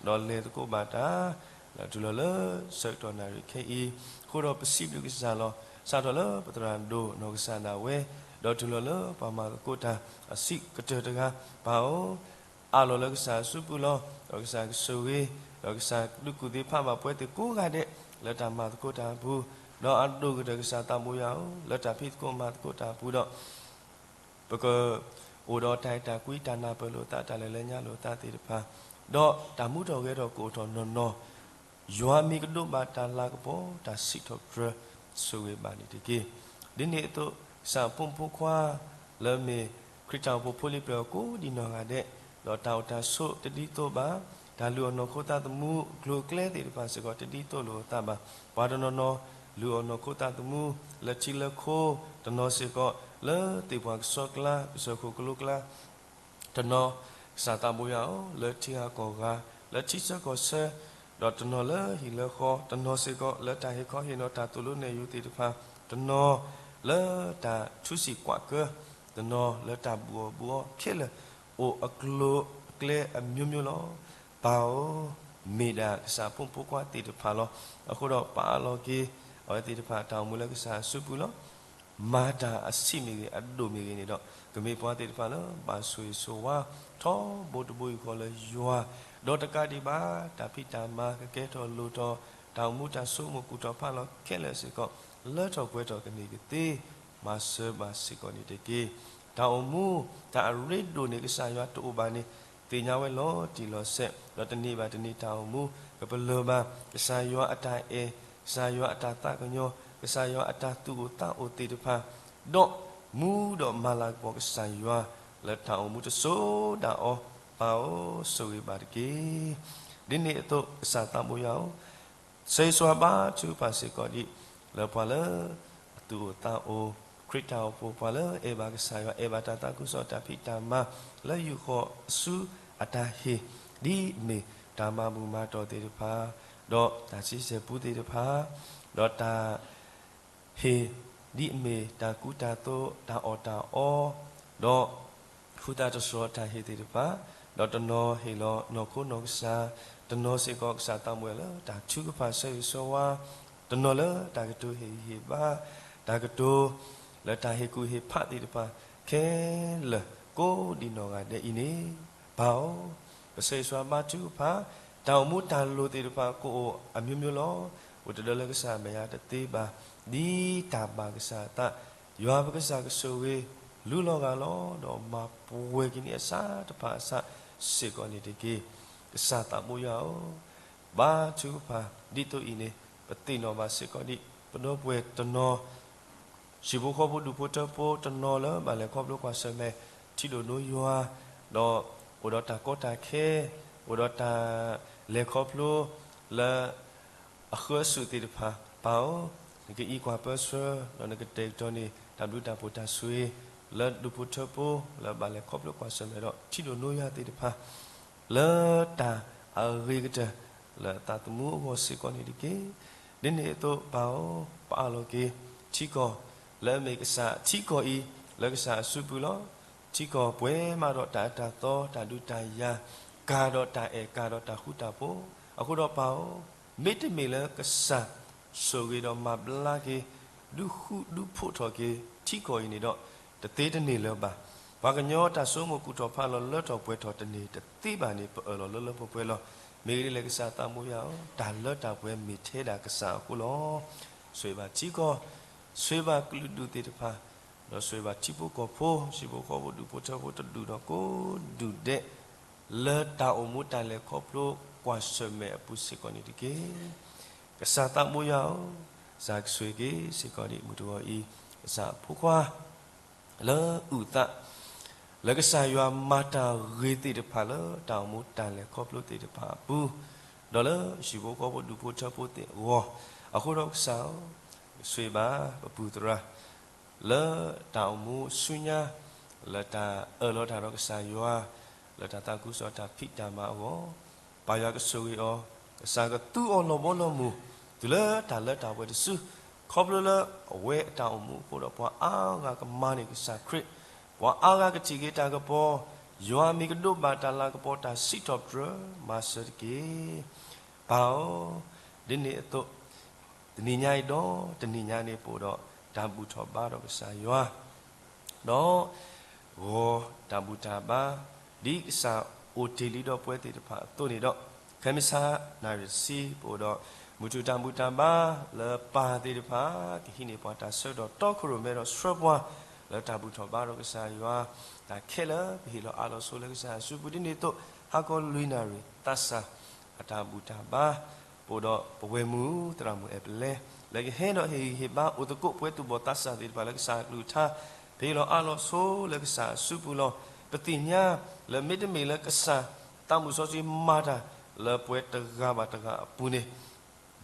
ဒီးလဲၤသကိးဘၣ်တၢ် လၢတုၤလီၤလၢဆၢကတီၢ်နၣ်ရံၣ်ခဲအံၤ, အဃိဒီးပစံးဘျုးကစၢ်လီၤ. စးထီၣ်လၢပသရၣ်ဒိၣ်နီၢ်ကစၢ်ဒၣ်ဝဲ, ဒီးတုၤလီၤလၢပှၤမၤသကိးတၢ်အဆံးကတၢၢ်တဂၤ, ပၢ်ဧၢ, အးလီၤလၢကစၢ်အစုပူၤလီၤ. ဒီးကစၢ်ကဆိၣ်ဂ့ၤ, ဒီးကစၢ်ဒုးကူၣ်သ့ဖးဘၣ်ပှၤသ့ၣ်ကိးဂၤဒဲး လၢတၢ်မၤသကိးတၢ်အပူၤ, ဒီးအဒိၣ်ကတၢၢ်ကစၢ်သးဘိယွၤဧၢ, လၢတၢ်ဖံးသကိးမၤသကိးတၢ်အပူၤဒီး ပကအိၣ်ဒီးတၢ်အဲၣ်တၢ်ကွံ တၢ်နၢ်ပၢၢ်လိာ်သး တၢ်လဲၤလၢညါလိာ်သးသ့ၣ်တဖၣ်, ဒီးတၢ်မူထီၣ်ဂဲၤထီၣ်ကအိၣ်ထီၣ်နီၢ်နီၢ်, ယွၤမ့ၢ်ကဒိးဘၣ်တၢ်လၤကပီၤ တၢ်စံးထီၣ်ပတြၢၤဆိၣ်ဂ့ၤဘၣ်န့ၣ်တက့ၢ်. ဒ်န့ၣ်အသိး ကစၢ်ဖိမုၣ်ဖိခွါ လၢမ့ၢ်ခရံာ်တၢ်အိၣ်ဖှိၣ်ဖိလံၤပျၢၤကိးဒံးနီၢ်ဂၤဒဲး, ဒီးတၢ်အိၣ်တၢ်ဆိးတဒ်သိးဘၣ်, တၢ်လုၢ်အီၣ်နီၢ်ခိသးသမူ ကျိၤကျဲသ့ၣ်တဖၣ်စ့ၢ်ကီးတဒ်သိးလိာ်အသးဘၣ်. ပှၤတနီၤနီၤ လုၢ်အီၣ်နီၢ်ခိသးသမူ လၢထံလၢခိ, တနီၤစ့ၢ်ကီး လၢသ့ၣ်ပှၢ်ကဆီကျါ ကစၢၢ်ခိၣ်ကလိကျါ, တနီၤ ကစၢ်သးဘိယွၤဧၢ, လၢထံဂၤကီၢ်ဂၤ, လၢထံဆၢကီၢ်ဆၢ, ဒီးတနီၤလၢဟံၣ်လၢဃီ, တနီၤစ့ၢ်ကီး လၢတၢ်ဟ့ၣ်ခီဟ့ၣ်နီၤ တၢ်သိၣ်လိနဲၣ်ယုၤသ့ၣ်တဖၣ်, တနီၤလၢတၢ်ထူစံာ်ကွၢ်ကၢ, တနီၤလၢတၢ်ဘူၣ်အီၣ်ဘူၣ်အီခဲလၢာ်, အိၣ်အကျိၤအကျဲအမျိုးမျိုးလီၤ. ပၢ်ဧၢ, မ့ၢ်ဒၣ်ကစၢ်ဖိမုၣ်ဖိခွါသ့ၣ်တဖၣ်လီၤ. အဃိဒီးပအးလီၤက့ၤ အဝဲသ့ၣ်တဖၣ်တၢ်အိၣ်မူလၢကစၢ်အစုပူၤလီၤ. မၤတၢ်အဆံးမ့ၢ်ဂ့ၤ အဒိၣ်မ့ၢ်ဂ့ၤန့ၣ်ဒီး ကမ့ၢ်ပှၤသ့ၣ်တဖၣ်လၢ ဘၣ်ဆိၣ်ဂ့ၤဆိၣ်ဝါ ထီဘိတဘိယူၢ်ဃီလၢယွၤ, ဒီးတကးဒံးဘၣ် တၢ်ဖံးတၢ်မၤကကဲထီၣ်လိၣ်ထီၣ်, တၢ်အိၣ်မူတၢ်ဆိကမိၣ်ကူၣ်ထီၣ်ဖးလီၤခဲလၢာ်စ့ၢ်ကီး လၢထီၣ်ပှဲၤထီၣ်ကန့ၢ်ကသ့, မၤစၢၤဘၣ်စ့ၢ်ကီးန့ၣ်တက့ၢ်. တၢ်အိၣ်မူ တၢ်အရ့ဒိၣ်န့ၣ် ကစၢ်ယွၤတအိၣ်ဘၣ်န့ၣ် သ့ၣ်ညါဝဲလီၤတံၢ်လီၤဆဲး, ဒီးတနံၤဘၣ်တနံၤတၢ်အိၣ်မူ ကပလၢၢ်ဘၣ် ကစၢ်ယွၤအတၢ်အဲၣ်, ကစၢ်ယွၤအတၢ်သးကညီၤ, ကစၢ်ယွၤအတၢ်သူၣ်အိၣ်သးအိၣ်သ့ၣ်တဖၣ်, ဒီးမူဒီးမၤလၤကပီၤကစၢ်ယွၤ လၢတၢ်အိၣ်မူတစိၤဒၣ်အီၤ, ပၢ်ဧၢ, ဆိၣ်ဂ့ၤဘၣ်တက့ၢ်. ဒ်န့ၣ်အသိး ကစၢ်သးဘိယွၤဧၢ, ဆၢဂ့ၤဆၢဝါဘါထုကဖၣ်စ့ၢ်ကီးဒံး လၢပှၤလၢအသူၣ်အိၣ်သးအိၣ်, ခရံာ်တၢ်အိၣ်ဖှိၣ်, ပှၤလၢအအဲၣ်ဘၣ်ကစၢ်ယွၤ, အဲၣ်ဘၣ်တၢ်သးခုကစီၣ်, တၢ်ဖံးတၢ်မၤလၢယူၢ်ဃီအစုအတၢ်ဟ့ၣ်, ဒ်အမ့ၢ်တၢ်မၤဘူၣ်မၤတီၢ်သ့ၣ်တဖၣ်, ဒီးတၢ်စံးဆဲၣ်ပူသ့ၣ်တဖၣ်, ဒီးတၢ် ဟ့ၣ်, ဒ်အမ့ၢ်တၢ်ကူတၢ်သိး, တၢ်အီၣ်တၢ်အီ, ဒီးဃုသးတတြီၤတၢ်ဟ့ၣ်သ့ၣ်တဖၣ်, ဒီးတနီၤဟ့ၣ်လီၤနီၢ်ခိနီၢ်ကစၢ်, တနီၤစ့ၢ်ကီးကစၢ်သးဘိယွၤလၢတၢ်ထုကဖၣ်ဆၢဂ့ၤဆၢဝါ, တနီၤလၢတၢ်ကတိၤဟ့ၣ်ဂံၢ်ဟ့ၣ်ဘါ, တၢ်ကတိၤလၢတၢ်ဟ့ၣ်ကူၣ်ဟ့ၣ်ဖးသ့ၣ်တဖၣ်, ခဲလၢာ်ကိးဒံးနီၢ်ဂၤဒဲးအံၤန့ၣ်, ပၢ်ဧၢ, ပဆၢဂ့ၤဆၢဝါဘါထုကဖၣ်, တၢ်အိၣ်မူတၢ်လိၤသ့ၣ်တဖၣ်ကအိၣ်အမျိုးမျိုးလီၤ. အိၣ်တဒၢလၢကစၢ်မဲာ်ညါတသ့ဘၣ်, ဒ်တၢ်ဘၣ်ကစၢ်အသး, ယွၤပကစၢ်ကဆိၣ်ဂ့ၤ လူလီၤဂာ်လီၤ, ဒီးမၤပှဲၤက့ၤန့ၢ်အဆၣ်တဖၣ်အဆၣ်စ့ၢ်ကီးန့ၣ်တက့ၢ်. ကစၢ်သးဘိယွၤဧၢ, ဘါထုကဖၣ်ဒ်သိးအံၤန့ၣ် ပသ့ၣ်နီၣ်ဘၣ်စ့ၢ်ကီးဒံး ပဒီပုၢ်ဝဲၢ်တနီၤ ဟံၣ်ဖိဃီဖိဒူၣ်ဖိထၢဖိတနီၤလၢဘၣ်လဲၤခီဖျိကွၢ်ဆၢၣ်မဲာ် ထံဒိၣ်နိယွၤ, ဒီးအိၣ်ဒီးတၢ်ကီတၢ်ခဲ, အိၣ်ဒီးတၢ်လဲၤခီဖျိလၢအဃၢအစုးသ့ၣ်တဖၣ်, ပၢ်ဧၢ, နကအံးကွၢ်ပၢဆှၢ ဒီးနကတဲာ်ကတီၤန့ၣ် တၢ်ဘျုးတၢ်ဖှိၣ်တၢ်ဆိၣ်ဂ့ၤ လၢဒူၣ်ဖိထၢဖိလၢဘၣ်လဲၤခီဖျိကွၢ်ဆၢၣ်မဲာ်ဒီး ထံဒိၣ်နိယွၤသ့ၣ်တဖၣ် လၢတၢ်အဂ့ၤကတၢၢ်လၢအသးသမူအဂီၢ်စ့ၢ်ကီးန့ၣ်တက့ၢ်. ဒ်န့ၣ်အသိးပၢ်ဧၢ, ပအၢၣ်လီၤက့ၤ ထံကီၢ်လၢအမ့ၢ်ကစၢ်ထံကီၢ်အံၤ လၢကစၢ်အစုပူၤလီၤ. ထံကီၢ်ပှဲၤမးဒီးတၢ်အၢတၢ်သီ တၢ်ဒုးတၢ်ယၤ ကၤဒီးတၢ်အဲၣ်ကၤဒီးတၢ်ဃူတၢ်ဖိး, အဃိဒီးပၢ်ဧၢ, မ့တမ့ၢ်လၢကစၢ်ဆိၣ်ဂ့ၤဒီးမၤဘျါက့ၤ ဒုးဃူဒုးဖိးထီၣ်က့ၤ ထံကီၢ်အံၤန့ၣ်ဒီး တသ့တန့ၢ်လၢၤဘၣ်. ပှၤကညီတၢ်ဆိကမိၣ်ကူၣ်ထီၣ်ဖးလီၤလၢထီၣ်ပှဲၤထီၣ်တန့ၢ်တသ့ဘၣ်န့ၣ် ပအၢၣ်လီၤလၢလၢပှဲၤပှဲၤလီၤ. မ့ၢ်ဂ့ၤဒ်လဲၣ်ကစၢ်သးဘိယွၤဧၢ, တၢ်လၢတၢ်ပှဲၤမ့ၢ်ထဲဒၣ်ကစၢ်အဃိလီၤ. ဆိၣ်ဂ့ၤဘၣ်ထံကီၢ်, ဆိၣ်ဂ့ၤဘၣ်ကလုာ်ဒူၣ်သ့ၣ်တဖၣ်, ဒီးဆိၣ်ဂ့ၤဘၣ်ထံဖိကီၢ်ဖိ, ထံဖိကီၢ်ဖိတဒူၣ်ဒီးကိးဒူၣ်ဒဲး လၢတၢ်အိၣ်မူတၢ်လဲၤခီဖျိကွၢ်ဆၢၣ်မဲာ်အပူၤစ့ၢ်ကီးန့ၣ်တက့ၢ်. ကစၢ်သးဘိယွၤဧၢ, ကစၢ်ဆိၣ်ဂ့ၤက့ၤစ့ၢ်ကီးဒံးမုၢ်တဂီၤအံၤ ကစၢ်အဖိခွါ လၢအုၣ်သး လၢကစၢ်ယွၤမၤတၢ်ဂ့ၤသ့ၣ်တဖၣ်လၢတၢ်အိၣ်မူတၢ်လဲၤခီဖျိသ့ၣ်တဖၣ်အပူၤ, ဒီးလၢဟံၣ်ဖိဃီဖိဒူၣ်ဖိထၢဖိသ့ၣ်အဂီၢ်, အဃိဒီးကစၢ်ဧၢ, ဆိၣ်ဂ့ၤဘၣ်ပပုၢ်သရၣ် လၢတၢ်အိၣ်မူဆူညါ, လၢတၢ်အၢၣ်လီၤတၢ်ဒီးကစၢ်ယွၤ, လၢတၢ်သးခုကစီၣ်တၢ်ဖံးတၢ်မၤအဂီၢ်, ပၢ်ယွၤကဆိၣ်ဂ့ၤအီၤ, ကစၢ်ကသူအီၤလီၤဘီလီၤမုၢ်, တုၤလၢတၢ်လၢတၢ်ပှဲၤတစု, ခီဖျိလၢအဝဲအတၢ်အိၣ်မူအဃိဒီး ပှၤအါဂၤကမၤန့ၢ်ကစၢ်ခရံာ်, ပှၤအါဂၤကထံၣ်က့ၤတၢ်ကပီၤ, ယွၤမ့ၢ်ကဒိးဘၣ်တၢ်လၤကပီၤတၢ်စံးထီၣ်ပတြၢၤမၤစၢၤတက့ၢ်. ပၢ်ဧၢ, ဒ်န့ၣ်အသိး တနံၤညါအံၤဒီးတနံၤညါန့ၣ် ပအိၣ်ဒီးတၢ်ဘူၣ်ထီၣ်ဘါဒီးကစၢ်ယွၤ, ဒီးဂီၤတၢ်ဘူၣ်တၢ်ဘါ, ဒ်ကစၢ်အိၣ်တ့ၢ်လံဒီးပဝဲသ့ၣ်တဖၣ်အသိးန့ၣ်ဒီး, ခဲမုၢ်ဆါနၣ်ရံၣ်တဆံ ပအိၣ်ဒီးမုၢ်ထူၣ်တၢ်ဘူၣ်တၢ်ဘါ လၢပၢ်သ့ၣ်တဖၣ် ကဟံးန့ၢ်ပှၤတၢ်ဆၢကတီၢ်တီခိၣ်ရိၣ်မဲဒီးဆှၢပှၤ လၢတၢ်ဘူၣ်ထီၣ်ဘါဒီးကစၢ်ယွၤ, တၢ်ခဲလၢာ်ပဟ့ၣ်လီၤအးလီၤဆိလၢကစၢ်အစုပူၤ ဒ်န့ၣ်အသိး ဟါခီလွံၢ်နၣ်ရံၣ် သးစၢ်အတၢ်ဘူၣ်တၢ်ဘါ, ပအိၣ်ဒီးပဝဲၢ်မုၢ်သရၣ်မုၣ်အဲၣ်ပလဲ, လၢကဟဲဒီးဟ့ၣ်ဂံၢ်ဟ့ၣ်ဘါအိၣ်သကိးပဝဲသူၣ်ဘီၣ်သးစၢ်သ့ၣ်တဖၣ်လၢကစၢ်အကလုၢ်ကထါ, ပဟ့ၣ်လီၤအးလီၤဆိလၢကစၢ်အစုပူၤလီၤ. ပသ့ၣ်ညါလၢမ့တမ့ၢ်လၢကစၢ်သးမုၣ်စီဆှံမၤတၢ်လၢပဝဲတဂၤဘၣ်တဂၤအပူၤန့ၣ်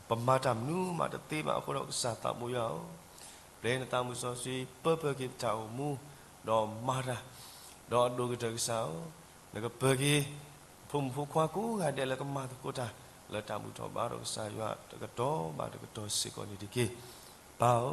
ပမၤတၢ်မနုၤမးတသ့ဘၣ်. အဃိဒီးကစၢ်သးဘိယွၤဧၢ, ပျဲနသးမုၣ်စီဆှံပၢပၢၢ်က့ၤပတၢ်အိၣ်မူ, ဒီးမၤတၢ်, ဒီးအဒိၣ်ကတၢၢ်ကစၢ်ဧၢ, နကပၢၢ်က့ၤ ဖိမုၣ်ဖိခွါကိးဂၤဒဲးလၢကမၤသကိးတၢ် လၢတၢ်ဘူၣ်ထီၣ်ဘါဒီးကစၢ်ယွၤတကတီၢ်ဘၣ်တကတီၢ်စ့ၢ်ကီးန့ၣ်တက့ၢ်. ပၢ်ဧၢ,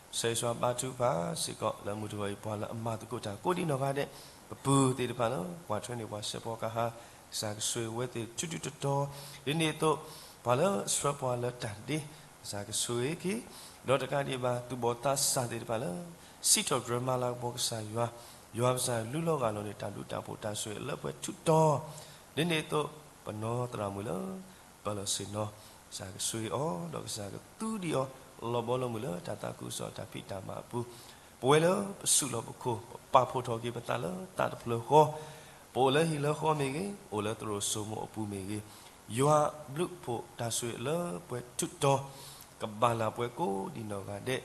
ဆၢဂ့ၤဆၢဝါဘါထုကဖၣ်စ့ၢ်ကီး လၢမုၢ်တဂီၤအံၤပှၤလၢအမၤသကိးတၢ်ကိးဒံနီၢ်ဂၤဒဲး, ပပုၢ်သ့ၣ်တဖၣ်လၢ ကွၢ်ထွဲန့ၢ်ပှၤစဲးဖီကဟၣ်, ကစၢ်ကဆိၣ်ဂ့ၤဝဲသ့ၣ်ထူထူတီတီ, ဒ်န့ၣ်အသိး ပှၤလၢဆှၢပှၤလၢတၢ်ဒ့, ကစၢ်ကဆိၣ်ဂ့ၤက့ၤ, ဒီးတကးဒံးဘၣ် သူၣ်ဘီၣ်သးစၢ်သ့ၣ်တဖၣ်လၢ စံးထီၣ်ပတြၢၤမၤလၤကပီၤကစၢ်ယွၤ, ယွၤကစၢ်လူလီၤဂာ်လီၤန့ၣ် တၢ်ဘျုးတၢ်ဖှိၣ်တၢ်ဆိၣ်ဂ့ၤလၢပှဲၤထူတီ, ဒ်န့ၣ်အသိး ပနီၢ်သရၣ်မုၣ်လၢ ပၢၢ်လီၤဆ့ၣ်နီၤ, ကစၢ်ကဆိၣ်ဂ့ၤအီၤ ဒီးကစၢ်ကသူဒံးအီၤ လီၤဘီလီၤမုၢ်လၢတၢ်သးခုကစီၣ်တၢ်ဖံးတၢ်မၤအပူၤ, ပဝဲလၢပဆူးလီၤပခိၣ် ပပာ်ဖှိၣ်ထီၣ်က့ၤပသးလၢတၢ်တဖျၢၣ်ဃီ, ပအိၣ်လၢဟံၣ်လၢဃီမ့ၢ်ဂ့ၤ, အိၣ်လၢသရိာ်စိမိၤအပူၤမ့ၢ်ဂ့ၤ, ယွၤဘျုးဖှိၣ်တၢ်ဆိၣ်ဂ့ၤလၢပှဲၤထူတီ, ကဘၣ်လၢပှဲၤကိးဒံနီၢ်ဂၤဒဲး, ဒီး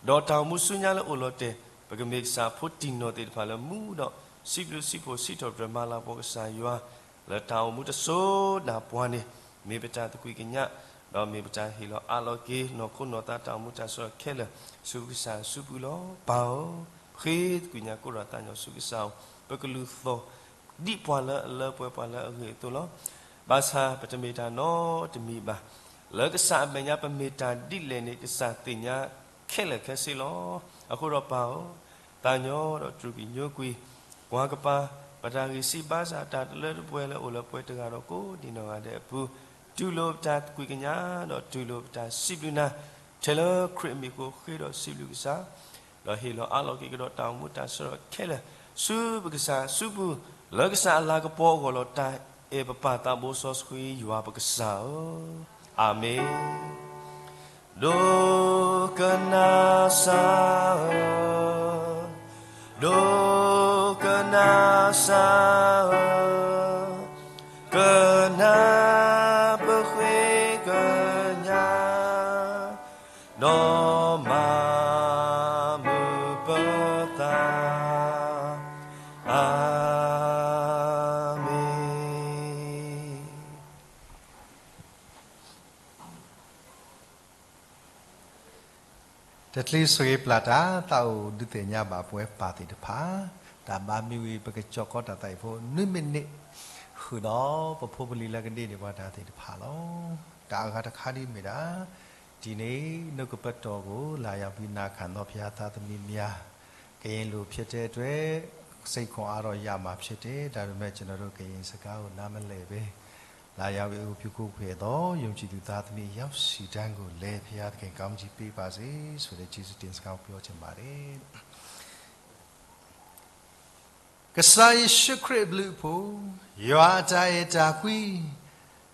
တၢ်အိၣ်မူဆူညါလၢအိၣ်လီၤတဲာ် ပကမ့ၢ်ကစၢ်ဖိတံၢ်နီၢ်သ့ၣ်တဖၣ်လၢမူဒီး စံးဘျုးစံးဖှိၣ်စံးထီၣ်ပတြၢၤမၤလၤကပီၤကစၢ်ယွၤ, လၢတၢ်အိၣ်မူတစိၤဒၣ်ပှၤန့ၣ် မ့ၢ်ပတၢ်သကွံာ်ကညး, ဒီးမ့ၢ်ပတၢ်ဟ့ၣ်လီၤအးလီၤက့ၤ နီၢ်ခိနီၢ်သးတၢ်အိၣ်မူတၢ်ဆၢကတီၢ်ခဲလၢာ် ဆူကစၢ်အစုပူၤလီၤ. ပၢ်ဧၢ, ဃ့သကွံာ်ညါကိးဒီးသးညီဆူကစၢ်ဧၢ, ပကလုၢ်သီၣ် ဒ်ပှၤလၢအလၢပှဲၤပှၤလၢအဂ့ၤအသိးလီၤ. ဘၣ်ဆၣ်ပတမ့ၢ်တၢ်နီတမံၤဘၣ်. လၢကစၢ်အမဲာ်ညါပမ့ၢ်တၢ်ဒ်လဲၣ်န့ၣ် ကစၢ်သ့ၣ်ညါခဲလၢာ်ခဲဆ့လီၤ. အဃိဒီးပၢ်ဧၢ, သးညီဒီးတြူာ်ကွံာ်ညိကွံာ် ပှၤကပၤ ပတၢ်ဂံၢ်စၢ်ဘါစၢ်တၢ်တလၢတပှဲၤလၢအိၣ်လၢပှဲၤတဂၤဒီးကိးဒံနီၢ်ဂၤဒဲးအပူၤ, တူၢ်လိာ်ပတၢ်သကွံာ်ကညး ဒီးတူၢ်လိာ်ပတၢ်စံးဘျုးနၤ, ထဲလၢခရံာ်အမံၤအဃိဃ့ဒီးစံးဘျုးကစၢ်, ဒီးဟ့ၣ်လီၤအးလီၤက့ၤကဒီးတၢ်အိၣ်မူတၢ်ဆၢကတီၢ်ခဲလၢာ် ဆူပကစၢ်အစုပူၤ, လၢကစၢ်အလၤကပီၤအဂီၢ်လီၤ. တၢ်အဲၣ်ပပၢ်သးဘိစီဆှံယွၤပကစၢ်ဧၢ, အၤမ့ၣ်. ဒိကနၣ်စၢ်ဧၢ, ဒိကနၣ်စၢ်ဧၢ, ကနၣ်ပဃ့ကညး ဒီးမၤမုာ်ပသး, အၤမ့ၣ်. တချုးဆိၣ်ဂ့ၤပျၢ်တၢ် သးအိၣ်ဒုးသ့ၣ်ညါဘၣ်ပဝဲပၢ်သ့ၣ်တဖၣ်, တၢ်ဘါမ့ၢ်ဝံၤ ပကကၠီၣ်ကီတၢ်သးအံၤဖိ နွံမံးနံး, ဃုာ်ဒီးပဖိပလံၤလၢကဒ့န့ၢ်ပှၤတၢ်သ့ၣ်တဖၣ်လီၤ. တၢ်အဂၤတခါဒ်မ့ၢ်ဒၣ်, ဒ်န့ၣ် နကပတီၢ်ကိၣ် လၢယွၤဘုနၢ်ခၢၣ်သးဖၠါသးသမံမၠါ, ကရင်လူမျိုးဖြစ်တဲ့အတွက် စိတ်ခွန်အားတော့ရမှာဖြစ်တယ်, ဒါပေမဲ့ ကျွန်တော်တို့ ကရင်စကားကို နားမလည်ပဲ လၢယွၤဝဲအိၣ်ဖျိခိၣ်ခွဲးသော ယုံကြည်သူသားသမီး ရောက်ရှိတန်းကိုလည်း ဘုရားသခင် ကောင်းချီးပေးပါစေ ဆိုတဲ့ ကျေးဇူးတင်စကားကို ပြောချင်ပါတယ်. ကစၢ်ယ့ၣ်ၡူးခရံာ်အဘျုးအဖှိၣ်, ယွၤအတၢ်အဲၣ်တၢ်ကွံ,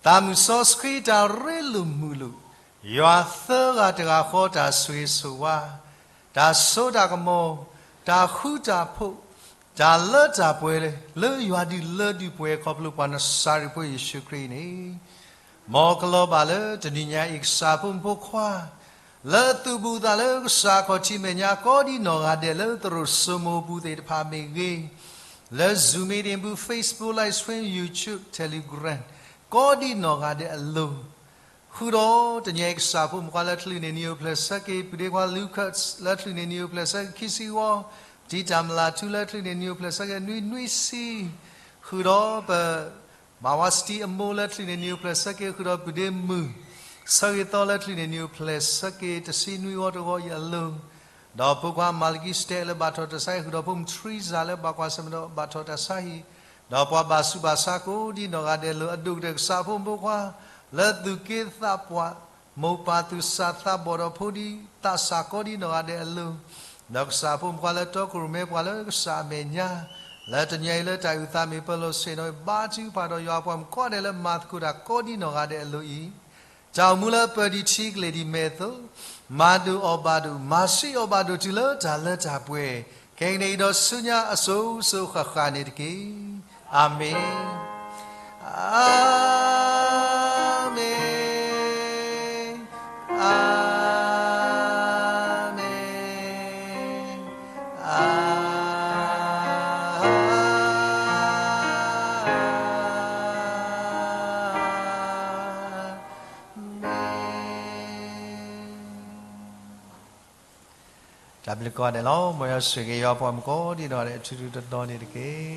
သးမုၣ်စီဆှံတၢ်ရ့လိာ်မုာ်လိာ်, ယွၤသၢဂၤတဂၤဃီတၢ်ဆိၣ်ဂ့ၤဆိၣ်ဝါ, တၢ်စိတၢ်ကမီၤ, တၢ်ဃူတၢ်ဖိး, တၢ်လၢတၢ်ပှဲၤလၢယွၤဒုးလၢဒုးပှဲၤခီဖျိပှၤနစၤရ့းဖိယ့ၣ်ၡူးခရံာ်န့ၣ် မ်ကလီၤဘၣ်လၢတနံၤညါအံၤ ကစၢ်ဖိမုၣ်ဖိခွါ လၢသူၣ်ဘူၣ်သးလၢကစၢ်ခီၣ်ထံးမဲာ်ညါ ကိးဒံနီၢ်ဂၤဒဲးလၢသရိာ်စိမိၤအပူၤသ့ၣ်တဖၣ်မ့ၢ်ဂ့ၤ, လၢ Zoom meeting ပူၤ Facebook Live Stream YouTube Telegram ကိး ကိးဒံနီၢ်ဂၤဒဲးအလိၤ, ဃုာ်ဒီးတနံၤအံၤ ကစၢ်ဖိမုၣ်ခွါလၢချုးန့ၢ်နံၣ်အိၣ်ဖျဲၣ်ဆၢက့ၤ ပုၢ်ဒ့ခွါ Lucas လၢချုးန့ၢ်နံၣ်အိၣ်ဖျဲၣ်ဆၢက့ၤခံဆံဂီၤ, တံတၢ်မလၤထူလၢချုးန့ၢ်နံၣ်အိၣ်ဖျဲၣ်ဆၢက့ၤနွံနွံဆံ, ဃုာ်ဒီးပ မၤဝါစတံအမိၢ်လၢချုးန့ၢ်နံၣ်အိၣ်ဖျဲၣ်ဆၢက့ၤ ဃုာ်ဒီးပုၢ်ဒ့မုၣ် ဆၢဂ့ၤသီလၢချုးန့ၢ်နံၣ်အိၣ်ဖျဲၣ်ဆၢက့ၤတဆံနွံဝီတဝီအံၤအလိၤ, ဒီးဖိခွါ Melchizedek လၢဘၣ်ထီၣ်တၢ်ဆါဟံၣ် ဃုာ်ဒီးဖိမုၣ် Teresa လၢဘၣ်ကွၢ်ဆၢၣ်မဲာ်ဒီးဘၣ်ထီၣ်တၢ်ဆါဟံၣ်, ဒီးပှၤဘၣ်ဆူးဘၣ်ဆါကိးဒံနီၢ်ဂၤဒဲးအလိၤ, အဒိၣ်ကတၢၢ်ကစၢ်ဖိမုၣ်ဖိခွါ လၢသူၣ်က့သးပှၢ် မိၢ်ပၢ်သူၣ်စၢ်သးဘီၣ်ဒီးဖိဒံသးစၢ်ကိးဒံနီၢ်ဂၤဒဲးအလိၤ, ဒီးကစၢ်ဖိမုၣ်ဖိခွါလၢတီခိၣ်ရိၣ်မဲပှၤလၢကစၢ်အမဲာ်ညါ လၢတနံၤအံၤလၢတၢ်အုၣ်သးမ့ၢ်ပၢၢ်လီၤဆ့ၣ်နီၤ ဘါထုကဖၣ်ဒီးယွၤအပှၤမုၣ်ကိးဂၤဒဲးလၢမၤသကိးတၢ်ကိးဒံနီၢ်ဂၤဒဲးအလိၤအံၤ, တၢ်အိၣ်မူလၢပၢၢ်ဒံးထံကလဲၤဒံးမဲာ်အသိး, မၤဒိၣ်အီၣ်ဘၣ်ဒိၣ်, မၤဆှံအီၣ်ဘၣ်ဒိၣ်တုၤလၢတၢ်လၢတၢ်ပှဲၤ, ခဲကနံၣ်အံၤဒီးဆူညါအစိၤစိၤဃၣ်ဃၣ်န့ၣ်တက့ၢ်. အၤမ့ၣ်. အၤမ့ၣ်, အၤမ့ၣ်, အၤမ့ၣ်. တၢ်ဘျုးကိးဂၤဒဲးလီၤ. မ်ယွၤဆိၣ်ဂ့ၤယွၤပှၤမုၣ်ကိးဒံနီၢ်ဂၤဒဲး အထူးထူးတီၤတီၤန့ၣ်တက့ၢ်.